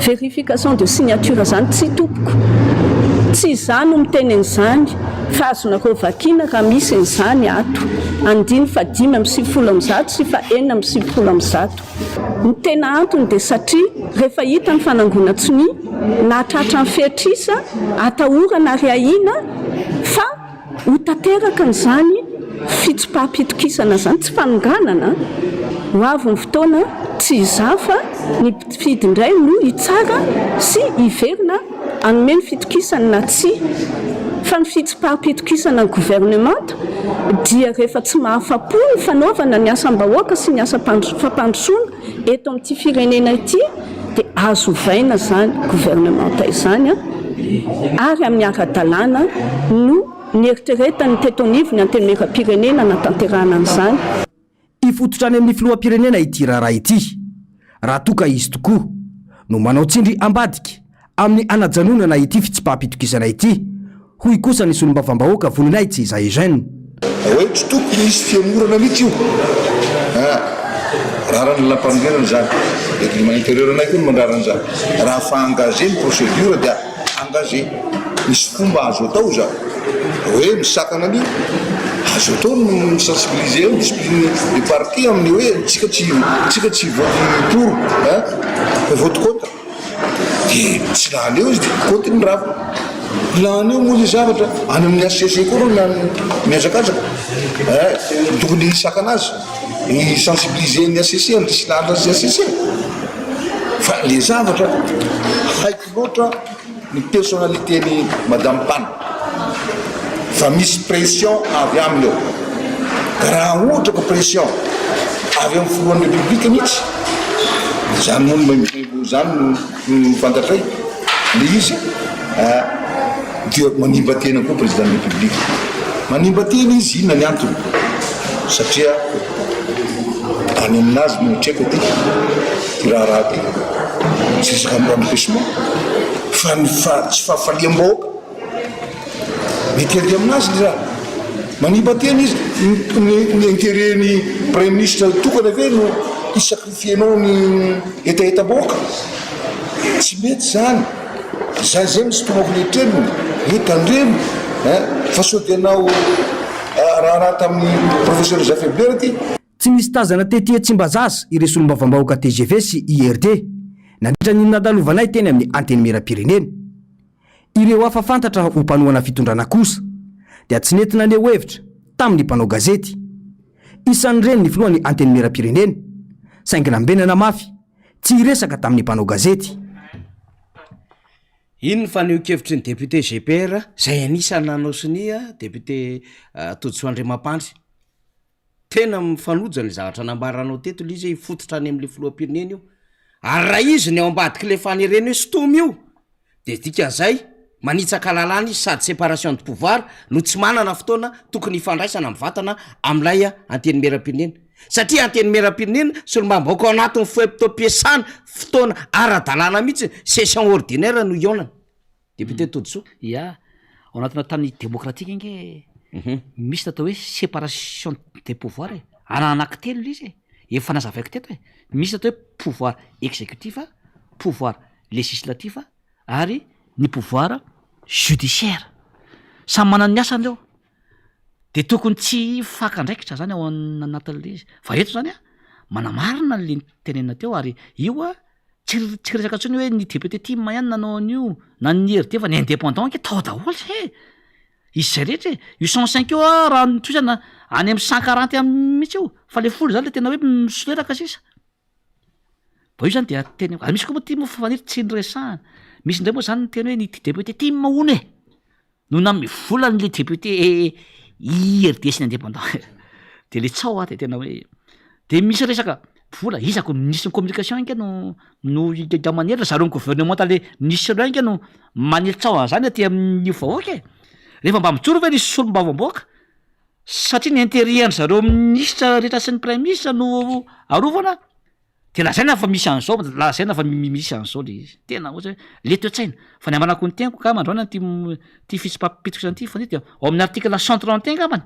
vérification de signature izany. Tsia tompoko, tsy izaho no miteny an'izany fa azonareo vakiana raha misy an'izany ato, andininy faha-195 sy faha-196. Ny tena antony dia satria rehefa hita ny fanangonan-tsonia nahatratra ny fetr'isa atahorana ary ahiana fa ho tanteraka an'izany fitsipaham-pitokisana izany, tsy fanonganana an! Ho avy ny fotoana tsy izaho fa ny mpifidy indray no hitsara sy hiverina hanome ny fitokisany na tsia. Fa ny fitsipaham-pitokisana ny governemanta dia rehefa tsy mahafa-po ny fanaovana ny asam-bahoaka sy ny asam-pampandrosoana eto amin'ity firenena ity dia azo ovaina izany governemanta izany ary amin'ny ara-dalàna no nieritreretan'ny teto anivon'ny Antenimierampirenena hanatanterahana an'izany. Hifototra any amin'ny filoham-pirenena ity raharaha ity, raha toa ka izy tokoa no manao tsindry ambadika amin'ny hanajanonana ity fitsipaham-pitokisana ity, hoy kosa ny solombavambahoaka Voninahitsy Eugène. Hoe tsy tokony hisy fihemorana mihitsy io an! Raran'ny lalàmpanorenana izany, règlement intérieur anay koa no mandrara an'izany. Raha fa engagé ny procédure dia engagé. Misy fomba azo atao izany. Hoe misakana an'io, azo atao ny mi-sensibiliser, mi-discipline ny parti amin'ny hoe tsika tsy tsika tsy hivote pour hein, fa hivote contre. Dia tsy lany eo izy dia contre ny rava. Lany eo moa ilay zavatra, any amin'ny HCC koa ireo mihazakazaka hein, tokony hisakana azy, hi-sensibiliser ny HCC, handresy lahatra ny HCC. Fa ilay zavatra haiko loatra ny personnalité ny madame Pan fa misy pression avy aminy eo ka raha ohatra ka pression avy amin'ny filohan'ny république mihitsy zany moa no maimbomaimbo zany no fantatray le izy dia manimba tena koa président de république manimba tena izy inona ny antony satria any aminazy no mitreka ty ty raharaha ty tsy resaka empêchement fa ny tsy fahafaliam-bahoaka mety ady aminazy le raha manimba tena izy ny ny intérêt ny premier ministre tokana ve no hi-sacrifier-nao ny hetahetam-bahoaka tsy mety zany zay zay no sintomako ny eritreriny hoe tandremo hein fa sao dia hanao raharaha tamin'ny professeur Zafy Albert ty. Tsy nisy tazana tety Tsimbazaza ireo solombavambahoaka tgv sy IRD nandritra ny nandalovanay teny amin'ny Antenimierampirenena. Ireo hafa fantatra ho mpanohana fitondrana kosa dia tsy nety naneho hevitra tamin'ny mpanao gazety. Isan'ireny ny filohan'ny Antenimierampirenena, saingy nambenana mafy tsy hiresaka tamin'ny mpanao gazety. Iny ny fanehoan-kevitry ny député GPR izay anisan'ny nanao sonia député Todisoa Andriamampandry. Tena mifanojo le zavatra nambaranao teto le izy hoe hifototra any amle filoham-pirenena io, ary raha izy ny ao ambadik'le fanerena hoe sintomy io de dikan'izay manitsaka lalàna izy sady séparation de pouvoir no tsy manana fotoana tokony hifandraisana mivantana am'ilay antenimieram-pirenena satria antenimieram-pirenena solombavambahoaka ao anatin'ny fe-potoam-piasana fotoana ara-dalàna mihitsy session ordinaire no hihaonana. Député Todisoa. Ya, ao anatina tany demokratika ange misy ny atao hoe séparation des pouvoirs e, anankitelo le izy e, efa nazavaiko teto e, misy ny atao hoe pouvoir exécutif, pouvoir législatif ary ny pouvoir judiciaire, samy manana ny asany reo, de tokony tsy hifaka andraikitra zany ao anatin'le izy, fa eto zany an manamarina an'le nitenenina teo ary io an Tsy tsy resaka intsony hoe ny député tim ihany nanao an'io na ny IRD fa ny indépendant ange tao daholo e! Izay rehetra e! Io 105 io a raha notohizana any amin'ny 140 any mihitsy io fa le folo zany le tena hoe misolelaka sisa. Vao io zany dia tena ary misy koa moa ty moa Faniry tsy niresahana, misy indray moa zany niteny hoe ny député tim hono e! No nanome vola an'le député IRD sy ny indépendant de le tsaho a de tena hoe de misy resaka. Vola, iza ko ministre ny communication ange no no manely, zareo ny gouvernemanta le ministre reo ange no manely tsaho an'zany aty amin'ny vahoaka e! Rehefa mba mijoro ve ny solombavambahoaka satria ny interet an-dry zareo ministre rehetra sy ny praiministre no arovana de lazaina fa misy an'zao, lazaina fa misy an'zao le izy, tena ohatry hoe le toe-tsaina, fa ny hamarako ny teniko angamba androany ty ty fitsipaham-pitokisana ty fa dia ao amin'ny article 131 angambany,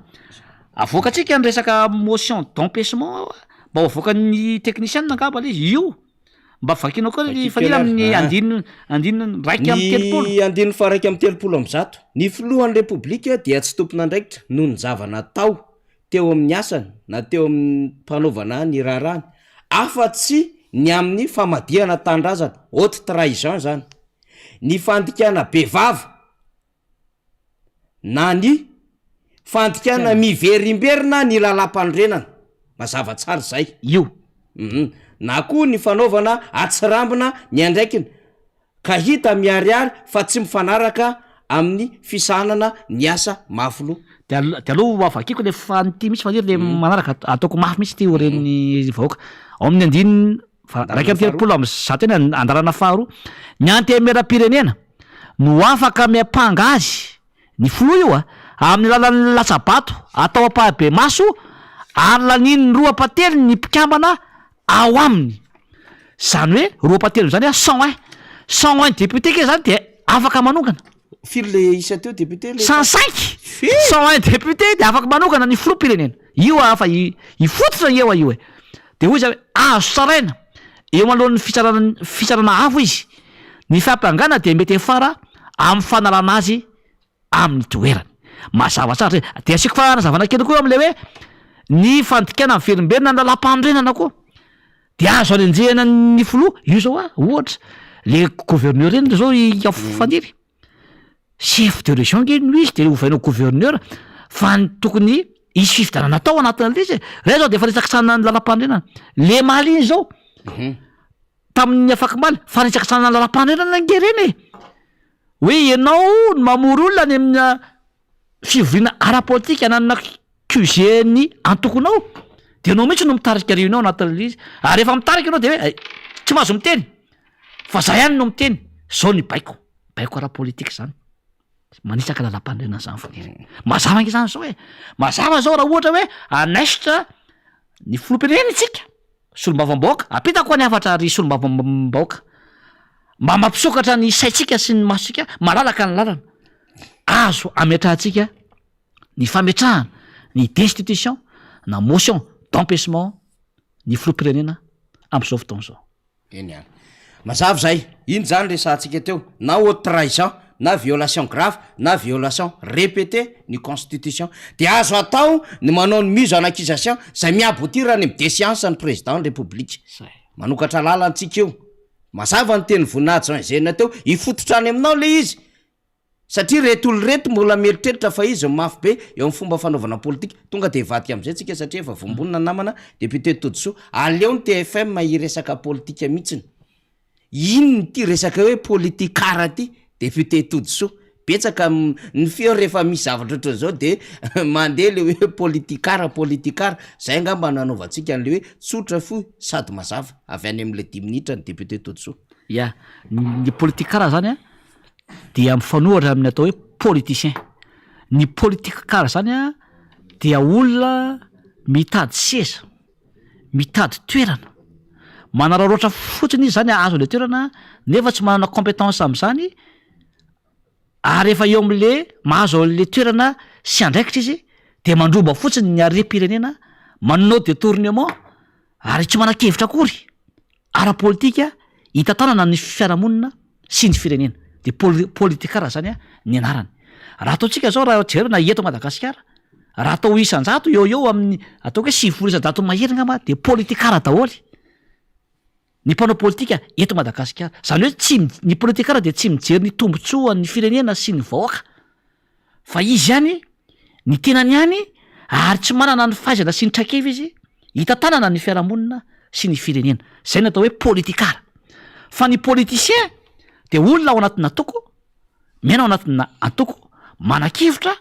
Avoakantsika ny resaka motion d'empêchement mba ho avoakan'ny technician angamba le izy, io mba vakianao koa ry Fanilo amin'ny andininy andininy 31. Ny andininy faha 131, Ny filohan'ny Repoblika dia tsy tompon'andraikitra noho ny zava-natao teo amin'ny asany na teo amin'ny mpanaovana ny raharahany, afa-tsy ny amin'ny famadihana tanindrazana, haute trahison izany, ny fandikana bevava, na ny fandikana miverimberina ny lalàmpanorenana, mazava tsara izay. Io. Hum, na koa ny fanaovana atsirambina ny andraikiny ka hita miharihary fa tsy mifanaraka amin'ny fisahanana ny asa mafy loha. De al- de aleo ho avakiako le fan'ity mihitsy fa le manaraka ataoko mafy mihitsy ity ho ren'ny vahoaka. Ao amin'ny andininy fa- 131 eny andalana faharoa, ny antenimierampirenena no afaka miampanga azy, ny filoha io a, amin'ny alalan'ny latsa-bato atao ampahibemaso ary lanian'ny roa ampahatelony ny mpikambana ao aminy. Izany hoe roa ampahatelony izany a, 101, 101 député nge zany dia afaka manongana. Firy le isa teo député le? 105, 101 député dia afaka manongana ny filoham-pirenena. Io a fa ifototra eo a io e. Dia hoy izy hoe, azo tsaraina eo anoloan'ny fitsarana fitsarana avo izy. Ny fiampangana dia mety hiafara amin'ny fanalana azy amin'ny toerany. Mazava tsara zay. Dia asiako fanazavana kely koa amin'ilay hoe ny fandikana miverimberina ny lalàmpanorenana koa dia azo anenjehana ny filoha. Io zao a, ohatra, le gouverneur iny zao i Faniry, chef de région nge no izy de ovaina ho gouverneur fa ny tokony hisy fifidianana atao anatin'ilay izy e. Reo zao de efa resakisana ny lalàmpanorenana. Le Mali iny zao, tamin'ny afak'omaly, fanitsakitsahana ny lalàmpanorenana ange ireny e! Hoe ianao no mamory olona any amina fivoriana ara-politika ananana QG ny antokonao, de ianao mihitsy no mitarika réunion anatin'ilay izy, ary rehefa mitarika ianao de hoe tsy mahazo miteny fa za ihany no miteny, zao ny baiko, baiko ara-politika zany, manitsaka lalàmpanorenana zany Faniry. Mazava ange zany zao e! Mazava zao raha ohatra hoe hanaisotra ny filoham-pirenena isika, Solombavambahoaka, apetako ny hafatra ry solombavambahoaka, mba mampisokatra ny saintsika sy ny masontsika malalaka ny lalana, azo ametrahantsika ny fametrahana ny destitution na motion d'empêchement ny filoham-pirenena amin'izao fotoana izao. Eny ary. Mazava izay. Iny izany resahantsika teo, na haute trahison, na violation grave, na violation répétée ny constitution. Dia azo atao ny manao ny mise en accusation izay mi-aboutir any amin'ny déchéance ny président ny république. Manokatra lalana antsika io. Mazava ny tenin'i Voninahitsy Jean Eugène teo, hifototra any aminao ilay izy. Satria reto olona reto mbola mieritreritra fa izy no mafy be eo amin'ny fomba fanaovana politika. Tonga dia hivadika amin'izay tsika satria efa vombonina ny namana député Todisoa. Aleo ny TFM hiresaka politika mihitsiny. Inona ity resaka hoe politikara ity député Todisoa. Betsaka ny feo rehefa misy zavatra ohatran'izao dia mandeha le hoe politikara politikara. Zay angamba no hanaovantsika an'le hoe tsotra fohy sady mazava avy any amin'ilay dimy minitra ny député Todisoa. Ya, ny politikara zany an dia mifanohitra amin'ny atao hoe politicien. Ny politikara zany an dia olona mitady seza, mitady toerana, manararaotra fotsiny izy zany hahazo an'le toerana nefa tsy manana compétence am'zany ary rehefa eo am'le mahazo an'le toerana sy andraikitra izy de mandroba fotsiny ny harem-pirenena, manao détournement ary tsy manan-kevitra akory. ara-politika hitantanana ny fiarahamonina sy ny firenena, de poli- politikara zany a ny anarany. Raha ataontsika zao raha jerena eto Madagasikara, raha atao isan-jato eo ho eo amin'ny ataoko hoe 90 isan-jato mahery angamba de politikara daholo ny mpanao politika eto Madagasikara, zany hoe tsy mi- ny politikara de tsy mijery ny tombotsoan'ny firenena sy ny vahoaka Fa izy ihany, ny tenany ihany, ary tsy manana ny fahaizana sy ny traikefa izy hitantanana ny fiarahamonina sy ny firenena. Izay no atao hoe politikara. Fa ny politicien dia olona ao anatina antoko, miaina ao anatina antoko, manan-kevitra,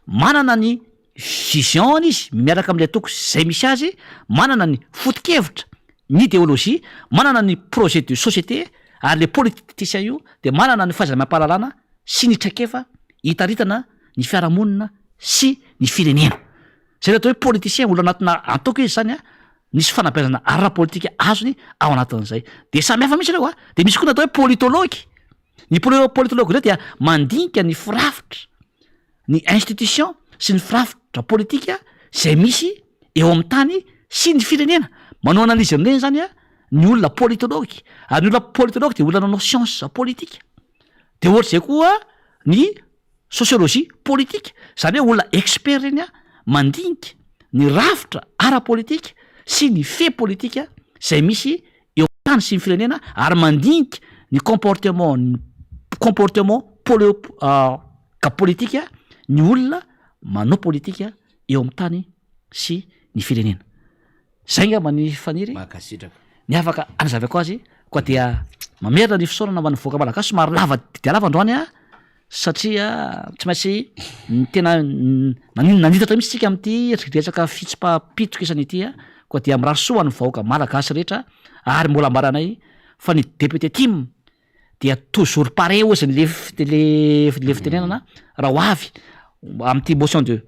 manana ny vision-ny izy miaraka amin'ilay antoko izay misy azy, manana ny foto-kevitra. ny idéologie, manana ny projet de société ary le politicien io dia manana ny fahaizana-amam-pahalalana sy ny traikefa hitaritana ny fiarahamonina sy ny firenena. Zay le atao hoe politicien, olona anatina antoko izy zany a, nisy fanabeazana ara-politika azony ao anatin'izay. De samy hafa mihitsy ireo a! De misy koa ny atao hoe politologue, ny poli- politologue indray dia mandinika ny firafitra, ny institution sy ny firafitra politika zay misy eo amin'ny tany sy ny firenena. Manao analyse amin'ireny zany a ny olona politologue, ary ny olona politologue de olona nanao science politique. De ohatr'izay koa ny sociologie politique, zany hoe olona expert reny a mandinika ny rafitra ara-politika sy ny fe politika zay misy eo tany sy ny firenena ary mandinika ny comportement ny comportement polo- ka politika ny olona manao politika eo amin'ny tany sy ny firenena. Zay ngamba ny faniry. Mankasitraka. Ny afaka anazavako azy koa dia mamerina ny fisaorana ho an'ny vahoaka malagasy somary lava dia lava androany a satria tsy maintsy ny tena nanin- nanitatra mihitsy tsika amin'ity resaka fitsipaham-pitokisana ity a, koa dia mirary soa ho an'ny vahoaka malagasy rehetra ary mbola ambaranay fa ny député tim dia toujours paré hozy ny le le le fitenenana raha ho avy amin'ity motion de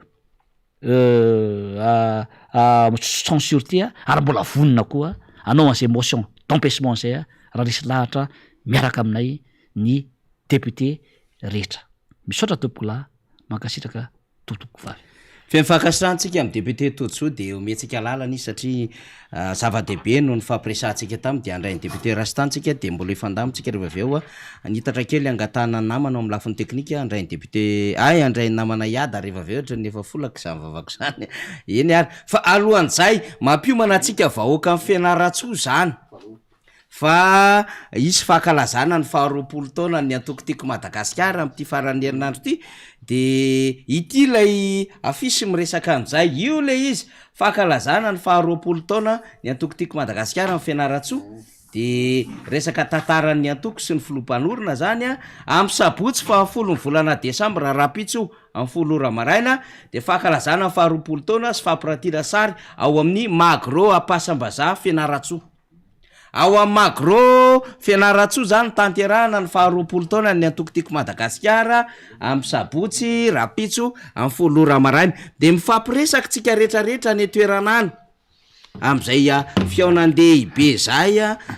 censure ty a, ary mbola vonona koa hanao an'izay motion d'empêchement zay a, raha resy lahatra miaraka aminay ny député rehetra. Misaotra tompokolahy, mankasitraka tompokovavy. Feno fankasitrahantsika amin'ny député Todisoa dia omentsika lalana izy satria zava-dehibe noho ny fampiresahantsika taminy dia handray ny député Rastany tsika dia mbola hifandamina-tsika rehefa avy eo Nitatra kely hangatahana ny namana ao amin'ny lafiny teknika handray ny député ay handray ny namana Iada rehefa avy eo ohatran'ny efa folaka izany vavako izany eny ary fa alohan'izay mampiomana antsika vahoakan'i Fianarantsoa izany fa hisy fankalazana ny faharoapolo taonan'ny antoko Tiako Madagasikara amin'ity faran'ny herinandro ity de ity ilay afisy miresaka an'izay, io ilay izy fankalazana ny faharoapolo taona ny antoko Tiako Madagasikara amin'ny Fianarantsoa. De resaka tantaran'ny antoko sy ny filoha mpanorina zany a, amin'ny sabotsy fahafolon'ny volana desambra rahampitso io, amin'ny folo ora maraina, de fankalazana ny faharoapolo taona sy fampirantiana sary ao amin'ny Magro Ampasambazaha Fianarantsoa. Ao amin'ny Magro Fianarantsoa zany tanterahana ny faharoapolo taonan'ny antoko Tiako Madagasikara amin'ny sabotsy rahampitso amin'ny folo ora maraina. De mifampiresaka tsika retraretra any an-toerana any. Amin'izay fihaonan-dehibe izay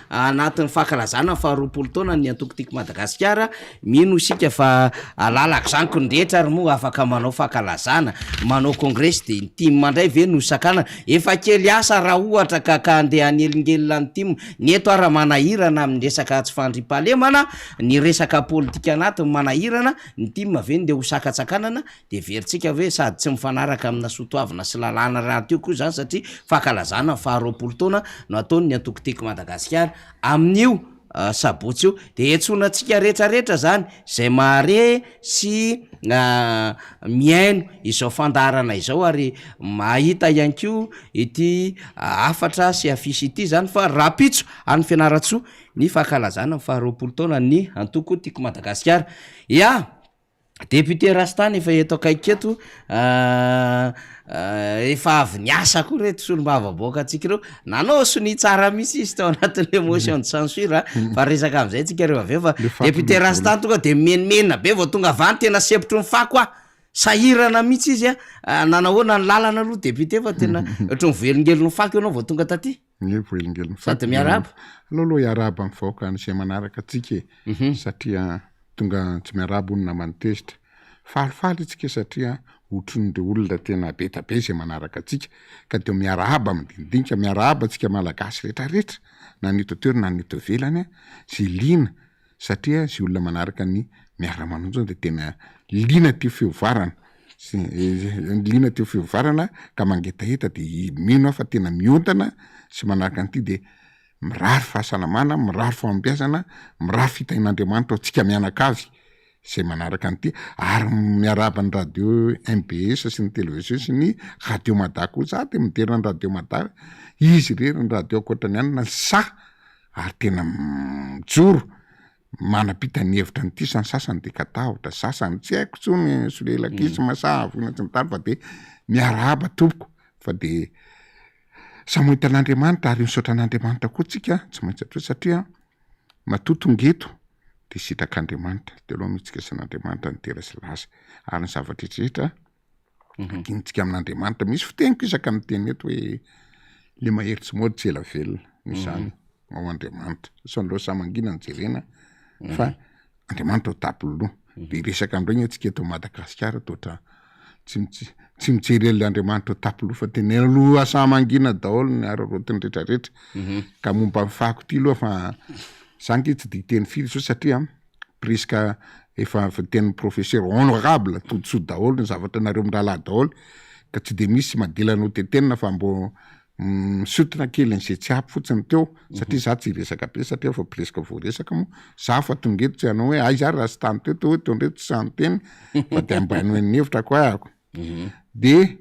anatin'ny fankalazana ny faharoapolo taonan'ny antoko Tiako Madagasikara, mino isika fa alalaka izany ko ny rehetra ary moa afaka manao fankalazana, manao kongresy dia ny tim indray ve no sakanana? Efa kely asa raha ohatra ka ka handeha hanelingelina ny tim, ny eto ara manahirana amin'ny resaka tsy fandriampahalemana, ny resaka politika anatiny manahirana, ny tim ve no ndeha ho sakantsakanana? Dia heverintsika hoe sady tsy mifanaraka amina soatoavina sy lalàna rahateo koa izany satria fankalazana ny faha 20 taona no ataon'ny antoko Tiako Madagasikara amin'io sabotsy io. Dia iantsoana antsika rehetra rehetra izany izay mahare sy mihaino izao fandaharana izao ary mahita ihany koa ity hafatra sy afisy ity izany fa rahampitso any Fianarantsoa ny fankalazana ny faha 20 taonan'ny antoko Tiako Madagasikara. Ya! Député Rastany efa eto akaiky eto, efa avy niasa koa reto solombavambahoaka antsika ireo, nanao sonia tsara mihitsy izy tao anatin'le motion de censure fa resaka am'zay tsika rehefa avy eo fa député Rastany tonga de mimenomenona be vao tonga avy any tena sempotry ny fako ah, sahirana mihitsy izy ah, nanahoana ny lalana aloha député fa tena ohatry ny voahelingelin'ny fako ianao vao tonga taty. Ny hoe voahelingelin'ny fako. Sady miarahaba. Aleo aloha hiarahaba ny vahoaka an'izay manaraka antsika e, satria tonga tsy miarahaba hono naman'ny tezitra. Falifaly isika satria otronin'ireo olona tena be da be izay manaraka antsika, ka dia miarahaba madinidinika, miarahaba antsika Malagasy rehetrarehetra na ny eto an-toerana na ny eto ivelany izay liana satria izay olona manaraka ny miara-manonja dia tena liana tia fihovarana sy liana tia fihovarana ka mangetaheta dia mino aho fa tena miontana sy manaraka an'ity dia mirary fahasalamana, mirary fahombiazana, mirary fitahian'Andriamanitra ho antsika mianakavy izay manaraka an'ity ary miarahaba ny radio mbs sy ny television sy ny radio mada koa, za de midera ny radio mada, izy irery ny radio ankoatra ny anona sahy ary tena mijoro manapita ny hevitra an'ity sa ny sasany de katahotra, sasany tsy haiko tsony solelaka izy masaha voina tsy mitany fa de miarahaba tompoko fa de. Samy ho hitan'Andriamanitra ary misaotra an'Andriamanitra koa tsika tsy maintsy atao satria matoa tonga eto de sitrak'Andriamanitra de aleo mihitsika sy an'Andriamanitra ny dera sy laza ary ny zavatra rehetra adinontsika amin'Andriamanitra. Misy fiteniko isaka miteny eto hoe le mahery tsy mody tsy ela velona noho izany ao Andriamanitra. Sao ny lohasaha mangina no jerena fa Andriamanitra ao tampony loha. De resaka amindray anie tsika eto Madagasikara toa ohatran tsy mije- tsy mijery an'le Andriamanitra ao tampony loha fa tena lohasaha mangina daholo ny araraotiny retraretra. Ka momba ny fako ty aloha fa za nge tsy de hiteny firy zao satria presque efa voatenin'ny professeur honorable todisoa daholo ny zavatra nareo mirahalahy daholo ka tsy de misy madilana ho tetenina fa mbô misintona kely an'izay tsy ampy fotsiny teo satria za tsy hiresaka be satria efa presque voaresaka moa za fa tonga eto tsy hanao hoe aiza ary raha sy tany teo teo hoe tonga eto tsy sahy niteny fa de mba henoy ny hevitra ko ahako De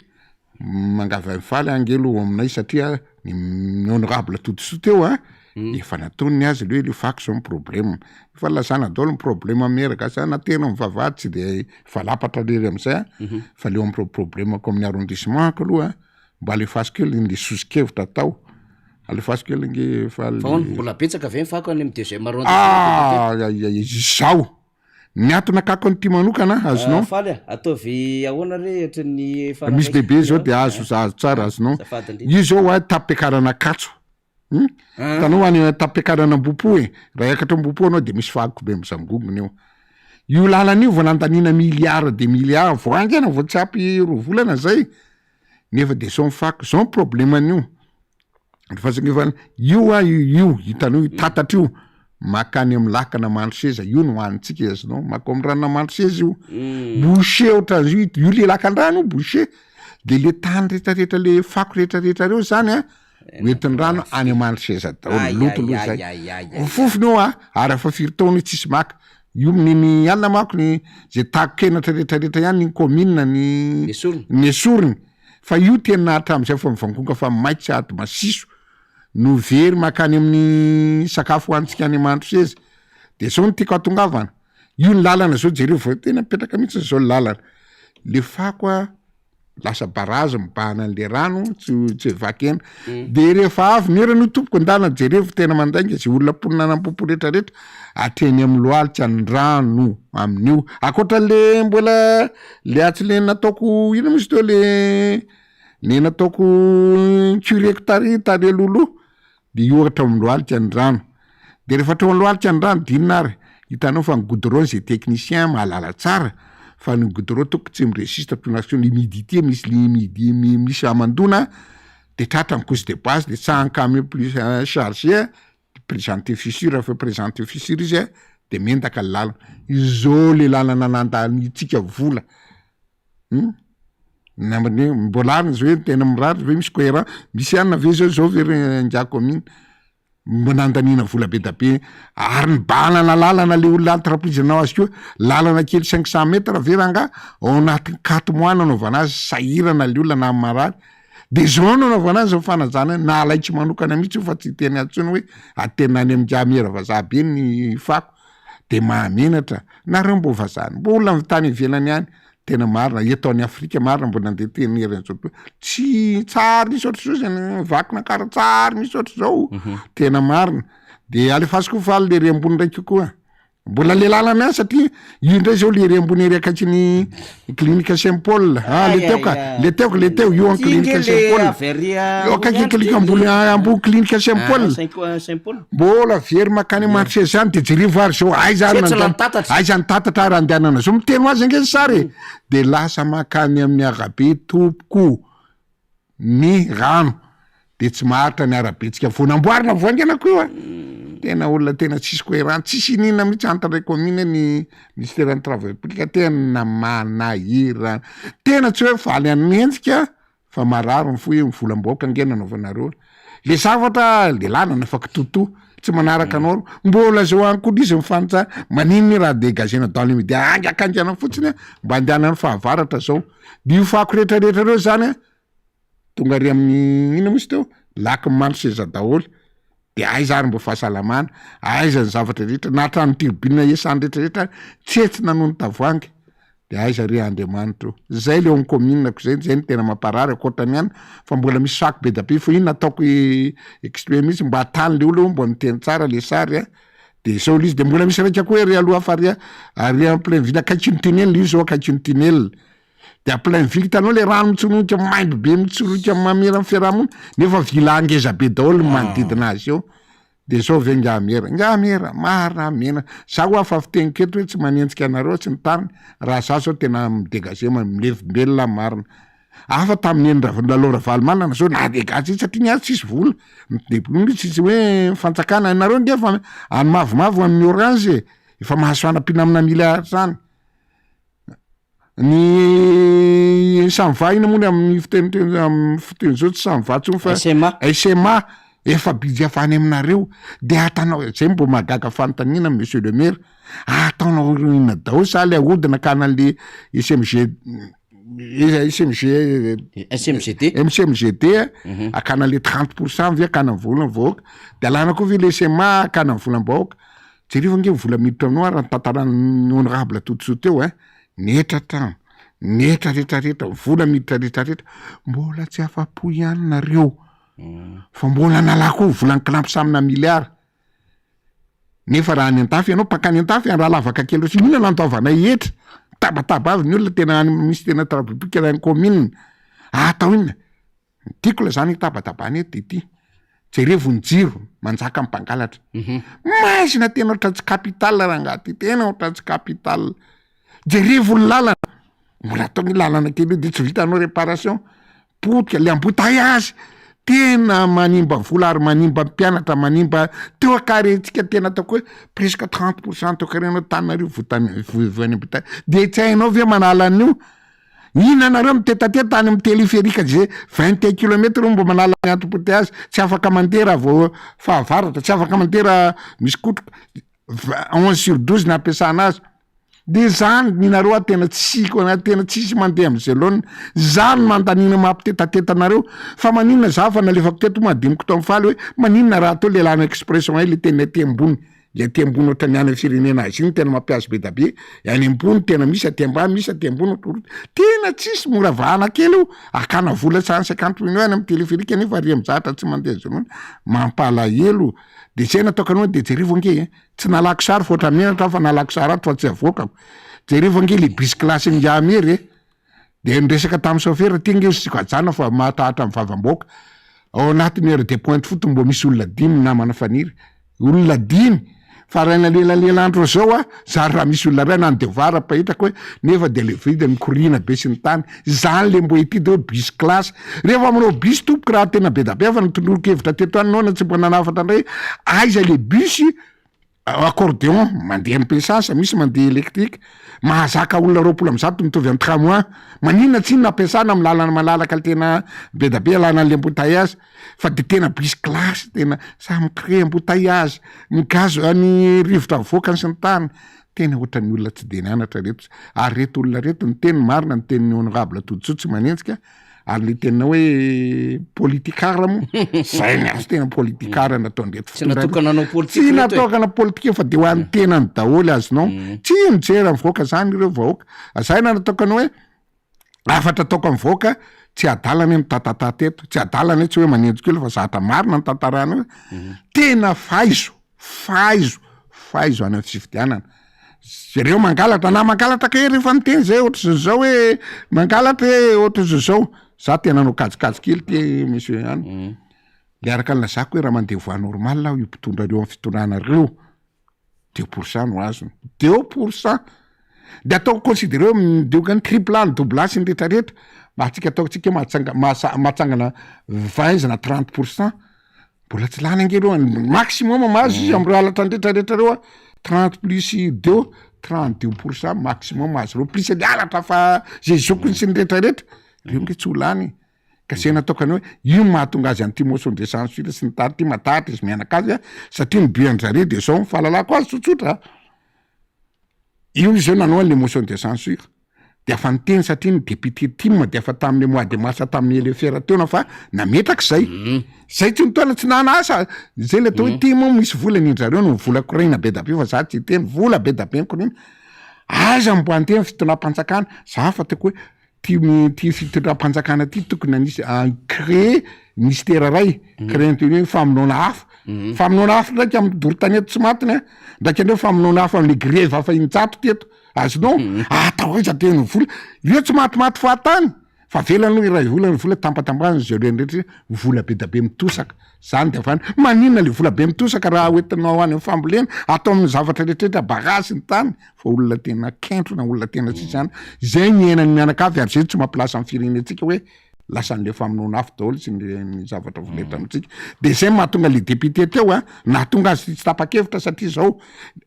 mangavy an'i Faly ange aloha ao aminay satria ny honorable Todisoa teo a, efa nataony ny azy aloha hoe le fako zao ny problème, efa nilazana daholo ny problème amin'ny air gasy, naterina amin'ny vavahady tsy de valapatra rery am'zay a, fa le eo am'reo problème-ko amin'ny arrondissement-ko aloha mba alefaso kely le soso-kevitra atao, alefaso kely ange Faly. Fa ahoana, mbola betsaka ve ny fako any amin'ny deuxième arrondissement? Ah! Izao! Ny antony akako an'ity manokana azonao. Ah, Faly a, ataovy ahoana re ohatran'ny efa Misy bebe zao de azo azo tsara azonao. Azafady indrindra. Io zao a tampiakarana Ankatso. Hum? Ah. Hitanao any tampiakarana Ambohipo e, raha hiakatra Ambohipo anao de misy fako be mizangongona eo. Io lalana io vao nandaniana milliard de milliard vao haingana vao tsy ampy roa volana zay, nefa de zao ny fako, zao ny problème an'io. Fahasakiafana, io a io io hitanao io tatatra io makany amin'ny lakana Mandroseza io no hanintsika azonao makao amin'ny ranona Mandroseza io mm. boucher ohatran'izio io le lakan-drano io boucher de le tany retraretra le fako retraretra reo zany a hoentin'ny rano any Mandroseza daholo loto loha zay fofony io a ary afa firy taona io tsisy maka io ny alina manko ny zay tako-kenatra retraretra ihany ny commune ny nesoriny Fa io tena hatramin'izay fa mivangonga fa maitso sady masiso no very mankany amin'ny sakafo hohanintsika any Mandroseza. De zao no tiako hatongavana, io ny lalana zao jereo vao tena mipetraka mihitsy zao ny lalana, le fako a lasa barazy mibahana an'le rano tsy tsy vaky eny, de rehefa avy ny orana io tompoko ndana jereo fa tena mandainga zay olona mponina an'Ampopo retraretra hatreny amin'ny lohalika ny rano amin'io, ankoatran'le mbola Le atsy le nataoko ino moa izy teo le le nataoko cureko tary tary alohaloha de io hatrao amin'ny lohalika ny rano, de rehefa hatrao amin'ny lohalika ny rano de inona ary, hitanao fa ny goudron zay technicien mahalala tsara fa ny goudron tompoko tsy mi-resiste pour l'action l'humidité misy l'humidi- misy hamandoana de tratra ny couche de base de tsahan'ny camion plus chargé Présenter fissure rehefa présenter fissure izy a de miendaka ny lalana, izao le lalana nandaniantsika vola hum namany hoe mbola ary izy hoe tena mirary ve misy cohérent misy anona ve zao zao ve ry ingahy commune mbo nandaniana vola be da be ary nibahanana lalana le olona entreprise nanao azy koa lalana kely cinq cent mètres ve rangaha ao anatin'ny quatre mois nanaovana azy sahirana le olona na marary De zao no anaovana azy ny fanajana na alaiko manokana mihitsy io fa tsy hiteny azy intsony hoe aterina any amin'ingahy mera vazaha be ny fako de mahamenatra nareo mbo vazaha mbola avy tany ivelany any tena marina eto any Afrika marina mbo nandeha teny eran'izao tontolo tsy tsary misy ohatr'izao zany vakin'ankara tsary misy ohatr'izao tena marina de alefaso koa faly lery ambony ndraiky koa Mbola le lalana ihany satria io indray zao le ery ambony ery akaikin'ny clinique Saint Paul ah le teo ka le teo le teo io any clinique Saint Paul eo akaiky clinique ambony ambony clinique Saint Paul mbola very makany marché zany de jerevo ary zao aiza ary nandeha aiza ny tatatra ary andehanana zao miteny ho azy ange ny sary e de lasa makany amin'ny arabe tompoko ny rano de tsy maharitra ny arabentsika vao namboarina vao haingana koa io a tena olona tena tsisy cohérent tsisy inona mihitsy entre commune ny ministère ny travaux public tena manahirana tena tsy hoe faly hanenjika fa marary ny fo hoe ny volam-bahoaka ange nanaovanareo le zavatra le lalana fa kitotoa tsy manaraka anao mbola zao any koa izy mifanitsa maninona raha dégagena dans le midi haingakaingana fotsiny a mba andehanan'ny fahavaratra zao De io fako retraretra reo zany a, tonga ary amin'ny ina moa izy teo, lac Mandroseza daholo, de aiza ary mbo fahasalamana, aiza ny zavatra rehetra, na hatramin'ny turbine essence retraretra ary tsetsina noho ny tavoahangy. De aiza re Andriamanitra o! Zay le ao am commune ko zay, zay no tena mamparary ankoatran'ny any fa mbola misy sac be da be fa iny nataoko exprès mihitsy mba atany le olona hoe mba miteny tsara le sary a, de zao le izy de mbola misy raika koa ery aloha hafa ary a, ary en plein ville akaikin'ny tunnel io zao akaikin'ny tunnel, de en plein ville hitanao le rano mitsoronika maimbo be mitsoronika mamera ny fiarahamonina nefa villa ngeza be daholo ny manodidina azy eo. De zao ve ingahy Mera? Ingahy Mera, marina mena. Za hoa fa fiteniko eto hoe tsy manenjika anareo sy ny tariny, raha za zao tena mi-degager milevimbelona aho marina. Hafa tamin'ny eny Rav- Lalao Ravalomanana zao na degager satria ny azy tsisy vola, mi-debrouille tsisy hoe fanjakana, nareo nge efa any mavomavo amin'ny orange e, efa mahazo fanampiana amina milliards any. Ny Samva ina moa ny amin'ny fiteny amin'ny fiteny zao tsy Samva intsony fa SMA. SMA efa budget avy any aminareo de atanao zay mbo mahagaga fanontaniana monsieur le maire ataonao inona daholo sa le ahodina ka an'le SMG SMG SMGD MCMGD akana le 30 pour cent ve akana ny volan'ny vahoaka de alana koa ve le SMA akana ny volam-bahoaka Jereo ange ny vola miditra aminao ary raha ny tantaran'ny honorable Todisoa teo ein, ny hetra hatrany, ny hetra retraretra, ny vola miditra retraretra, mbola tsy afa-po ihany nareo fa mbola nalà koa ny volan'ny clamps amina milliard, nefa raha any an-dafy ianao, mpankany an-dafy any raha lavaka kely ohatry inona no andoavanay hetra, mitabataba avy ny olona tena any misy tena travaux public any commune, atao inona? Ny tiako lazana hitabatabana eto de ity, jerevo ny jiro, manjaka ny mpangalatra. Maizina tena ohatran'ny tsy capital rangaha ty, tena ohatran'ny tsy capital. Jerevo ny lalana, mbola atao ny lalana kely io de tsy vitanao réparation, potika le embouteillage, tena manimba vola ary manimba mpianatra, manimba toekarentsika tena ataoko hoe presque 30 pour cent toekaren'Antananarivo voatany voan'ny embouteillage, de tsy hainao ve manala an'io? Inona nareo mitetateta any amin'ny téléphérique ze 21 kilomètre mbo manala ny anti-potehage tsy afaka mandeha raha vao fahavaratra tsy afaka mandeha raha misy kotroka 11 sur 12 ny ampiasana azy de zany ny nareo a tena tsy ko- tena tsisy mandeha am'zay laoniny zany mandaniana mampitetateta anareo fa maninona za fa nalefako teto moa adinoko tao faly hoe maninona raha atao le lalana express ay le tena aty ambony Le aty ambony ohatran'ny any amin'ny firenena Asie no tena mampihazo be da be, any ambony tena misy, aty ambany misy, aty ambony ohatr- tena tsisy, mora vahana kely io, akana vola 150 millions any amin'ny téléphérique nefa ary mizatra tsy mandeha zao, mampalahelo, de zay nataoko anao de jerevo ange e, tsy nalako sary fa ohatran'ny menatra aho fa nalako sary ato fa tsy avoakako, jerevo ange le bus classe ingahy Mery e, de niresaka tamin'ny chauffeur ty nge izy ajanona fa mahatahatra ny vavam-bahoaka, ao anatin'ny heure de pointe fotony mbo misy olona dimy namana Faniry, olona dimy, fa raha nalelalela andro zao a, zary raha misy olona ray na ny devoir mpahitako hoe nefa de le vide mikoriana be sy ny tany, zany le mbo ety de hoe bus classe, rehefa manao bus tompoko raha tena be da be fa notoloriko hevitra teto any noana tsy mbo nanafatra ndray, aiza le bus Accordéon mandeha am essence, misy mandeha électrique, mahazaka olona 120 mitovy am tramway, maninona tsy iny no ampiasana am lalana malalaka tena be da be alana anle embouteillage fa de tena bus classe tena samy mi-crée embouteillage, ny gaz ny rivotra avoakany sy ny tariny, tena ohatran'ny olona tsy de nianatra reto, ary reto olona reto ny teny marina ny tenin'ny honorable Todisoa tsy manenjika, ary le teninao hoe politikara moa zay ny azo tena politikara nataondreto Tsy natokana hanao politika tsy ireto e. natokana politika fa de ho an'ny tenany daholo azonao tsy mijery ny vahoaka zany ireo vahoaka zay na natokana hoe hafatra ataoko amin'ny vahoaka tsy adala anie mitatatata eto tsy adala anie tsy hoe manenjika olona fa zatra marina ny tantarana io tena faizo Faizo, faizo any amin'ny fifidianana. Jereo mangalatra, na mangalatra kay rehefa miteny zay ohatry zao hoe mangalatra e ohatry zao. Za tena nanao kajikajy kely ty monsieur any. Mm. Le araka ny lazako hoe raha mandeha voie normale aho io mpitondra reo amin'ny fitondrana reo, 2% no azony. 2%. De atao considérer hoe midioka ny triple A, ny double A sy ny retraretra. Mba atsika ataontsika mahatsanga- mahasa- mahatsangana 20 na 30%. Mbola tsy lany ange reo an, maximum mahazo izy am'reo halatra retraretra reo a, 30 plus deux, 32% maximum mahazo reo, plus le halatra fa zay zokiny sy ny retraretra, reo nge tsy ho lany e, ka zay nataoko anao hoe io no mahatonga azy an'ity motion de censure sy ny tariny ty, matahotra izy mianakavy a, satria ny but an-jareo de zao ny fahalalako azy tsotsotra a, Io izy zao nanao an'le motion de censure de afa niteny satria ny député tim de afa tamin'le mois de mars tamin'ny LFR teo na fa nametraka zay mhm. zay tsy nitaona tsy nana asa zay le atao hoe mhm. tim misy vola ny zareo no vola koraina be da be fa za tsy hiteny vola be da be mikorina. Aiza mbo andeha ny fitondram-panjakana? Za fa tiako hoe ty ty fitondram-panjakana ty tokony hanisy créer mystère ray, créer ny hoe famonoana afo, famonoana afo ndraiky amy doro tanety tsy matiny an, ndraiky indray famonoana afo amle grevy hafa injato teto, azonao? Atao aiza tena vola, ireo tsy matimaty fahatany. Fa avela aloha iray volana ny vola tambatambazana izay reny rehetra izay, vola be da be mitosaka, zany de avy any, maninona le vola be mitosaka raha hoentinao any amin'ny fambolena, atao amin'ny zavatra rehetra rehetra, barrage ny tany, fa olona tena kentrona, olona tena tsisy zany, zay ny iainan'ny mianakavy ary zay tsy mampilasa ny firenentsika hoe lasan'le famonoana afo daholo sy ny zavatra vola eto amintsika, de zay mahatonga le député teo an, nahatonga azy tsy tapa-kevitra satria zao,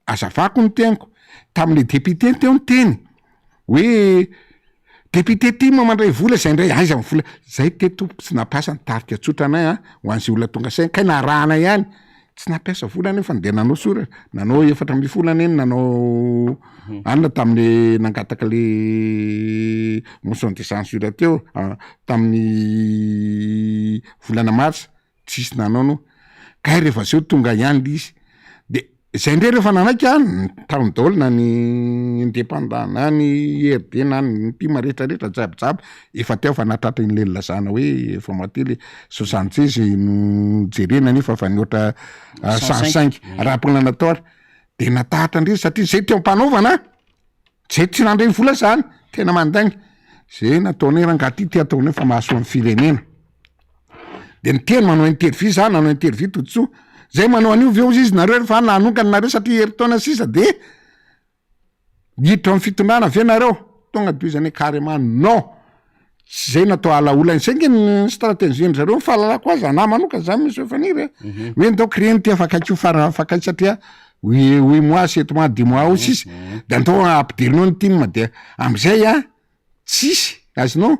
azavako ny teniko, tamin'le député teo niteny, Hoe député tim mandray vola zay ndray aiza ny vola, zay te tompoko tsy nampiasa ny tarika tsotra anay an, ho an'izay olona tonga saina, kay narahana ihany, tsy nampiasa vola anefa de nanao soratra, nanao 14 anie ny nanao anona tamin'le nangataka le motion de censure teo tamin'ny volana marsa. tsisy nanao no kay rehefa zeo tonga ihany le izy de zay ndray rehefa nanaiky an ny tany daholo na ny indépendant na ny IRD na ny mpima rehetrarehetra jiabijiaby efa teo fa nahatratra iny le nilazana hoe efa maty le 76 no jerena nefa fa nihoatra 105 raha mbola natao ary de natahatra ndry satria zay teo am-panaovana zay tsy nandray vola zany tena mandainga zay nataonay rangaha ty ty ataonay fa mahasoa ny firenena. De niteny manao interview za nanao interview Todisoa, zay manao an'io ve ozy izy nareo refa nanongana nareo satria herintaona sisa de hiditra amin'ny fitondrana ve nareo? Tonga de ozy anay carrément non, tsy zay natao ala olana, zay nge ny stratégie ndry zareo ny fahalalako azy, anah manokana zany monsieur Faniry a, hoe ndao créer ty afaka akio fara afaka satria huit huit mois sept mois dix mois ao sisa, de andao ampidirina ao ny tim de am'zay an. Tsisy azonao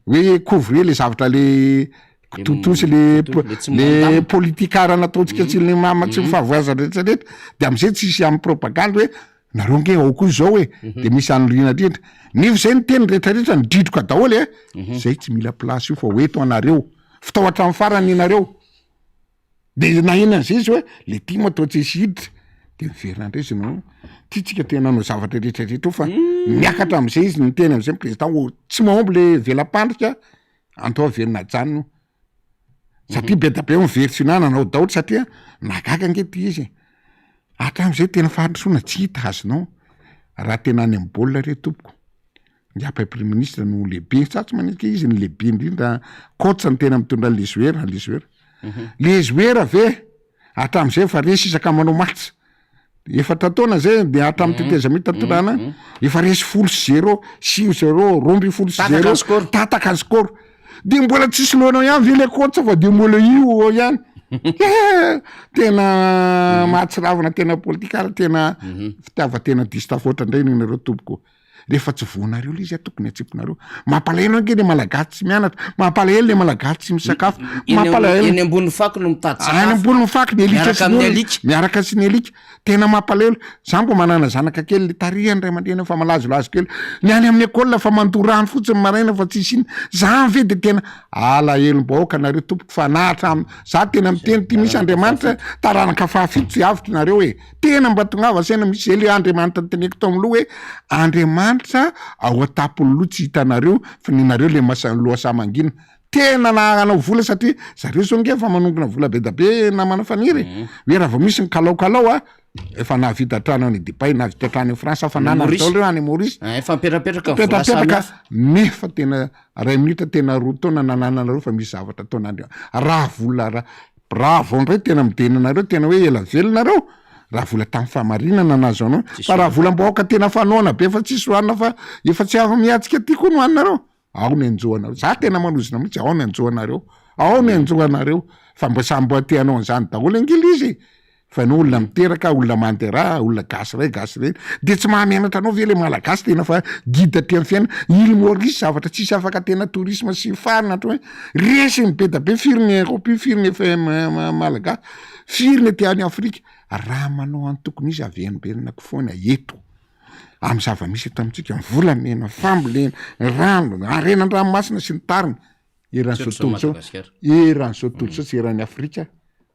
hoe couvrir le zavatra le kitotoa sy le le politikara nataontsika sy le mama tsy mifahavoazana rehetra rehetra de am'zay tsisy amy propagande hoe nareo nge ao koa zao e de misy anoriana indrindra nefa zay ny teny rehetra rehetra nidridroka daholo e zay tsy mila place io fa ho eto anareo fitao hatramin'ny farany nareo. De naheno an'izay izy hoe le tim atao tsisy hiditra de miverina indray izy no ty tsika tena nanao zavatra rehetra rehetra io fa miakatra am'izay izy niteny am'izay ny président oh tsy mahomby le vela-pandrika antao averina ajanona io satria be da be miversionà nanao daholo satria nahagaga ange ty izy e, hatram'izay tena fahadisoana tsy hita azonao raha tena any amy baolina re tompoko. Ny premier ministre no lehibe, sa tsy maninona izy no lehibe indrindra, coach no tena mitondra an'le joueur, le joueur. Le joueur ve hatramin'izay efa resy isaka manao match, efatra taona zay de hatramin'ny tetezamita nitondrana, efa resy 10 sy 0, 9 0, 12 sy 0, tataka ny score, de mbola tsy soloinao ihany ve le coach fa de mbola io eo ihany, eh, tena mahatsiravina tena politika ary tena fitiavan-tena diso tafahoatra indray ny anareo tompoko. Rehefa tsy voanareo le izy a tokony atsipinareo. Mampalahelo ange le malagasy tsy mianatra, mampalahelo le malagasy tsy misakafo, mampalahelo. Eny ambony fako no mitady sakafo. Any ambony fako ny alika Miaraka sy ny amin'ny olona, alika. miaraka sy ny alika. Tena mampalahelo. Za mbo manana zanaka kely le tarihany ray aman-dreny fa malazolazo kely. Ny any amin'ny école fa mandoa rano fotsiny maraina fa tsisy inona. Zany ve de tena alahelom-bahoaka nareo tompoko fa na hatramin'ny, za tena miteny ty misy Andriamanitra taranaka fahafito tsy avotra nareo e. Tena mba tongava saina mihitsy zay le Andriamanitra noteneniko tao amin'ny loha hoe Andriamanitra ao an-tampon'ny loha tsy hitanareo fa ny nareo le masa- lohasaha mangina. Tena nahanao vola satria zareo zao nge efa manongona vola be da be namana Faniry e. Hoe raha vao misy ny kalaokalao a, efa nahavita trano any Dubaï, nahavita trano any France, efa nanana Maurice. daholo reo any Maurice. Ah, efa mipetrapetraka ny vola samy Mipetrapetraka hafa. nefa tena ray minitra tena roa taona nanananareo fa misy zavatra ataon'Andriamanitra. Raha vola raha Bravo ndray tena midena anareo tena hoe ela velona nareo raha vola tam fahamarinana nahazo anao fa raha volam-bahoaka tena fanoana be fa tsisy hohanina fa efa tsy afa mihatsika aty koa no hohaninareo ao ny anjo anareo za tena manozona mihitsy ao ny anjo anareo ao ny anjo anareo fa mba samy mba te hanao an'izany daholo ange le izy e fa ny olona miteraka olona mandeha ra olona gasy ray gasy reny de tsy mahamenatra anao ve le malagasy tena fa guide aty am fiainana île Maurice zavatra tsisy afaka tena tourisme sy farina ohatra hoe resy ny be da be firy ny Europe firy ny FM malagasy firy ny aty any Afrika raha manao any tokony izy averimberina-ko foana eto amy zava-misy eto amintsika ny volamena fambolena rano harena an-dranomasina sy ny tariny eran'izao tontolo izao eran'izao tontolo izao sy eran'ny Afrika.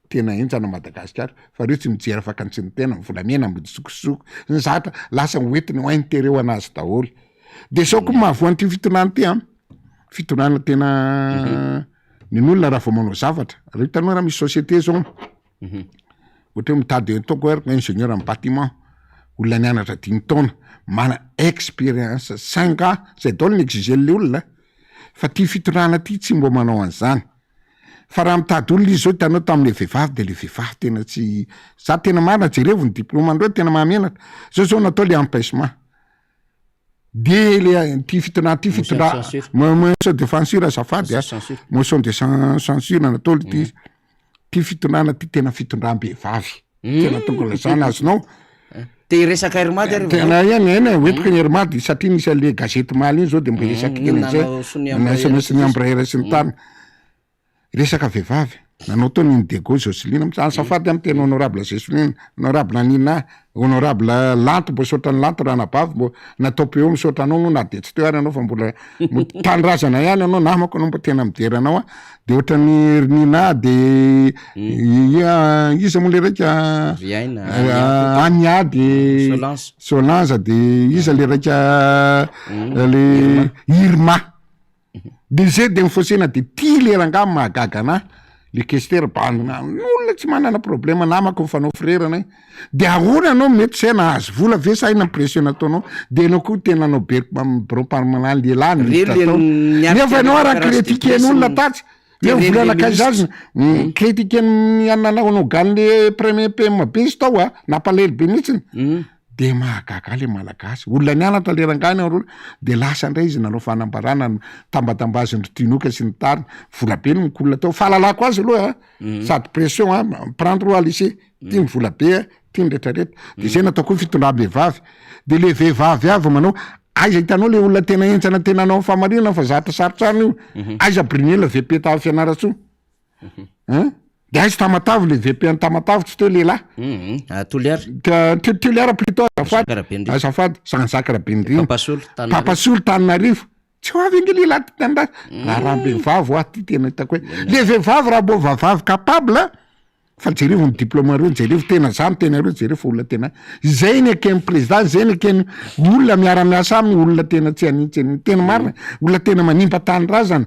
Tena henjana Madagasikara fa reo tsy mijery afaka ny tsy ny tena, ny volamena ambodisokosoko, ny zatra lasa hoentiny ho intérêt ho anazy daholo. De zao koa mahavoa an'ity fitondrana ity an, fitondrana tena ny olona raha vao manao zavatra, reo hitanao raha misy société zao, ohatra hoe mitady ataoko hoe ingénieur en bâtiment, olona nianatra dimy taona, mana expérience cinq ans, zay daholo ny exiger-n'le olona, fa ty fitondrana ty tsy mba manao an'zany. Fa raha mitady olona izy zao hitanao tamle vehivavy de le vehivavy tena tsy za tena marina jerevo ny diplôme ndreo tena mahamenatra zao zao natao le empêchement de le ty fitondrana ty fitondra motion de censure azafady a motion de censure natao le ty ty fitondrana ty tena fitondram-behivavy tena tonga lazana azonao Te hiresaka Air Mad ary Tena eny eny e, hoentiko ny Air Mad satria nisy an'le gazety omaly iny zao de mbo resaka kely an'izay. Nanao sonia Embraer sy ny tariny. Resaka vehivavy, nanao tao ny Indego Joseline, azafady amin'ny tena honorable Joseline, honorable Nina, honorable Lanto, mbo misaotra an'i Lanto ranabavy mbo natao PO misaotra anao na de tsy teo ary anao fa mbola tanindrazana ihany anao, namako anao mbo tena midera anao aho. De ohatran'ny ry Nina de ia iza moa le raika Ry Aina, Ania de Solange. Solange de iza le raika le Irma. De zay de nifosena de ty le rangahy mahagaga anah le questeur bandina olona tsy manana problème namako mifanao frère anay de ahoana anao mety zay nahazo vola ve sa inona pression nataonao de enao koa tena nanao be birao parlement lehilahy Reny niditra le tao niatrika nefa enao ny ara conférence de presse critiquen'olona ny- tatsy hoe Tereny vola le nankaiza azy ministre. critiquen'ny ananao gan'le premier PM be izy tao a nampalahelo be mihitsiny De mahagaga ahy le malagasy, olona nianatra le rangahy ny roa de lasa ndray izy nanao fanambarana tambatambazin-dry Tinoka sy ny tariny, vola be no nikolona tao, fahalalako azy aloha a, sady pression a, prendre ou à laisser, ty ny vola be a, ty ny retraretra, de zay natao koa fitondram-behivavy, de le vehivavy avy manao, aiza hitanao le olona tena henjana tena hanao ny fahamarinana fa zatra sarotsarony io, aiza Brunelle VP tany Fianarantsoa. Hein? De aiza Tamatave le VP an'i Tamatave tsy teo lehilahy. Hum, ah, Toliara. Ka- Tu- Toliara plutôt azafady. Jacques Rabenirina. Azafady, Jean Jacques Rabenirina. Papasolo, Tananarivo. Papasolo Tananarivo. Tsy ho avy ange lehilahy ty tanindrazana. Raharaham-behivavy hoa ty tena hitako hoe. Le vehivavy raha mbô vavavy capable fa jerevo ny diplôme-reo, jerevo tena za miteny anareo jereo fa olona tena izay ny eken'ny président, izay ny eken'ny olona miara-miasa aminy, olona tena tsy hanintsy an'iny. Tena marina, olona tena manimba tanindrazana.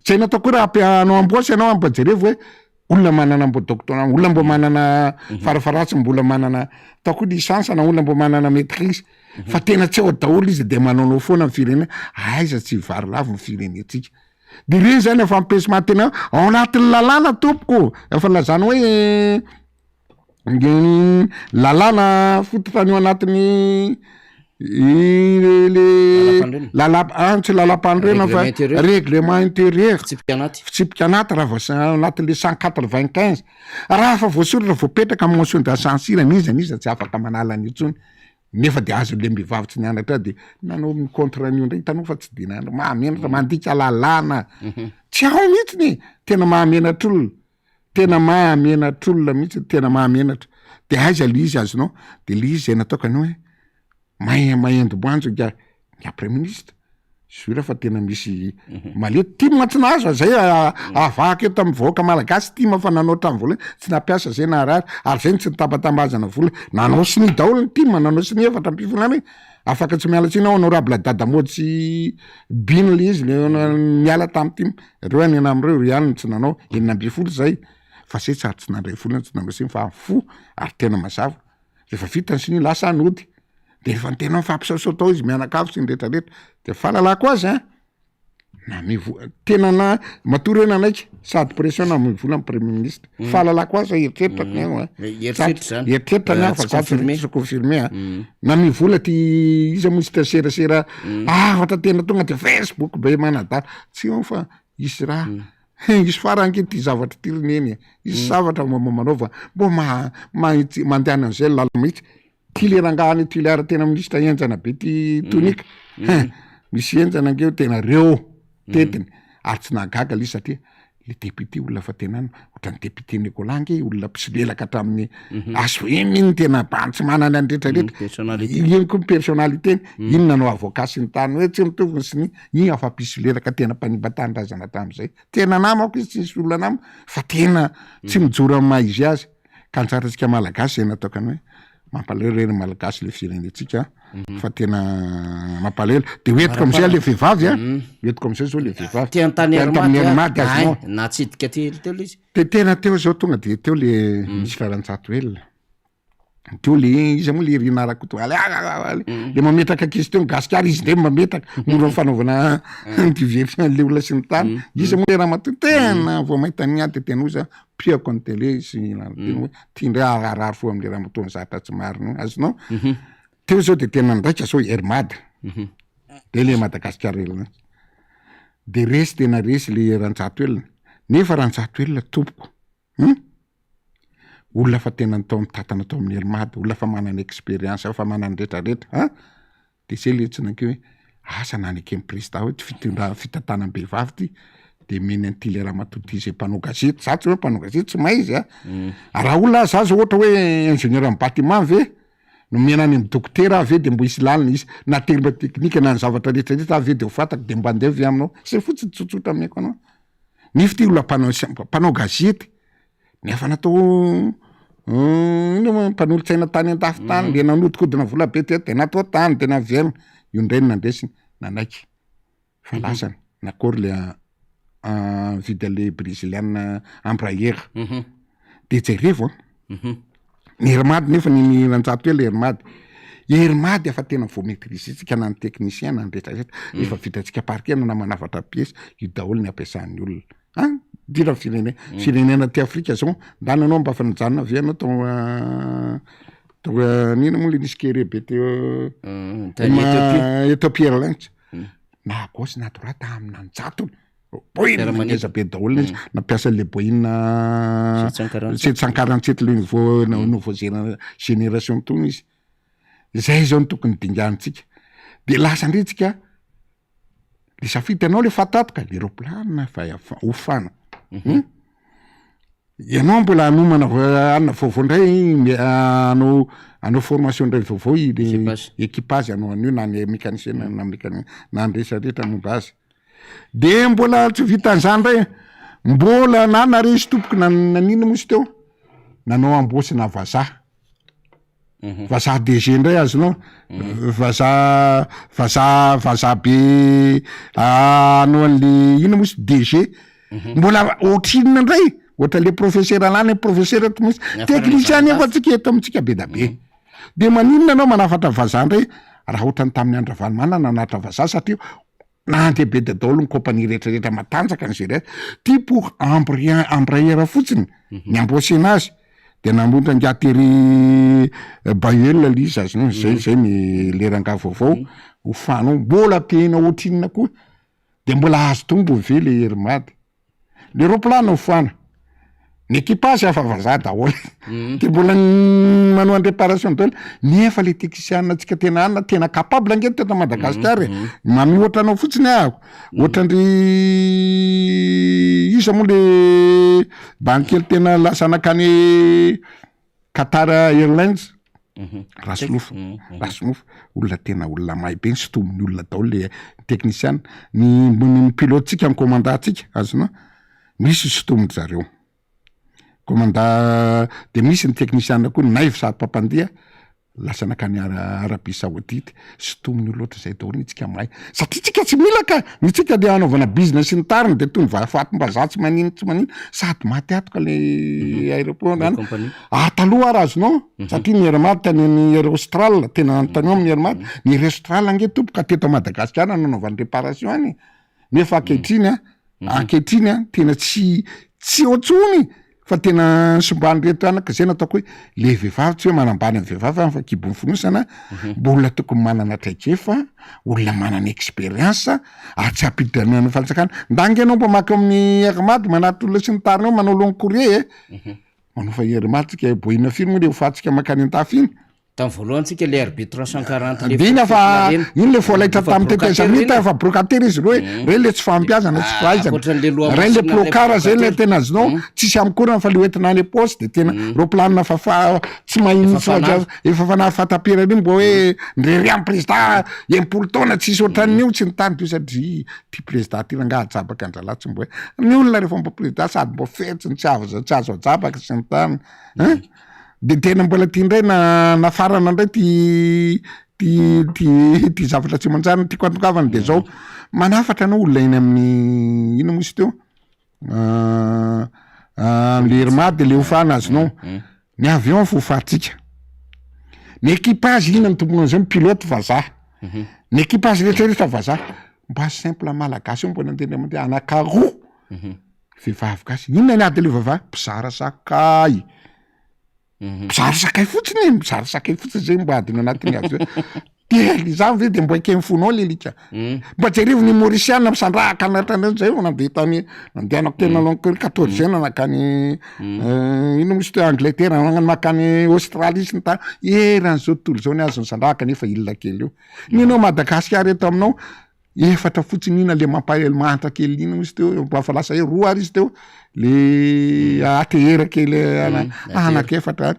Tsy hainao atao koa raha ampi- hanao embauche ianao mba jerevo hoe olona manana mbo doctorat, olona mbo manana farafaharatsiny mbola manana atao koa licence na olona mbo manana maitrise fa tena tsy ao daholo izy de manaonao foana ny firenena, aiza tsy hivary lavo ny firenentsika. De reny zany efa empêchement tena ao anatin'ny lalàna tompoko, efa nilazana hoe Ny lalàna fototra ny ao anatin'ny le lalàm- ah tsy lalàm-panorenana fa règlement intérieur, Fitsipika anaty. fitsipika anaty raha vao sa- ao anatin'le 195, raha efa voasoratra voapetraka ny motion de censure n'iza n'iza tsy afaka manala an'io intsony, nefa de azon'le vehivavy tsy nianatra de nanao ny contre an'io ndray, hitanao fa tsy de nahandro, mahamenatra mandika lalàna, tsy ao mihitsiny e, tena mahamenatr'olona. Tena mahamenatr'olona mihitsy, tena mahamenatra. De aiza le izy azonao? De le izy zay nataoko an'io hoe mahay mahendim-boanjo ingahy ingahy praiminisitra, sûr fa tena misy malety, tim tsy nahazo fa zay avahako eto amin'ny vahoaka malagasy, tim fa nanao hatramin'ny voalohany tsy nampiasa zay naharary, ary zay no tsy nitambatambazana vola, nanao sonia daholo ny tim, nanao sonia efatra ambin'ny folo any, afaka tsy miala tsiny aho honorable dada mody sy bino le izy le niala tamin'ny tim. Reo any anamreo ry ihany no tsy nanao, 16 zay, fa zay tsy ary tsy nandray vola tsy nanao siny fa fo ary tena mazava, rehefa vita ny siny lasa nody, de rehefa niteny mifampisaosao tao izy mianakavy sy ny rehetra rehetra, de fahalalako azy an, name vola, tena na matoa reo nanaiky sady pression name vola ny premier ministre, fahalalako azy eritreritra ny ahy an, Eritreritra zany. eritreritra ny ahy fa Tsy za tsy confirmé. tsy confirmé an, name vola ty iza moa izy ty serasera hafatra tena tonga de facebook be manadala, Tsy eo fa hisy raha hisy farany ange ty zavatra ty ry neny e, hisy zavatra mba mba manaova mbo ma- mahitsy mandehana an'izay lalana mihitsy, ty le rangahy any Toliara tena minisitra henjana be ty Tonika hein, misy henjana ange eo tena reo tetiny ary tsy nahagaga le izy satria. Le député olona fa tena ohatran'ny député Nicolas ange olona mpisolelaka hatramin'ny HVM iny tena bandy tsy manana ny rehetra rehetra, iny koa ny personnalité-ny, iny nanao avocat sy ny tany hoe tsy mitovy ny sy ny, iny afa mpisolelaka tena mpanimba tanindrazana hatramin'izay, tena namako izy tsy nisy olona namako fa tena tsy mijoro amin'ny maha izy azy, ka anjarantsika malagasy zay nataoko any hoe mampalahelo re ry malagasy le firenentsika mhm. fa tena mampalahelo de hoentiko amizay le vehivavy a mhm. hoentiko amizay zao le vehivavy ty antany armady azonao natsidika ty teo le izy de tena teo zao tonga de teo le mhm. misy raranjato elina teo le iza moa le Rina Rakotoala mhm. le mametraka ankizy teo ny gasikara izy ndray mametraka mora ny fanaovana diversion le olona sy ny tany iza moa le ramatoa tena vao mahita ny ady de tena oza Piako ny télé sy ny teny hoe ty ndray aharary fo amle ramatoa ny zatra tsy marina io azonao mhm. teo zao de tena ndraika zao Air Mad mhm. de le Madagascar Airlines de resy tena resy le Ranjato elina nefa Ranjato elina tompoko hum olona fa tena nitao nitatana tao amin'ny Air Mad olona fa manana expérience fa manana retraretra an De zay le tsy nankeo hoe asa na neken'ny prezida hoe ty fitondra- fitantanam-behivavy ty de omeny an'ity le ramatoa ty zay mpanao gazety, za tsy hoe mpanao gazety tsy mahay izy a, raha olona za zao ohatra hoe ingénieur en bâtiment ve nomena any am'dokotera aho ve de mbo hisy lalina izy na terme technique na ny zavatra rehetrarehetra aho ve de ho fantako de mba andeha ve aminao, zay fotsiny tsotsotra ameko anao, nefa ty olona mpanao sian- mpanao gazety Ny hafa natao inona moa mpanolotsaina tany an-dafy tany mm. le nanodikodina vola be teto de natao tany de naverina io indray no nandresiny nanaiky fa mhm. lasany nakory le nividy an'le brésiliana Embraer mhm. de jerevo an mhm. ny Air-Mad nefa ny ny ranjato hoe le Air-Mad Air-Mad efa tena vao maîtrise-tsika na ny technicien na ny retraretra mm. efa vitantsika par cœur na manafatra pièce io daholo ny ampiasan'ny olona An! Indrindra ny firenena, firenena aty Afrika zao, ndana anao mba efa nijanona ve anao tao tao n'inona moa le nisy kere be teo Tany Ethiopie. Ethiopie Airlines, na à gauche na à droite amina an-jatony, Boeing ngeza be daholo izy, nampiasa an'le Boeing 747 le nouveau nouveau géné- génération tony izy, zay zao no tokony dinganintsika, de lasa ndray tsika Le safidy anao le fatatoka le roplanina fa hofana mhm. Ianao mbola hanomana anona vaovao ndray anao anao formation ndray vaovao i le équipage anao an'io na ny mécanicien na mécani na ny rehetra rehetra momba azy. De mbola tsy vitan'izany ndray mbola na naresy tompoko na naninona moa izy teo nanao embauche-na vazaha. Mhm. Vazaha DG indray azonao, mhm. vazaha vazaha vazaha be ah, anao an'le inona moa izy DG. Mhm. Mbola ohatrinona indray? Ohatra le professeur lany professeur eto misy technicien nefa tsika eto amintsika be da be. De maninona anao manafatra vazaha indray raha ohatran'ny tamin'ny andro Ravalomanana nanatra vazaha satria Nandeha be dadaolo ny compagnie rehetra rehetra matanjaka ny géré ty pour embryan embraer fotsiny ny embaucher-na azy de namontra ingahy Terry Bayeul le izy azonao zay zay ny le rangahy vaovao hofanao mbola pehina ohatrinona koa de mbola azo tombony ve le Air Mad Le roplanina hofana, ny équipage hafa vazaha daholo, mm. de mbola manao any réparation daholo, nefa le technicien tsika tena anina tena capable ange teto Madagasikara e, mm, mm. manohatra anao fotsiny ahako, ohatran-dry iza moa le banky kely tena lasa nakany Qatar Airlines, Rasolofo, Rasolofo, olona tena olona mahay be, sintomin'ny olona daholo le teknisiana, ny ny pilote-tsika, ny commandant-tsika, azonao, misy sintomin-dry zareo, commandant de misy ny teknisiana koa Naivo sady mpampandeha lasa nankany Arabie Saoudite, sintominy olona ohatr'izay daholo ny tsika mahay, satria tsika tsy mila ka, ny tsika de anaovana business sy ny tariny de toy ny vahafatim-bazaha tsy manino tsy manino, sady maty atoka le aéroport any, ah taloha ary azonao satria ny Air Mad tany amin'ny Air Austral, tena anontanio amin'ny Air Mad, ny Air Austral ange tompoko ka teto Madagasikara no nanaovany réparation any, nefa ankehitriny an, ankehitriny an tena tsy tsy eo intsony fa tena simban'ireto anaka zay nataoko hoe le vehivavy tsy hoe manambany amin'ny vehivavy fa kibon'ny fonosana mba olona tokony manana traikefa olona manana expérience ary tsy hampiditra ny an'ny fanjakana nda ange ianao mba maka eo amin'ny Air Mad manatitra olona sy ny tariny eo manao long courrier e manofa Air Mad tsika boina firy moa le hofantsika makany an-dafy iny. Tamin'ny voalohany tsika le RB 340 le Dina fa reny. iny le voalaitra Efa tamin'ny brocataire tetezamita reny. efa brocataire izy reo hoe Mm. reny le tsy fahampiazana tsy Ah, fahaizana. ankoatran'le loha Reny le masina, le procard zay le brocataire. tena azonao Mm. tsisy amikorana fa le hoentina any am-paosy de tena roplanina fa fa tsy mahay Efa mihitsy fanary. fa efa fanary fatapera iny mbo hoe ndrery amin'ny président 60 taona tsisy ohatran'io tsy nitany io satria ty président ty rangaha ajabaka andralahy tsy mbo hoe ny olona rehefa mbo président sady mbo fetsy tsy azo tsy azo ajabaka sy ny tany hein De tena mbola ty ndray na nafarana ndray ty ty ty ty zavatra tsy manjary no tiako atongavana de zao, manafatra anao olona eny amin'ny ino moa izy teo le Irma de le hofana azonao, ny avion fofantsika, ny équipage inona no tompony an'izay, ny pilote vazaha, ny équipage rehetrarehetra vazaha, mba simple malagasy io mbo nandeha indray mandeha anankaroa Vehivavy gasy, inona ny adin'ilay vehivavy? Mpizara sakay. Mhm. Mpizara sakay fotsiny e, mizara sakay fotsiny zay mba adiny anatin'ny azy hoe. De izany ve de mbo eken'ny fonao le alika? Mhm. Mba jerevo ny Maurisiana misandrahaka anatin'ireny zay vao nandeha tany, nandehanako tena Mhm. longue quatorzième nankany, euh, ino moa izy teo Angleterre, nankany Australie sy ny tany, eran'izao tontolo izao ny azo nisandrahaka nefa île kely io. Ny anao Madagasikara eto aminao, Efatra fotsiny ina le mampahelo mahantra kely iny hoy izy teo mba fa lasa hoe roa ary izy teo le ATR kely ana anaky efatra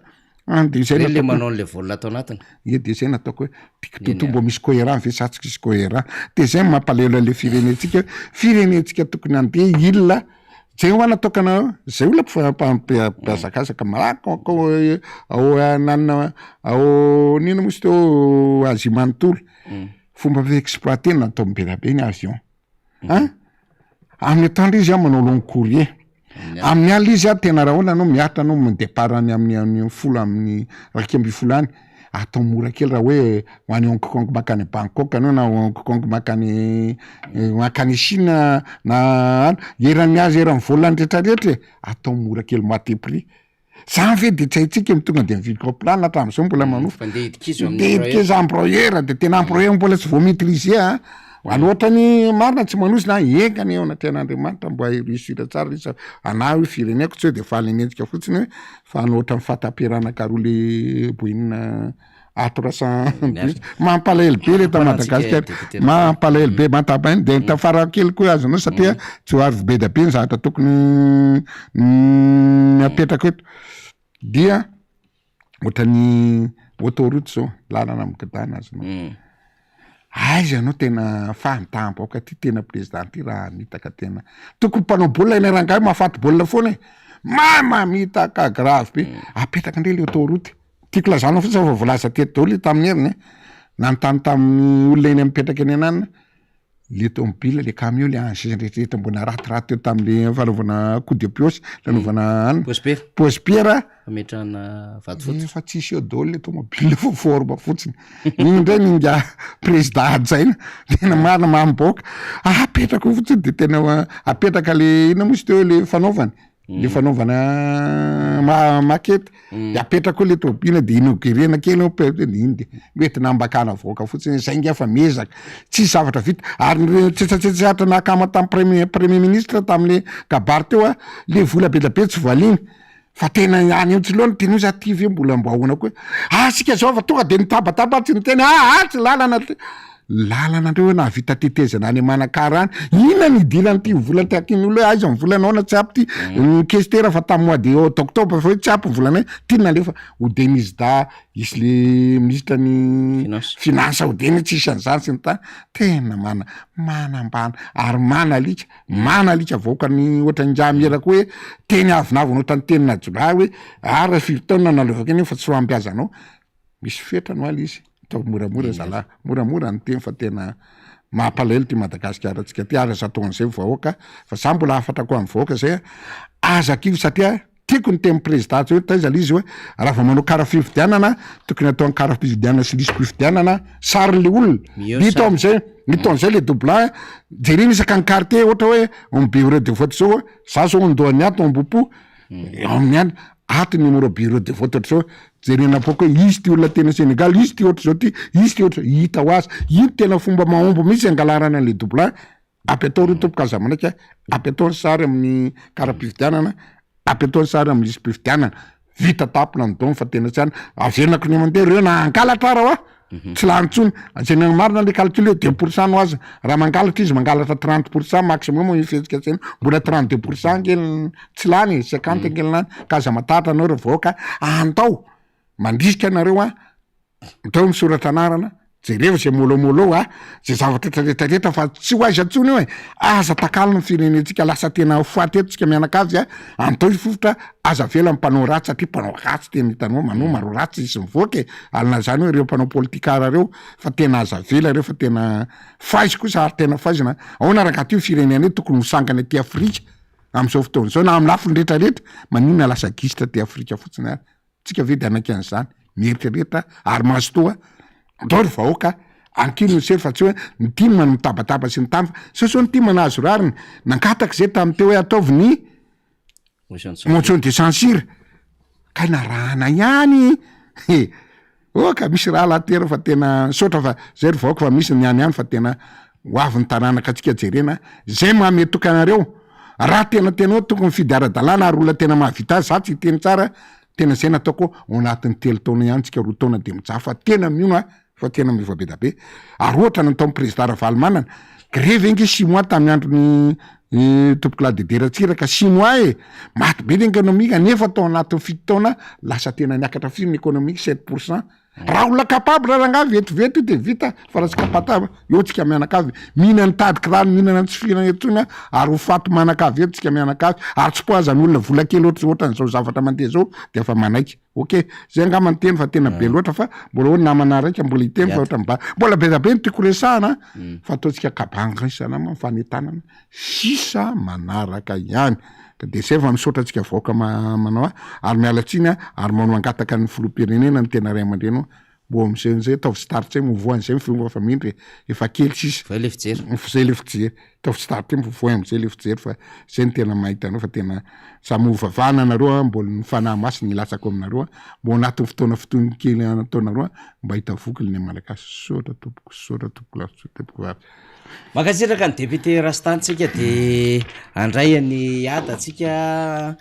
any an de zay Reny le nataoko manao an'le vol ato anatiny. Ie de zay nataoko hoe tiako Eny toto ary. mbo misy cohérent ve sa tsy misy cohérent de zay mampalahelo an'le firenentsika hoe firenentsika tokony handeha île zay hoa natokana zay olona mpifa- mpihazakazaka malaky ao ananona ao n'inona moa izy teo Asie manontolo. Fomba fi exploiter na atao be dia be ny avion an! Amin'ny atoandro izy an manao long courrier, amin'ny alina izy an tena raha ahoana anao miaritra anao mi départ any amin'ny amin'ny folo amin'ny 11 any, atao mora kely raha hoe ho any Hong Kong mankany Bangkok anao na Hong Kong mankany mankany Chine na any, eran'ny azy eran'ny vol any retraretra e, atao mora kely moitié prix. Zany ve de tsy haintsika ny tonga de mividy roplanina hatramin'izao mbola manofa. Fa ndeha hidik'izy amin'ny Ndeha hidik'izy Embraer de tena Embraer mbola tsy voa maitriser a. Any ohatrany marina tsy manosy na enga anie eo anatrehan'Andriamanitra mba hi-réussir tsara le izy fa anah io fireneko tsy hoe de faly hanenjika fotsiny hoe fa any ohatran'ny fahataperana karoa le Boeing A 310 mampalahelo be le eto Madagasikara mampalahelo be mampalahelo de tafara kely koa azonao satria tsy ho avy be dia be ny zavatra tokony apetraka eto dia ohatran'ny autoroute zao lalana migodàna azonao aiza ianao tena fahantam-bahoaka ty tena président ty raha hamitaka tena tokony mpanao baolina ilay rangahy mahafaty baolina foana e mahay mamitaka grave be apetraka indray le autoroute Tiako lazana fotsiny fa voalaza teto daholo io tamin'ny heriny e, nanontany tamin'ny olona eny mipetraka eny ananona, le tomobile le camion le engin rehetrarehetra mbo naratiraty teo tamle fanaovana coup de pioche nanaovana an Pose pierre. pose pierre Fametrahana vato fototra. Efa tsisy eo daholo le tomobile fa forme fotsiny, iny indray ny ingahy président hajaina tena marina mamim-bahoaka, apetraka eo fotsiny de tena apetraka le inona moa izy teo le fanaovana. le fanaovana ma- maquette de apetraka eo le tôbila de inaugurena kely eo pe- de iny de mety nambakana vahoaka fotsiny zay nge fa miezaka tsisy zavatra vita ary ny tsetsatsetseatra nakama tam premier premier ministre tamle kabary teo a le vola be da be tsy valiana fa tena any Antsiloana tena io za ty ve mbola mbo ahoana koa ah sika zao fa tonga de nitabataba tsy niteny ah ah tsy lalana ty Lalana ndreo hoe nahavita tetezana any Manakara any, inona ny idiran'ity vola takian'ny olona hoe aiza ny volanao na tsy ampy ty, ny kestera fa tamin'ny mois de d'octobre fa hoe tsy ampy ny volanay, ty no nalefa ho Denise-da hisy le minisitra ny finance ho deny tsisy an'izany sy ny tariny, tena mana manambany ary manalika manalika vahoakan'ny ohatran'ny ingahy Mira koa hoe teny avonavona ohatran'ny tenina jiolahy hoe ary firy taona nanaovako an'io fa tsy ho ambiazanao. Misy fetrany hoa le izy, ataovy moramora zalahy, moramora ny teny fa tena mampalahelo ty Madagasikara tsika ty ary aza atao an'izay vahoaka fa za mbola hafatra ko amin'ny vahoaka zay a, aza kivy satria tiako ny tenin'ny prezida zay hoe taiza le izy hoe raha vao manao kara-fifidianana tokony atao ny kara-pifidianana sy lisi-pifidianana sarin'le olona, Mieo ny hita sary. am'zay hita am'zay le doublon jerena isaka ny quartier ohatra hoe amin'ny bureau de vote zao za zao andohan'ny ato Ambohipo Eo aminy ihany, ato ny numéro bureau de vote ohatr'izao, jerena poaka hoe izy ty olona tena Sénégal, izy ty ohatr'izao ty, izy ty ohatr'izao, hita ho azy, io tena fomba mahomby mihitsy angalarana an'le doublon, apetao ry tompoko aza manaiky a, apetao ny sary amin'ny kara-pifidianana, apetao ny sary amin'ny lisi-pifidianana. Vita tapina ny don fa tena tsy any. Averina-ko ny mandeha reo na hangalatra ara hoa. Tsy lany intsony. Zay ny marina le calcul hoe 2% no azo. Raha mangalatra izy mangalatra 30% maximum io fihetsika zay. Mbola 32% ange ny tsy lany e, 50 ange ny lany. Ka aza matahotra anao ry vahoaka. Andao mandrisika anareo an. Atao misoratra anarana, jerevo zay molomolo a, zay zavatra rehetra rehetra fa tsy ho aiza tsony io e, aza takalo ny firenentsika lasa tena ho faty eto tsika mianakavy a, antao hifofotra, aza avela ny mpanao ratsy satria mpanao ratsy tena hitanao manao maro ratsy izy mivoaka e, alina zany hoe reo mpanao politikara reo fa tena aza avela reo fa tena faizo kosa ary tena faizina, ahoana rangaha ty firenena io tokony ho sangany aty afrika am'zao fotoana zao na am'lafiny rehetra rehetra, maninona lasa gisitra aty afrika fotsiny ary. Tsika ve de hanaiky an'izany? Mieritrereta ary mazotoa andao ry vahoaka ankino ny sery fa tsy hoe ny tim no mitabataba sy ny tany fa sao sao ny tim nahazo rariny nangataka zay tamin'ny teo hoe ataovy ny motion de censure kay narahana ihany he oka misy raha lahatera fa tena misaotra fa zay ry vahoaka fa misy ny any ihany fa tena ho avy ny taranaka antsika jerena zay maha mety anareo Raha tena tena hoe tokony mifidy ara-dalàna ary olona tena mahavita azy, za tsy hiteny tsara, tena zay nataoko ao anatin'ny telo taona ihany tsika roa taona de mijaly fa tena mino aho fa tena miova be da be. Ary ohatra nataon'ny président Ravalomanana, grevy ange six mois tamin'ny andron'ny tompokolahy Dédé Ratsiraka, six mois e! Maty be ny économie nefa tao anatin'ny fito taona lasa tena niakatra firy ny économie 7%. Raha olona capable rangahy vetivety io de vita fa raha tsy capatable eo tsika mianakavy mihinana tady kiraro mihinana tsy fihinana intsony a ary ho faty manakavy eto tsika mianakavy ary tsy poazan'olona vola kely ohatry ohatran'izao zavatra mandeha zao de efa manaiky ok zay angamba ny teny fa tena be loatra fa mbola hoe namana raika mbola hiteny fa ohatra mba mbola be da be ny tiako resahana fa ataontsika kabanga isan'ama fanentanana sisa manaraka ihany ka de zay va misaotra antsika vahoaka manao ahy ary miala tsiny aho ary manao mangataka ny filoham-pirenena ny tena ray aman-dreny hoa mbo am'zay am'zay ataovy tsy taritsy zay mivoha an'zay mivoha fa mindry e efa kely sisa Zay le fijery. Zay le fijery ataovy tsy taritsy mivoha am'zay le fijery fa zay no tena mahita anao fa tena samy ho vavahana anareo a mbola ny fanahy masina hilatsaka ao aminareo a mbo anatin'ny fotoana fitony kely ataonareo a mba hahita vokiny ny malagasy misaotra tompoko misaotra tompoko lahy misaotra tompoko vavy. Mankasitraka ny député Rastany tsika de handray an'i Ada tsika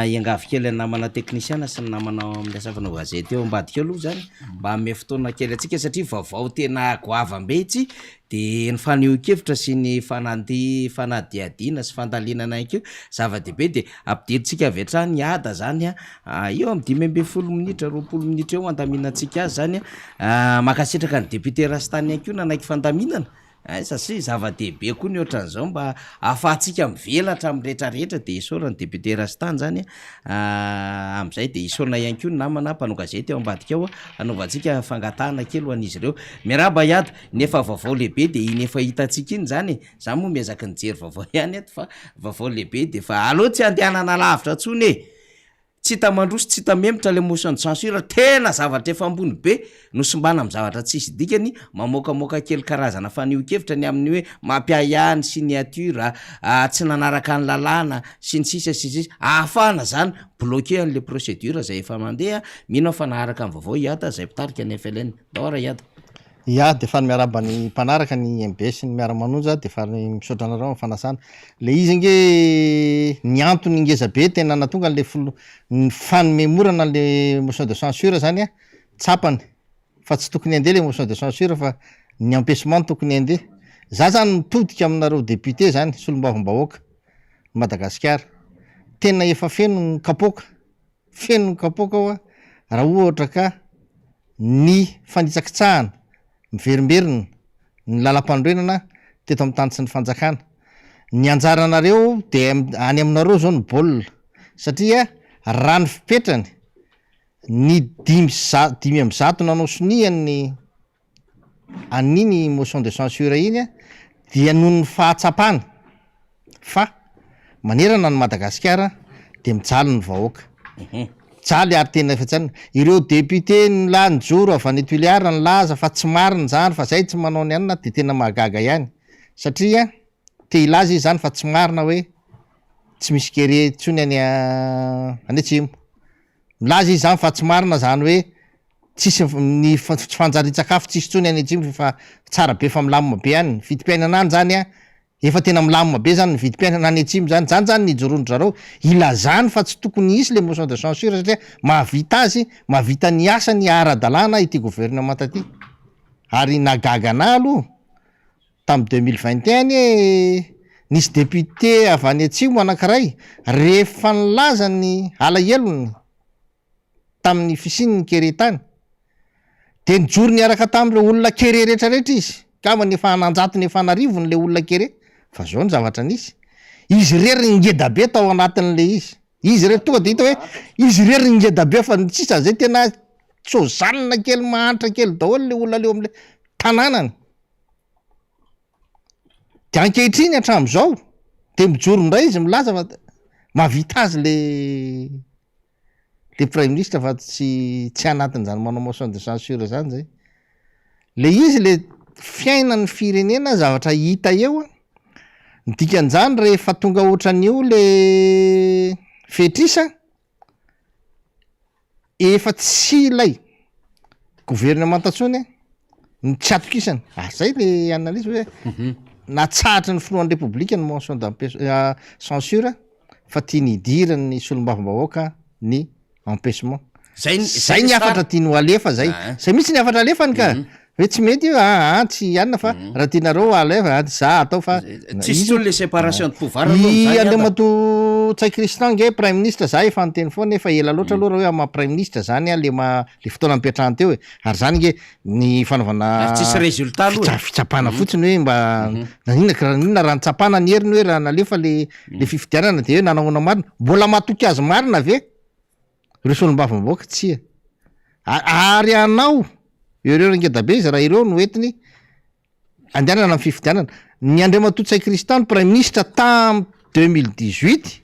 hiangavy kely ny namana teknisiana sy ny namana ao amin'ny asa fanao gazety eo ambadika eo aloha zany mba hanome fotoana kely antsika satria vaovao tena goavam-be ity de ny fanehoan-kevitra sy ny fanandi- fanadihadiana sy fandalinana ihany koa zava-dehibe de ampidirintsika avy hatrany i Ada zany a eo amin'ny 15 minitra 20 minitra eo handaminantsika azy zany a Mankasitraka ny député Rastany ihany koa nanaiky fandaminana eh, satria zava-dehibe koa ny ohatran'izao mba ahafahantsika mivelatra amin'ny rehetrarehetra de isaorana ny député Rastany zany a, amin'izay de isaorana ihany koa ny namana mpanao gazety ao ambadika ao hanaovantsika fangatahana kely ho an'izy ireo. Miarahaba Iada, ny efa vaovao lehibe de iny efa hitantsika iny zany e, za moa miezaka nijery vaovao ihany eto fa vaovao lehibe de efa aleo tsy andehanana lavitra intsony e. Tsy hita mandroso tsy hita mihemotra le motion de censure, tena zavatra efa ambony be no simbana am zavatra tsisy dikany, mamoakamoaka kely karazana fanehoan-kevitra ny amin'ny hoe mampiahiahy ny signature, tsy nanaraka ny lalàna, sy ny sisa sy ny sisa, ahafahana zany bloquer an'le procédure zay efa mandeha, mino aho fa naharaka ny vaovao i Ada zay mpitarika ny FLN, ndao ara i Ada. Ya, dia faly miarahaba ny mpanaraka ny MB sy ny miara-manonja, dia faly misaotra anareo amin'ny fanasana. Ilay izy ange ny antony ngeza be tena nahatonga an'ilay filoha, ny fanomemorana an'ilay motion de censure zany an, tsapany fa tsy tokony handeha ilay motion de censure fa ny empêchement no tokony handeha. Za zany mitodika aminareo député zany, solombavambahoaka Madagasikara, tena efa feno ny kapoaka. Feno ny kapoaka hoa raha ohatra ka ny fanitsakitsahana miverimberina ny lalam-panorenana teto amin'ny tany sy ny fanjakana. Ny anjaranareo dia any aminareo izao ny baolina satria raha ny fipetrany ny dimy sy 105 nanao sonia ny an'iny motion de censure iny dia noho ny fahatsapana fa manerana an'i Madagasikara dia mijaly ny vahoaka. Mijaly ary tena efa tsy anona. Ireo député nila nijoro avy any Toliara nilaza fa tsy marina izany fa zay tsy manao ny anona dia tena mahagaga ihany satria te hilaza izy izany fa tsy marina hoe tsy misy kere intsony any any atsimo. Milaza izy izany fa tsy marina izany hoe Tsisy ny tsy fanjarian-tsakafo tsisy intsony any atsimo fa tsara be fa milamina be any. Ny vidim-piainana any zany an, Efa tena milamina be zany ny vidim-piainana any atsimo zany, zany zany ny ijoroan-dry zareo hilazany fa tsy tokony hisy le motion de censure satria mahavita azy, mahavita ny asany ara-dalàna ity governemanta ity. Ary nahagaga anah aloha tam 2021 anie nisy député avy any atsimo anankiray rehefa nilaza ny alahelony tamin'ny fisian'ny kere tany, dia nijoro niaraka tamin'ireo olona kere rehetra rehetra izy, angambany efa an'anjatony efa an'arivony ilay olona kere, fa zao ny zavatra nisy, izy irery ny ngeda be tao anatin'ilay izy, izy irery tonga dia hita hoe izy irery ny ngeda be fa ny sisa zay tena sozanina kely mahantra kely daholo ilay olona leo amin'ilay tanànany. De ankehitriny hatramin'izao de mijoro indray izy milaza fa mahavita azy le le praiminisitra fa tsy tsy anatin'izany manao motion de censure zany zay. Le izy le fiainan'ny firenena zavatra hita eo an, ny dikan'izany rehefa tonga ohatran'io le fetrisa Efa tsy ilay governemanta intsony no tsy atokisana, ary zay le analyse hoe natsahatry ny filohan'ny repoblika ny motion d'empêche- censure fa tiany hidiran'ny solombavambahoaka ny empêchement. Zay ny- Zay ny hafatra tiany ho alefa zay, zay mihitsy ny hafatra alefany ka. Hoe tsy mety io aa tsy anona fa raha tianareo alefa a za atao fa Tsisy intsony le séparation de pouvoir aloha I am'zany ada. Andriamatoa Ntsay Christian nge praiminisitra za efa niteny foana efa ela loatra aloha raha hoe amin'ny maha praiminisitra zany a le ma le fotoana nipetrahany teo e ary zany nge ny fanaovana Ary tsisy résultat aloha e. fitsa- fitsapana fotsiny hoe mba naninona ka raha naninona raha nitsapana ny heriny hoe raha nalefa le le fifidianana de hoe nanahoana marina mbola matoky azy marina ve? Ireo solombavambahoaka tsia. Ary hanao erreur ngeda be izy raha ireo no entiny andehanana amin'ny fifidianana. Ny Andriamatoa Ntsay Christian no praiminisitra tam 2018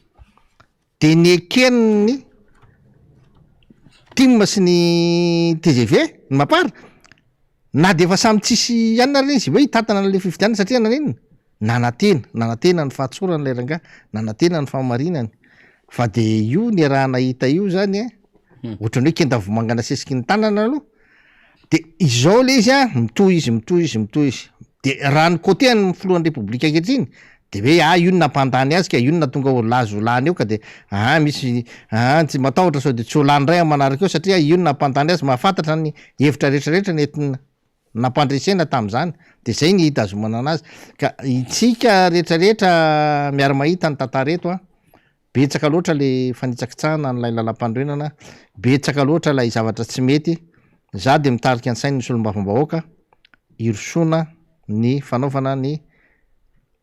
de neken'ny tim sy ny tgv, ny mapar, na de efa samy tsisy ihany ary izy hoe hitantana an'le fifidianana satria naninona? Nanantena, nanantena ny fahatsorany ilay rangahy, nanantena ny fahamarinany, fa de io niaraha-nahita io zany an, ohatran'ny hoe kenda vomanga nasesiky ny tanana aloha, de izao le izy an, mitohy izy, mitohy izy, mitohy izy, de raha ny côté an'ny filohan'ny repoblika ankehitriny de hoe ah io no nampandany azy ka, io no nahatonga ho lazo ho lany eo ka de ah misy ah tsy matahotra sao de tsy ho lany ndray amin'ny manaraka eo satria io no nampandany azy, mahafantatra ny hevitra rehetra rehetra nentina nampandresena tamin'izany de zay ny hitazomana anazy ka itsika rehetra rehetra miara-mahita ny tantara eto an, betsaka loatra le fanitsakitsahana an'ilay lalam-panorenana, betsaka loatra ilay zavatra tsy mety, za de mitarika ny sain'ny solombavambahoaka hirosoana ny fanaovana ny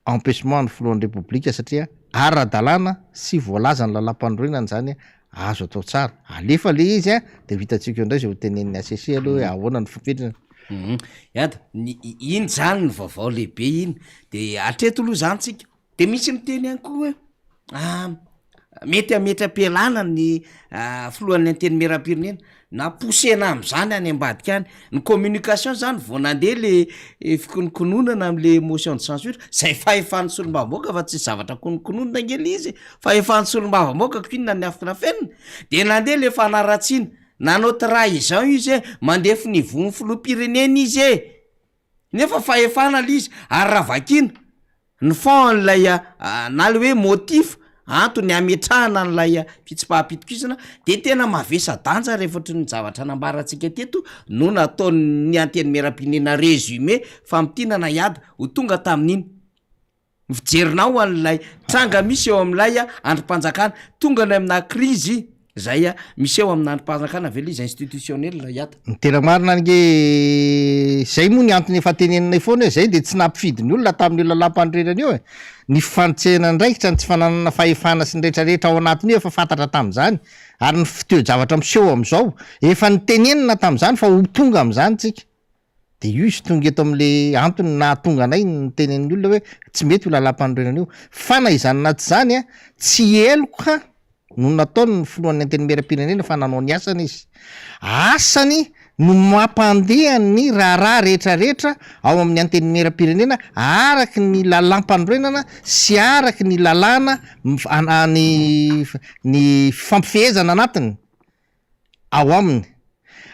empêchement ny filohan'ny repoblika satria ara-dalàna sy voalazan'ny lalàmpanorenana izany azo atao tsara, alefa le izy an de ho hitantsika eo indray zay ho tenenin'ny HCC aloha hoe ahoana ny fipetrany. Ady, ny iny zany ny vaovao lehibe iny, de hatreto aloha zany tsika de misy miteny ihany koa hoe Mety hametra-pialana ny filohan'ny antenimierampirenena na poussena amin'izany any ambadika any. Ny communication zany vao nandeha le fikononkononana am'le motion de censure, zay fahefan'ny solombavambahoaka fa tsisy zavatra kononkononina ange le izy e, fahefan'ny solombavambahoaka ko inona ny afinafenina? De nandeha le fanaratsiana, nanao trahison izy e, mandefy ny vohon'ny filoham-pirenena izy e! Nefa fahefana le izy ary raha vakiana ny fond an'ilay na le hoe motif antony hametrahana an'ilay fitsipaham-pitokisana de tena mavesa-danja rehefa ohatry ny zavatra nambarantsika teto no nataon'ny antenimierampirenena résumé famintinana hiady ho tonga tamin'iny. Ny fijerinao an'ilay tranga misy eo amin'ilay andrim-panjakana, tonga any amina krizy izay miseho amina andrim-panjakana ve ilay izy institutionnel Iada? Ny tena marina ange zay moa ny antony efa teneninay foana hoe zay de tsy nampifidy ny olona tamin'io lalàmpanorenana io e! Ny fifanitsehana andraikitra, ny tsy fananana fahefana sy ny retraretra ao anatin'io efa fantatra tamin'izany ary ny fitoe-javatra miseho amin'izao efa nitenenina tamin'izany fa ho tonga amin'izany tsika. De io izy tonga eto amle antony nahatonga anay niteny amin'ny olona hoe tsy mety io lalam-panorenana io. Fa na izany na tsy izany an, tsy heloka no nataony ny filohan'ny antenimieram-pirenena fa nanao ny asany izy. Asany no mampandeha ny raharaha rehetra rehetra ao amin'ny antenimieram-pirenena araky ny lalam-panorenana sy araky ny lalàna ny ny fifampifehezana anatiny. ao aminy.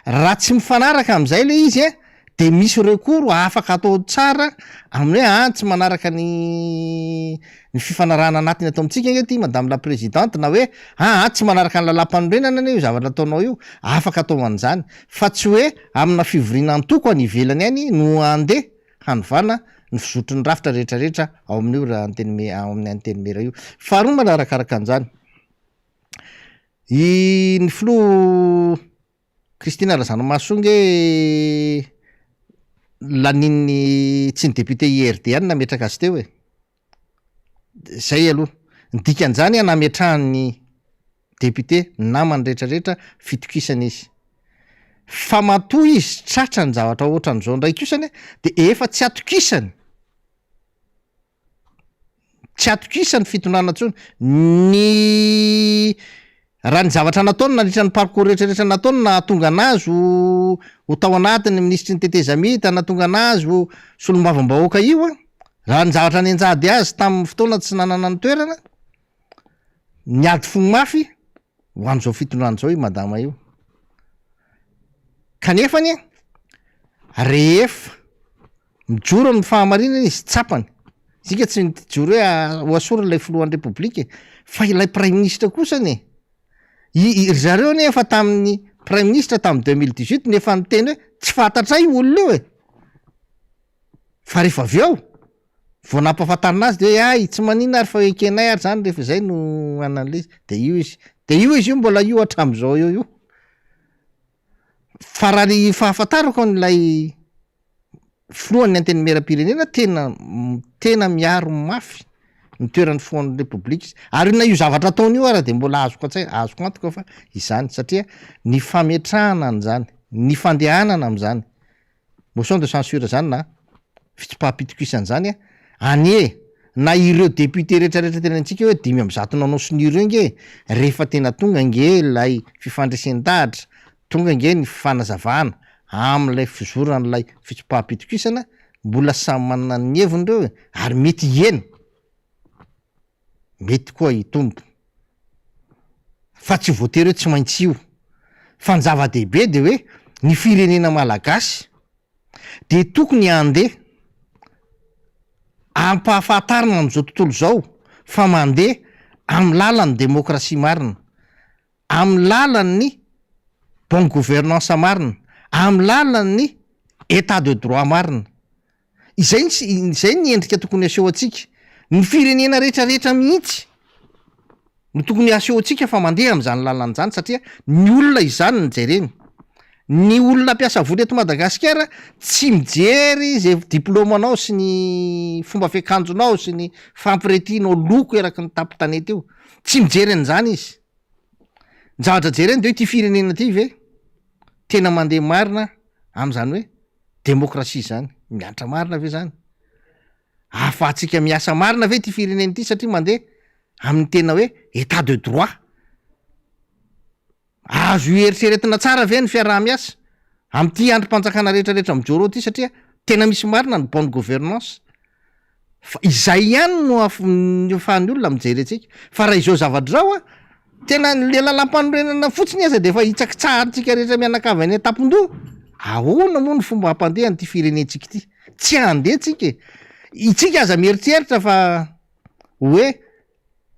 Raha tsy mifanaraka amin'izay ilay izy an, De misy recours afaka atao tsara amin'ny hoe ah tsy manaraka ny ny fifanarahana anatiny ato amintsika ange ty madame la présidente na hoe aa tsy manaraka ny lalàmpanorenana anie io zavatra ataonao io, afaka atao an'izany fa tsy hoe amina fivoriana antoko any ivelany any no andeha hanovana ny fizotry ny rafitra rehetra rehetra ao amin'io antenime- ao amin'ny antenimiera io. Faharoa manarakaraka an'izany, i ny filoha Christine Razanamahasoa nge lanin'ny tsy ny député IRD ihany nametraka azy teo e! Zay aloha. Ny dikan'izany an nametrahan'ny député namany rehetra rehetra fitokisana izy. Fa matoa izy tratra ny zavatra ohatran'izao indray kosany de efa tsy atokisany. Tsy atokisany fitondrana intsony. Ny raha ny zavatra nataony nandritra ny parcours rehetra rehetra nataony nahatonga anazy ho ho tao anatin'ny minisitry ny tetezamita, nahatonga anazy ho solombavambahoaka io an, raha ny zavatra nianjady azy tamin'ny fotoana tsy nanana ny toerana, niady fo mafy ho an'izao fitondrana izao io madama io. Kanefa anie rehefa Mijoro amin'ny fahamarinana izy, tsapany. Isika tsy mijoro hoe ho asorina ilay filohan'ny repoblika e, fa ilay praiminisitra kosa anie. I, i, ry zareo anie efa tamin'ny praiminisitra tamin'ny 2018 no efa niteny hoe tsy fantatray io olona io e. Fa rehefa avy eo, vao nampahafantarina azy de hoe hay tsy maninona ary fa ekenay ary zany rehefa izay no hanan'ilay izy. De io izy, de io izy io mbola io hatramin'izao eo io. Fa raha ny fahafantarako an'ilay filohan'ny antenimierampirenena tena tena miaro mafy ny toeran'ny filohan'ny repoblika izy, ary na io zavatra ataony io ara de mbola azoko an-tsaina, azoko antoka fa izany satria ny fametrahana an'izany, ny fandehanana amin'izany motion de censure zany na fitsipaham-pitokisana zany an, anie na ireo député retraretra tenenintsika hoe 105 nanao sonia ireo nge rehefa tena tonga nge ilay fifandresen-dahatra Tonga ange ny fanazavana amin'ilay fizoran'ilay fitsipaham-pitokisana, mbola samy manana ny heviny ireo e, ary mety hihena, mety koa hitombo, fa tsy voatery hoe tsy maintsy io, fa ny zava-dehibe de hoe ny firenena malagasy de tokony handeha ampahafantarina amin'izao tontolo izao fa mandeha amin'ny lalan'ny demokrasia marina, amin'ny lalan'ny bonne gouvernance marina, amin'ny lalan'ny Etat de droit marina. Izay ny izay ny endrika tokony aseho antsika. Ny firenena rehetra rehetra mihitsy no tokony aseho antsika fa mandeha amin'izany lalana izany satria ny olona izany no jereny. Ny olona mpiasa vola eto Madagasikara tsy mijery izay diplaomanao sy ny fomba fiakanjonao sy ny fampiretinao loko eraky ny tampon-tanety io. Tsy mijery an'izany izy. Ny zavatra jereny de hoe ity firenena ity ve tena mandeha marina am'zany hoe demokrasia zany, miantra marina ve zany? Ahafahantsika miasa marina ve ity firenena ity satria mandeha amin'ny tena hoe état de droit? Azo eritreretina tsara ve ny fiaraha-miasa amin'ity andrim-panjakana rehetrarehetra mijoro ity satria tena misy marina ny bonne gouvernance? Fa izay ihany no af- ny ahafahan'ny olona mijery antsika. Fa raha izao zavatra izao an, tena le lalàmpanorenana fotsiny aza de efa hitsakitsahantsika rehetra mianakavy any an-tampon-doha, ahoana moa ny fomba hampandeha an'ity firenentsika ity? Tsy handeha tsika e! Itsika aza mieritreritra fa hoe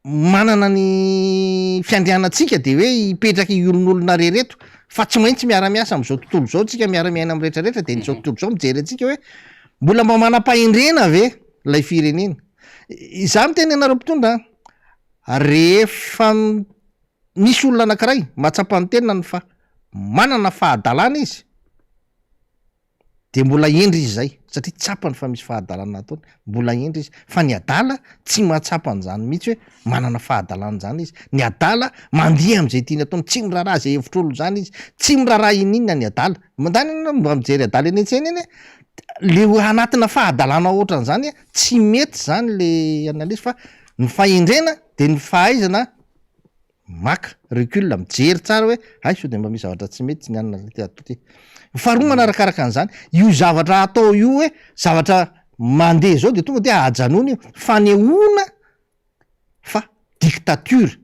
manana ny fiandrianantsika de hoe hipetraka hiolonolona rery eto fa tsy maintsy miara-miasa am'zao tontolo zao tsika miara-miaina am rehetrarehetra de zao tontolo zao mijery antsika hoe mbola mba manam-pahendrena ve lay firenena? Izaho miteny anareo mpitondra an, rehefa misy olona anakiray mahatsapa ny tenany fa manana fahadalana izy, De mbola hendry izy zay, satria tsapany fa misy fahadalana ataony, mbola hendry izy, fa ny adala tsy mahatsapa an'izany mihitsy hoe manana fahadalana zany izy, ny adala mandeha am'zay tiany ataony, tsy miraharaha zay hevitr'olona zany izy, tsy miraharaha ininona ny adala, mandany ianao mba mijery adala eny an-tsena eny, le ho anatina fahadalana ohatran'izany tsy mety zany le analyse fa ny fahendrena de ny fahaizana maka recul, mijery tsara hoe hay sao de mba misy zavatra tsy mety ny anona ty ato ty. Faharoa manarakaraka an'izany, io zavatra atao io hoe zavatra mandeha zao de tonga de ajanony io, fanehoana fa dictature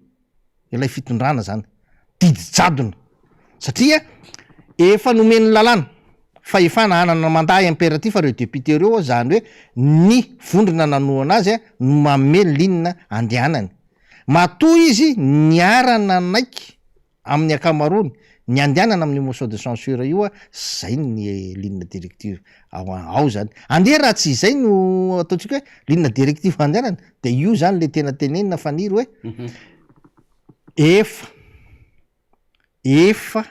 ilay fitondrana zany, didy jadona, satria efa nomen'ny lalàna. fahefana hanana mandat impératif ireo député ireo, zany hoe ny vondrona nanohana azy no manome ligne andehanany. Matoa izy niara nanaiky amin'ny ankamaroany ny andehanana amin'io motion de censure io, zay ny ligne directive ao ao zany. Andeha raha tsy izay no ataontsika hoe ligne directive andehanana de io zany le tena tenenina Faniry hoe efa efa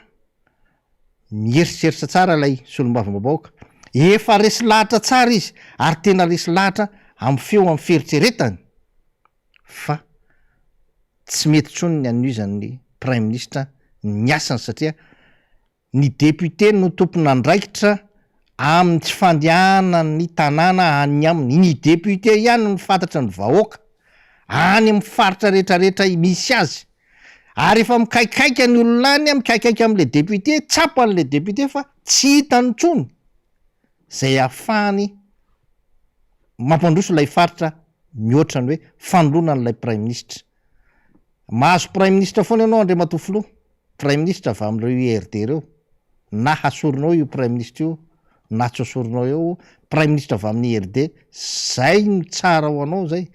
mieritreritra tsara ilay solombavambahoaka, efa resy lahatra tsara izy ary tena resy lahatra amin'ny feo amin'ny fieritreretany fa tsy mety intsony ny hanohizan'ny praiminisitra ny asany satria ny député no tompon'andraikitra amin'ny tsy fandehanan'ny tanàna any aminy, ny député ihany no fantatry ny vahoaka any amin'ny faritra rehetrarehetra misy azy ary efa mikaikaika ny olona any, mikaikaika amin'le député, tsapan'le député fa tsy hitany intsony zay ahafahany mampandroso ilay faritra mihoatra ny hoe fanoloana an'ilay praiminisitra. Mahazo praiminisitra foana ianao Andriamatoa Filoha, praiminisitra avy amin'ireo IRD ireo, na hasorinao io praiminisitra io na tsy hosorinao eo, praiminisitra avy amin'ny IRD, zay no tsara ho anao zay,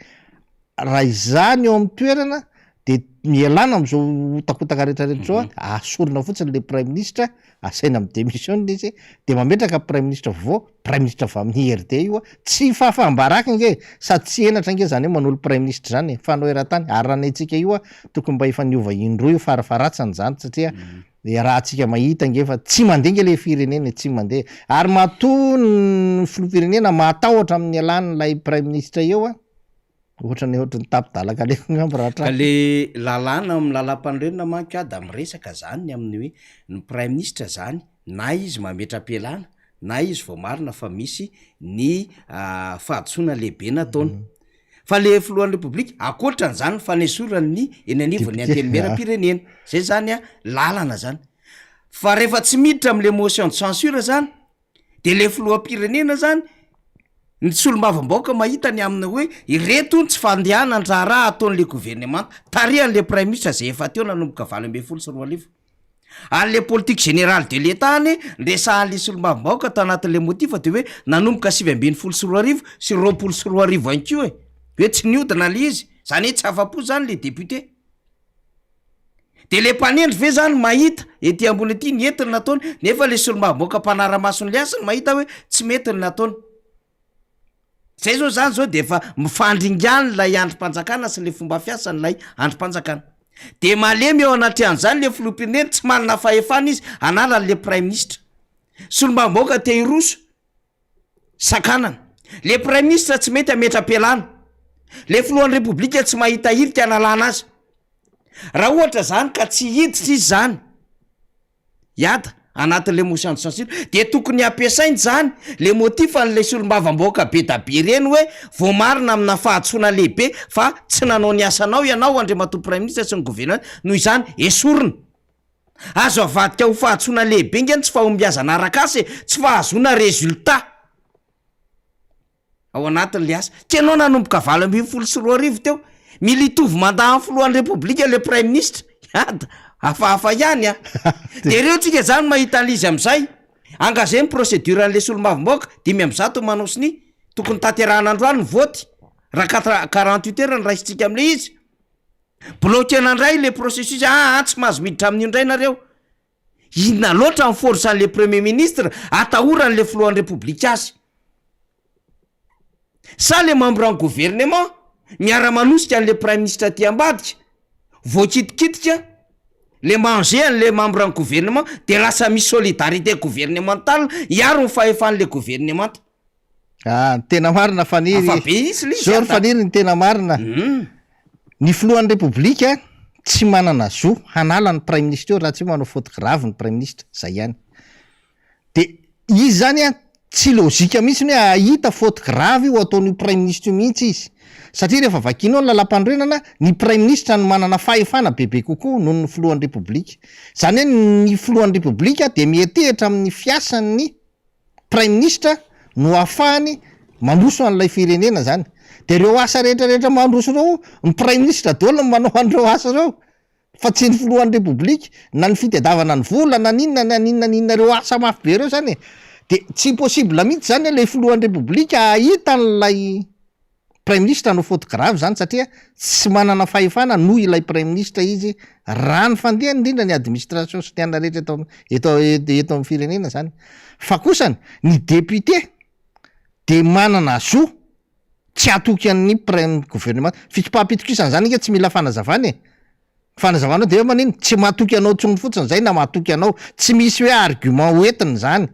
raha izany eo amin'ny toerana de ialana am'zao hotakotaka rehetrarehetra zao a, asorina fotsiny le praiminisitra, asaina mi-demissionne izy de mametraka praiminisitra vaovao, praiminisitra avy amin'ny IRD io a, tsy fahafaham-baraka ange e, sady tsy henatra ange zany hoe manolo praiminisitra zany e, fanao eran-tany, ary raha ny antsika io a tokony mba efa niova indroa io farafaharatsiny zany satria iarahantsika mahita ange fa tsy mandeha ange le firenena e, tsy mandeha, ary matoa ny filoham-pirenena matahotra amin'ny ialan'ilay praiminisitra eo a, Ohatrany ohatry ny tapi-dalaka aleko angamba raha Ka tratra. le lalàna ao amin'ny lalàmpanorenana manko ada miresaka zany ny amin'ny hoe ny praiminisitra zany na izy mametra-pialana na izy voamarina fa misy ny fahadisoana lehibe nataony. Fa le filohan'ny repoblika ankoatran'izany ny fanesorany ny eny anivon'ny Député, antenimieram-pirenena, zay zany a lalana zany. Fa rehefa tsy miditra am'le motion de censure zany De le filoham-pirenena zany, ny solombavambahoaka mahita ny aminy hoe ireto ny tsy fandehanan-draharaha ataon'le governemanta tarihan'le praiminisitra zay efa teo nanomboka 2018. Ary le politique générale de l'Etat anie niresahan'le solombavambahoaka tao anatin'le motif de hoe nanomboka 2019 sy 2020 ihany koa e, hoe tsy niodina le izy, zany hoe tsy afa-po zany le député. De le mpanendry ve zany mahita ety ambony ety ny entiny nataony nefa le solombavambahoaka mpanara-maso ny asany mahita hoe tsy mety ny nataony. Zay zao zany zao de efa mifandringany lay andrim-panjakana sy le fomba fiasan'ilay andrim-panjakana. De malemy eo anatrehan'izany le filoham-pirenena tsy manana fahefana izy hanala an'le praiminisitra. Solombavambahoaka te hiroso Sakanana. Le praiminisitra tsy mety hametra-pialana. Le filohan'ny repoblika tsy mahita hirika hanalana azy. Raha ohatra zany ka tsy hiditra izy zany hiada anatin'le motion de censure de tokony hampiasainy zany le motif an'le solombavambahoaka be da be reny hoe voamarina amina fahadisoana lehibe fa tsy nanao ny asanao ianao andriamatoa praiminisitra sy ny governemanta noho izany esorina. Azo avadika ho fahadisoana lehibe nge ny tsy fahombiazana arak'asa e, tsy fahazoana résultat ao anatin'le asa. Tsy ianao nanomboka 2018 teo, mila hitovy mandat amin'ny filohan'ny repoblika le praiminisitra, hiada, hafahafa ihany an! De reo tsika zany mahita an'izy am'zay, engagé ny procédure an'le solombavambahoaka, 105 manao sonia, tokony tanterahana androany ny vote, raha quatre 48 heures no raisintsika am'le izy. Bloquer-na indray le processus, aa tsy mahazo miditra amin'io indray nareo. Inona loatra ny force an'le premier ministre atahoran'le filohan'ny repoblika azy? Sa le membre ny gouvernement miara-manosika an'le praiminisitra aty ambadika, voakitikitika le manger an'le membre ny gouvernement de lasa misy solidarité gouvernementale hiaro ny fahefan'le gouvernemanta. Ah, ny tena marina Faniry. Hafa be izy le izy Zao ry ata. Faniry ny tena marina. Ny filohan'ny Repoblika tsy manana zo hanala ny praiminisitra eo raha tsy hoe manao faute grave ny praiminisitra, zay ihany. De izy zany an, tsy logique mihitsy ny hoe hahita faute grave ho ataon'io praiminisitra io mihitsy izy. Satria rehefa vakianao ny lalàmpanorenana, ny praiminisitra no manana fahefana bebe kokoa noho ny filohan'ny Repoblika. Zany hoe ny filohan'ny Repoblika dia miantehitra amin'ny fiasan'ny Praiminisitra no ahafahany mandroso an'ilay firenena zany. De reo asa rehetra rehetra mandroso reo, ny Praiminisitra daholo no manao an'ireo asa reo, fa tsy ny filohan'ny Repoblika, na ny fitadiavana ny vola na n'inona na n'inona n'inona reo asa mafy be reo zany e. De tsy possible mihitsy zany le filohan'ny repoblika hahita an'ilay praiminisitra hanao faute grave zany satria tsy manana fahefana noho ilay praiminisitra izy raha ny fandehany indrindra ny administration sy ny anona rehetra eto eto eto amin'ny firenena zany. Fa kosany ny député de manana zo tsy hatoky an'ny praim gouvernement. Fitsipaham-pitokisana zany ange tsy mila fanazavana e. Fanazavanao de hoe manino? Tsy matoky anao tsony fotsiny zay na matoky anao. Tsy misy hoe argument ho entiny zany.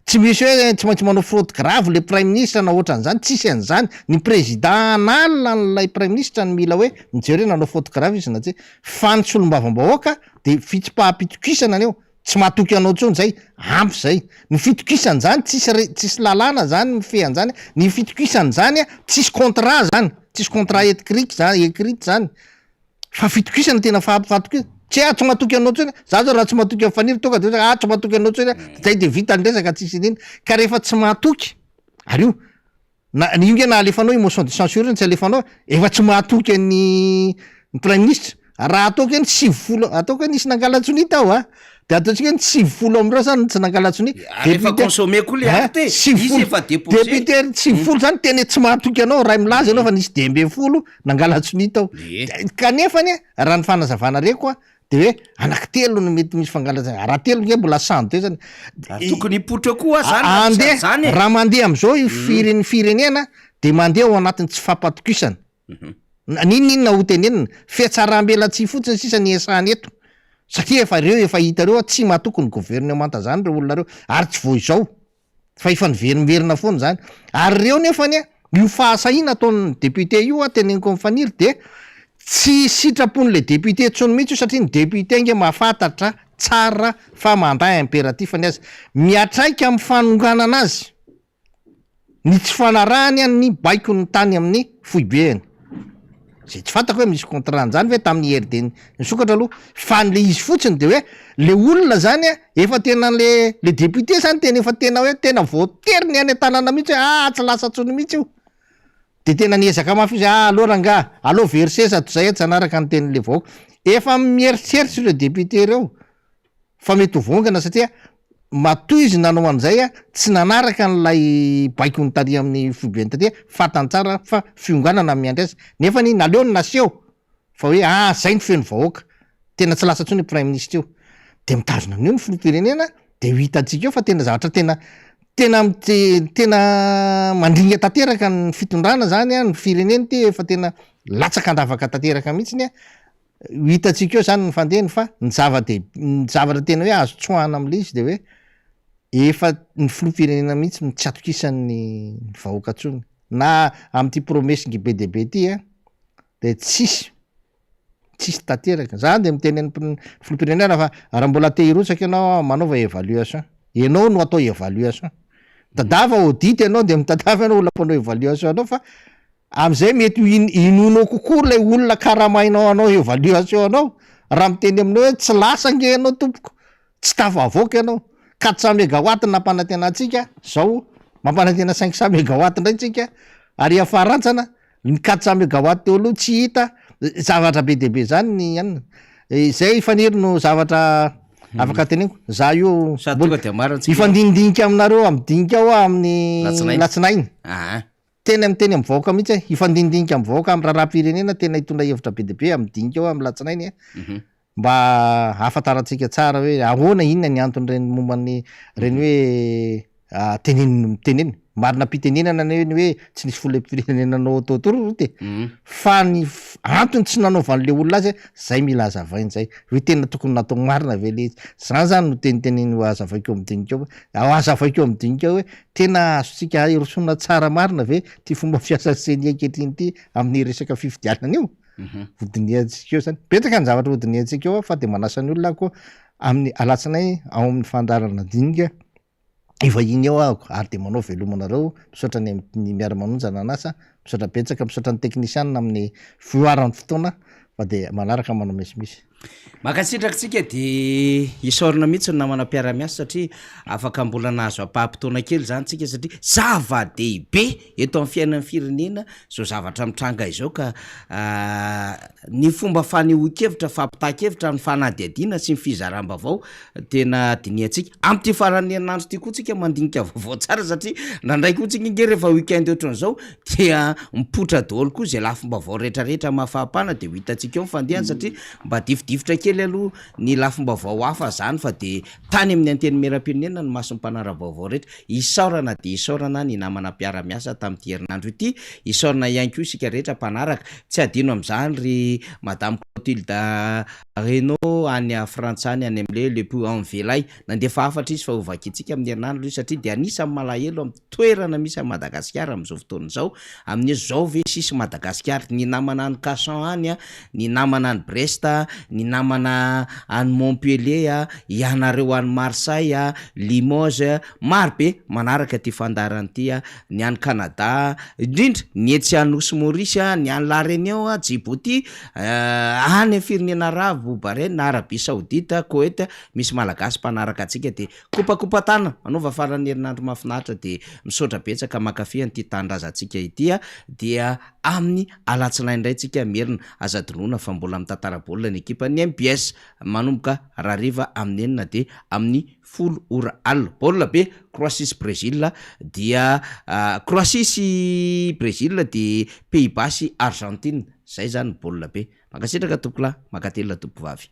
Tsy misy hoe tsy maintsy manao fraude grave le praiminisitra na ohatran'izany, tsisy an'izany. Ny président hanala an'ilay praiminisitra no mila hoe mijery hoe nanao faute grave izy na tsia. Fa ny solombavambahoaka de fitsipaham-pitokisana ny eo. Tsy matoky anao tsony zay, ampy zay. Ny fitokisana zany tsisy re, tsisy lalàna zany mifehy an'zany, ny fitokisana zany tsisy contrat zany, tsisy contrat écrit zany, écrite zany. Fa fitokisana tena fahatokisana. Tsy hoe ah tsy matoky anao intsony, za zao raha tsy matoky an'i Faniry tonga de hoe ah tsy matoky anao intsony aho, zay de vita ny resaka tsisy iniana. Ka rehefa tsy matoky, ary io na io nge na alefanao io motion de censure io na tsy alefanao, efa tsy mahatoky an'ny ny praiminisitra. Raha ataoko hoe ny 90, ataoko hoe nisy nangala-tsonia tao a, de ataontsika hoe ny 90 amin'ireo zany tsy nangala-tsonia, Ary efa député consommé koa le hein, acte e, izy 90, efa déposé. député 90 zany tena tsy mahatoky anao raha milaza ianao fa nisy 15 Nangala-tsonia tao. Ie. Kanefa anie, raha ny fanazavana reko a, de hoe anaky telo no mety misy fangalan-tsonia, raha telo nge mbola cent deux zany. Ary tokony hipoitra koa zany raha misy Andeha, an'izany e. raha mandeha am'zao io fire- firenena de mandeha ao anatin'ny tsy fampatokisana. Na n'inon'inona ho tenenina, fihatsaram-belatsihy fotsiny sisa ny iasana eto. Satria efa reo efa hita reo tsy matoky ny governemanta zany reo olona reo, ary tsy vao izao. Fa efa niverimberina foana izany. Ary ireo nefa anie, io fahasahiana ataon'ny député io an, teneniko amin'i Faniry dia tsy sitrapon'ilay député intsony mihitsy io satria ny député ange mahafantatra tsara fa mandat impératif ny azy. Miatraika amin'ny fanonganana azy ny tsy fanarahany ny baikon'ny tany amin'ny foibeny. Zay tsy fantako hoe misy contrat an'zany ve tamin'ny IRD nisokatra aloha fa ny le izy fotsiny de hoe le olona zany a efa tena le le député zany tena efa tena hoe tena voatery ny any an-tanàna mihitsy hoe ah tsy lasa tsony mihitsy io de tena niezaka mafy izy ah aleo rangaha aleo verser sady zay tsy hanaraka ny tenin'le vahoaka efa mieritreritra ireo député ireo fa mety ho voangana satria matoa izy nanao an'izay a, tsy nanaraka an'ilay baikony tary amin'ny foibeny taty, fantany tsara fa fionganana no miandry azy, nefany naleony naseho fa hoe ah zay ny feon'ny vahoaka, tena tsy lasa intsony io praiminisitra io, de mitazona an'io ny filoham-pirenena de ho hitantsika eo fa tena zavatra tena tena tena mandringa tanteraka ny fitondrana zany a, ny firenena ity efa tena latsaka an-davaka tanteraka mihitsiny a, Ho hitantsika eo zany ny fandehany fa ny zava-dehibe, ny zavatra tena hoe azo tsoahana am'le izy de hoe efa ny filoham-pirenena mihitsy no tsy atokisan'ny vahoaka intsony, na am'ty promesse nge be dia be ty a de tsisy, tsisy tanteraka, za de miteny an'ny pr- filoham-pirenena fa raha mbola te hirotsaka ianao manaova évaluation, ianao no atao évaluation, mitadiava audit ianao de mitadiava ianao olona mpanao évaluation anao fa Amin'izay mety ho inoanao kokoa ilay olona karamainao hanao évaluation anao raha miteny aminao hoe tsy lasa ange ianao tompoko, tsy tafavoaka ianao. 400 mégawatt no nampanantena antsika, zao mampanantena 500 mégawatt indray tsika ary hiafarantsana ny 400 mégawatt teo aloha tsy hita, zavatra be dia be zany ny anona. Izay Faniry no zavatra afaka teneniko, za io Sady tonga dia marina tsika. hifandinindinika aminareo amin'ny dinika ao aho amin'ny Latsinainy. latsinainy. Aa. Tena miteny amin'ny vahoaka mihitsy e, hifandinindinika amin'ny vahoaka amin'ny raharaham-pirenena, tena hitondra hevitra be dia be amin'ny dinika eo amin'ny latsinainy e, mba hahafantarantsika tsara hoe ahoana, inona ny anton'ireny momba ny ireny hoe tenenina tenenina, marina am-pitenenana anie ny hoe tsy nisy filoham-pirenena nanao autoroute e, fa ny antony tsy nanaovan'le olona azy zay mila hazavaina zay, hoe tena tokony natao marina ve le izy, zany zany no teniteneniny ho hazavaiko eo amin'ny dinika eo, hazavaiko eo amin'ny dinika eo hoe Tena azontsika hirosoana tsara marina ve ity fomba fiasan'ny ceni ankehitriny ity amin'ny resaka fifidianana io? Hodinihantsika eo zany. Betsaka ny zavatra hodinihantsika eo fa dia manasa ny olona aho koa amin'ny alatsinainy ao amin'ny fandaharana dinika hivahiny eo aho ary dia manao veloma anareo. Misaotra ny ny miara-manonja nanasa, misaotra betsaka, misaotra ny teknisianina amin'ny fihoaran'ny fotoana fa dia manaraka manao misimisy. Mankasitraka tsika de isaorana mihitsy ny namana mpiara-miasa satria afaka mbola nahazo ampaham-potoana kely zany tsika satria zava-dehibe eto amin'ny fiainan'ny firenena zao zavatra mitranga izao ka ny fomba fanehoan-kevitra, fampitan-kevitra, ny fanadihadiana sy ny fizaram-baovao tena dinihantsika. Amin'ity faran'ny herinandro ity koa tsika mandinika vaovao tsara satria ndraindray koa tsika ange rehefa week-end ohatran'izao dia mipoitra daholo koa izay lafim-baovao rehetrarehetra mahafaha-pana dia ho hitantsika eo ny fandehany satria mba difidifotra kely aloha ny lafim-baovao hafa zany fa dia tany amin'ny antenimierampirenena ny mason'ny mpanara-baovao rehetra. Isaorana dia isaorana ny namana mpiara-miasa tamin'ity herinandro ity, isaorana ihany koa isika rehetra mpanaraka. Tsy adino amin'izany ry Madame Clotilde Renaud any Frantsa any, any amin'ilay Le Puy en Velay. Nandefa hafatra izy fa ho vakintsika amin'ny herinandro io satria dia anisan'ny malahelo amin'ny toerana misy an'i Madagasikara amin'izao fotoana izao, amin'ny hoe zao ve sisy Madagasikara. Ny namana any Cachan any, ny namana any Brest, ny namana any Montpellier, ianareo any Marseille, Limoges, maro be manaraka ity fandaharana ity, ny any Canada, indrindra ny etsy Anosy Maurice, ny any La Réunion, Djibouti, any amin'ny firenena arabo, Bahrain, Arabie Saoudite, Koweït, misy Malagasy mpanaraka antsika dia kopakopa-tanana, manaova faran'ny herinandro mahafinaritra dia misaotra betsaka mankafy an'ity tanindrazantsika ity dia amin'ny alatsinainy indray tsika merina, aza adinoina fa mbola mitantara baolina ny ekipan'ny mbs manomboka rahariva amin'ny enina dia amin'ny folo ora alina. Baolina be, Croatie sy Brésil dia Croatie sy Brésil dia Pays Bas sy Argentine, zay zany ny baolina be. Mankasitraka tompokolahy, mankatelina tompokovavy.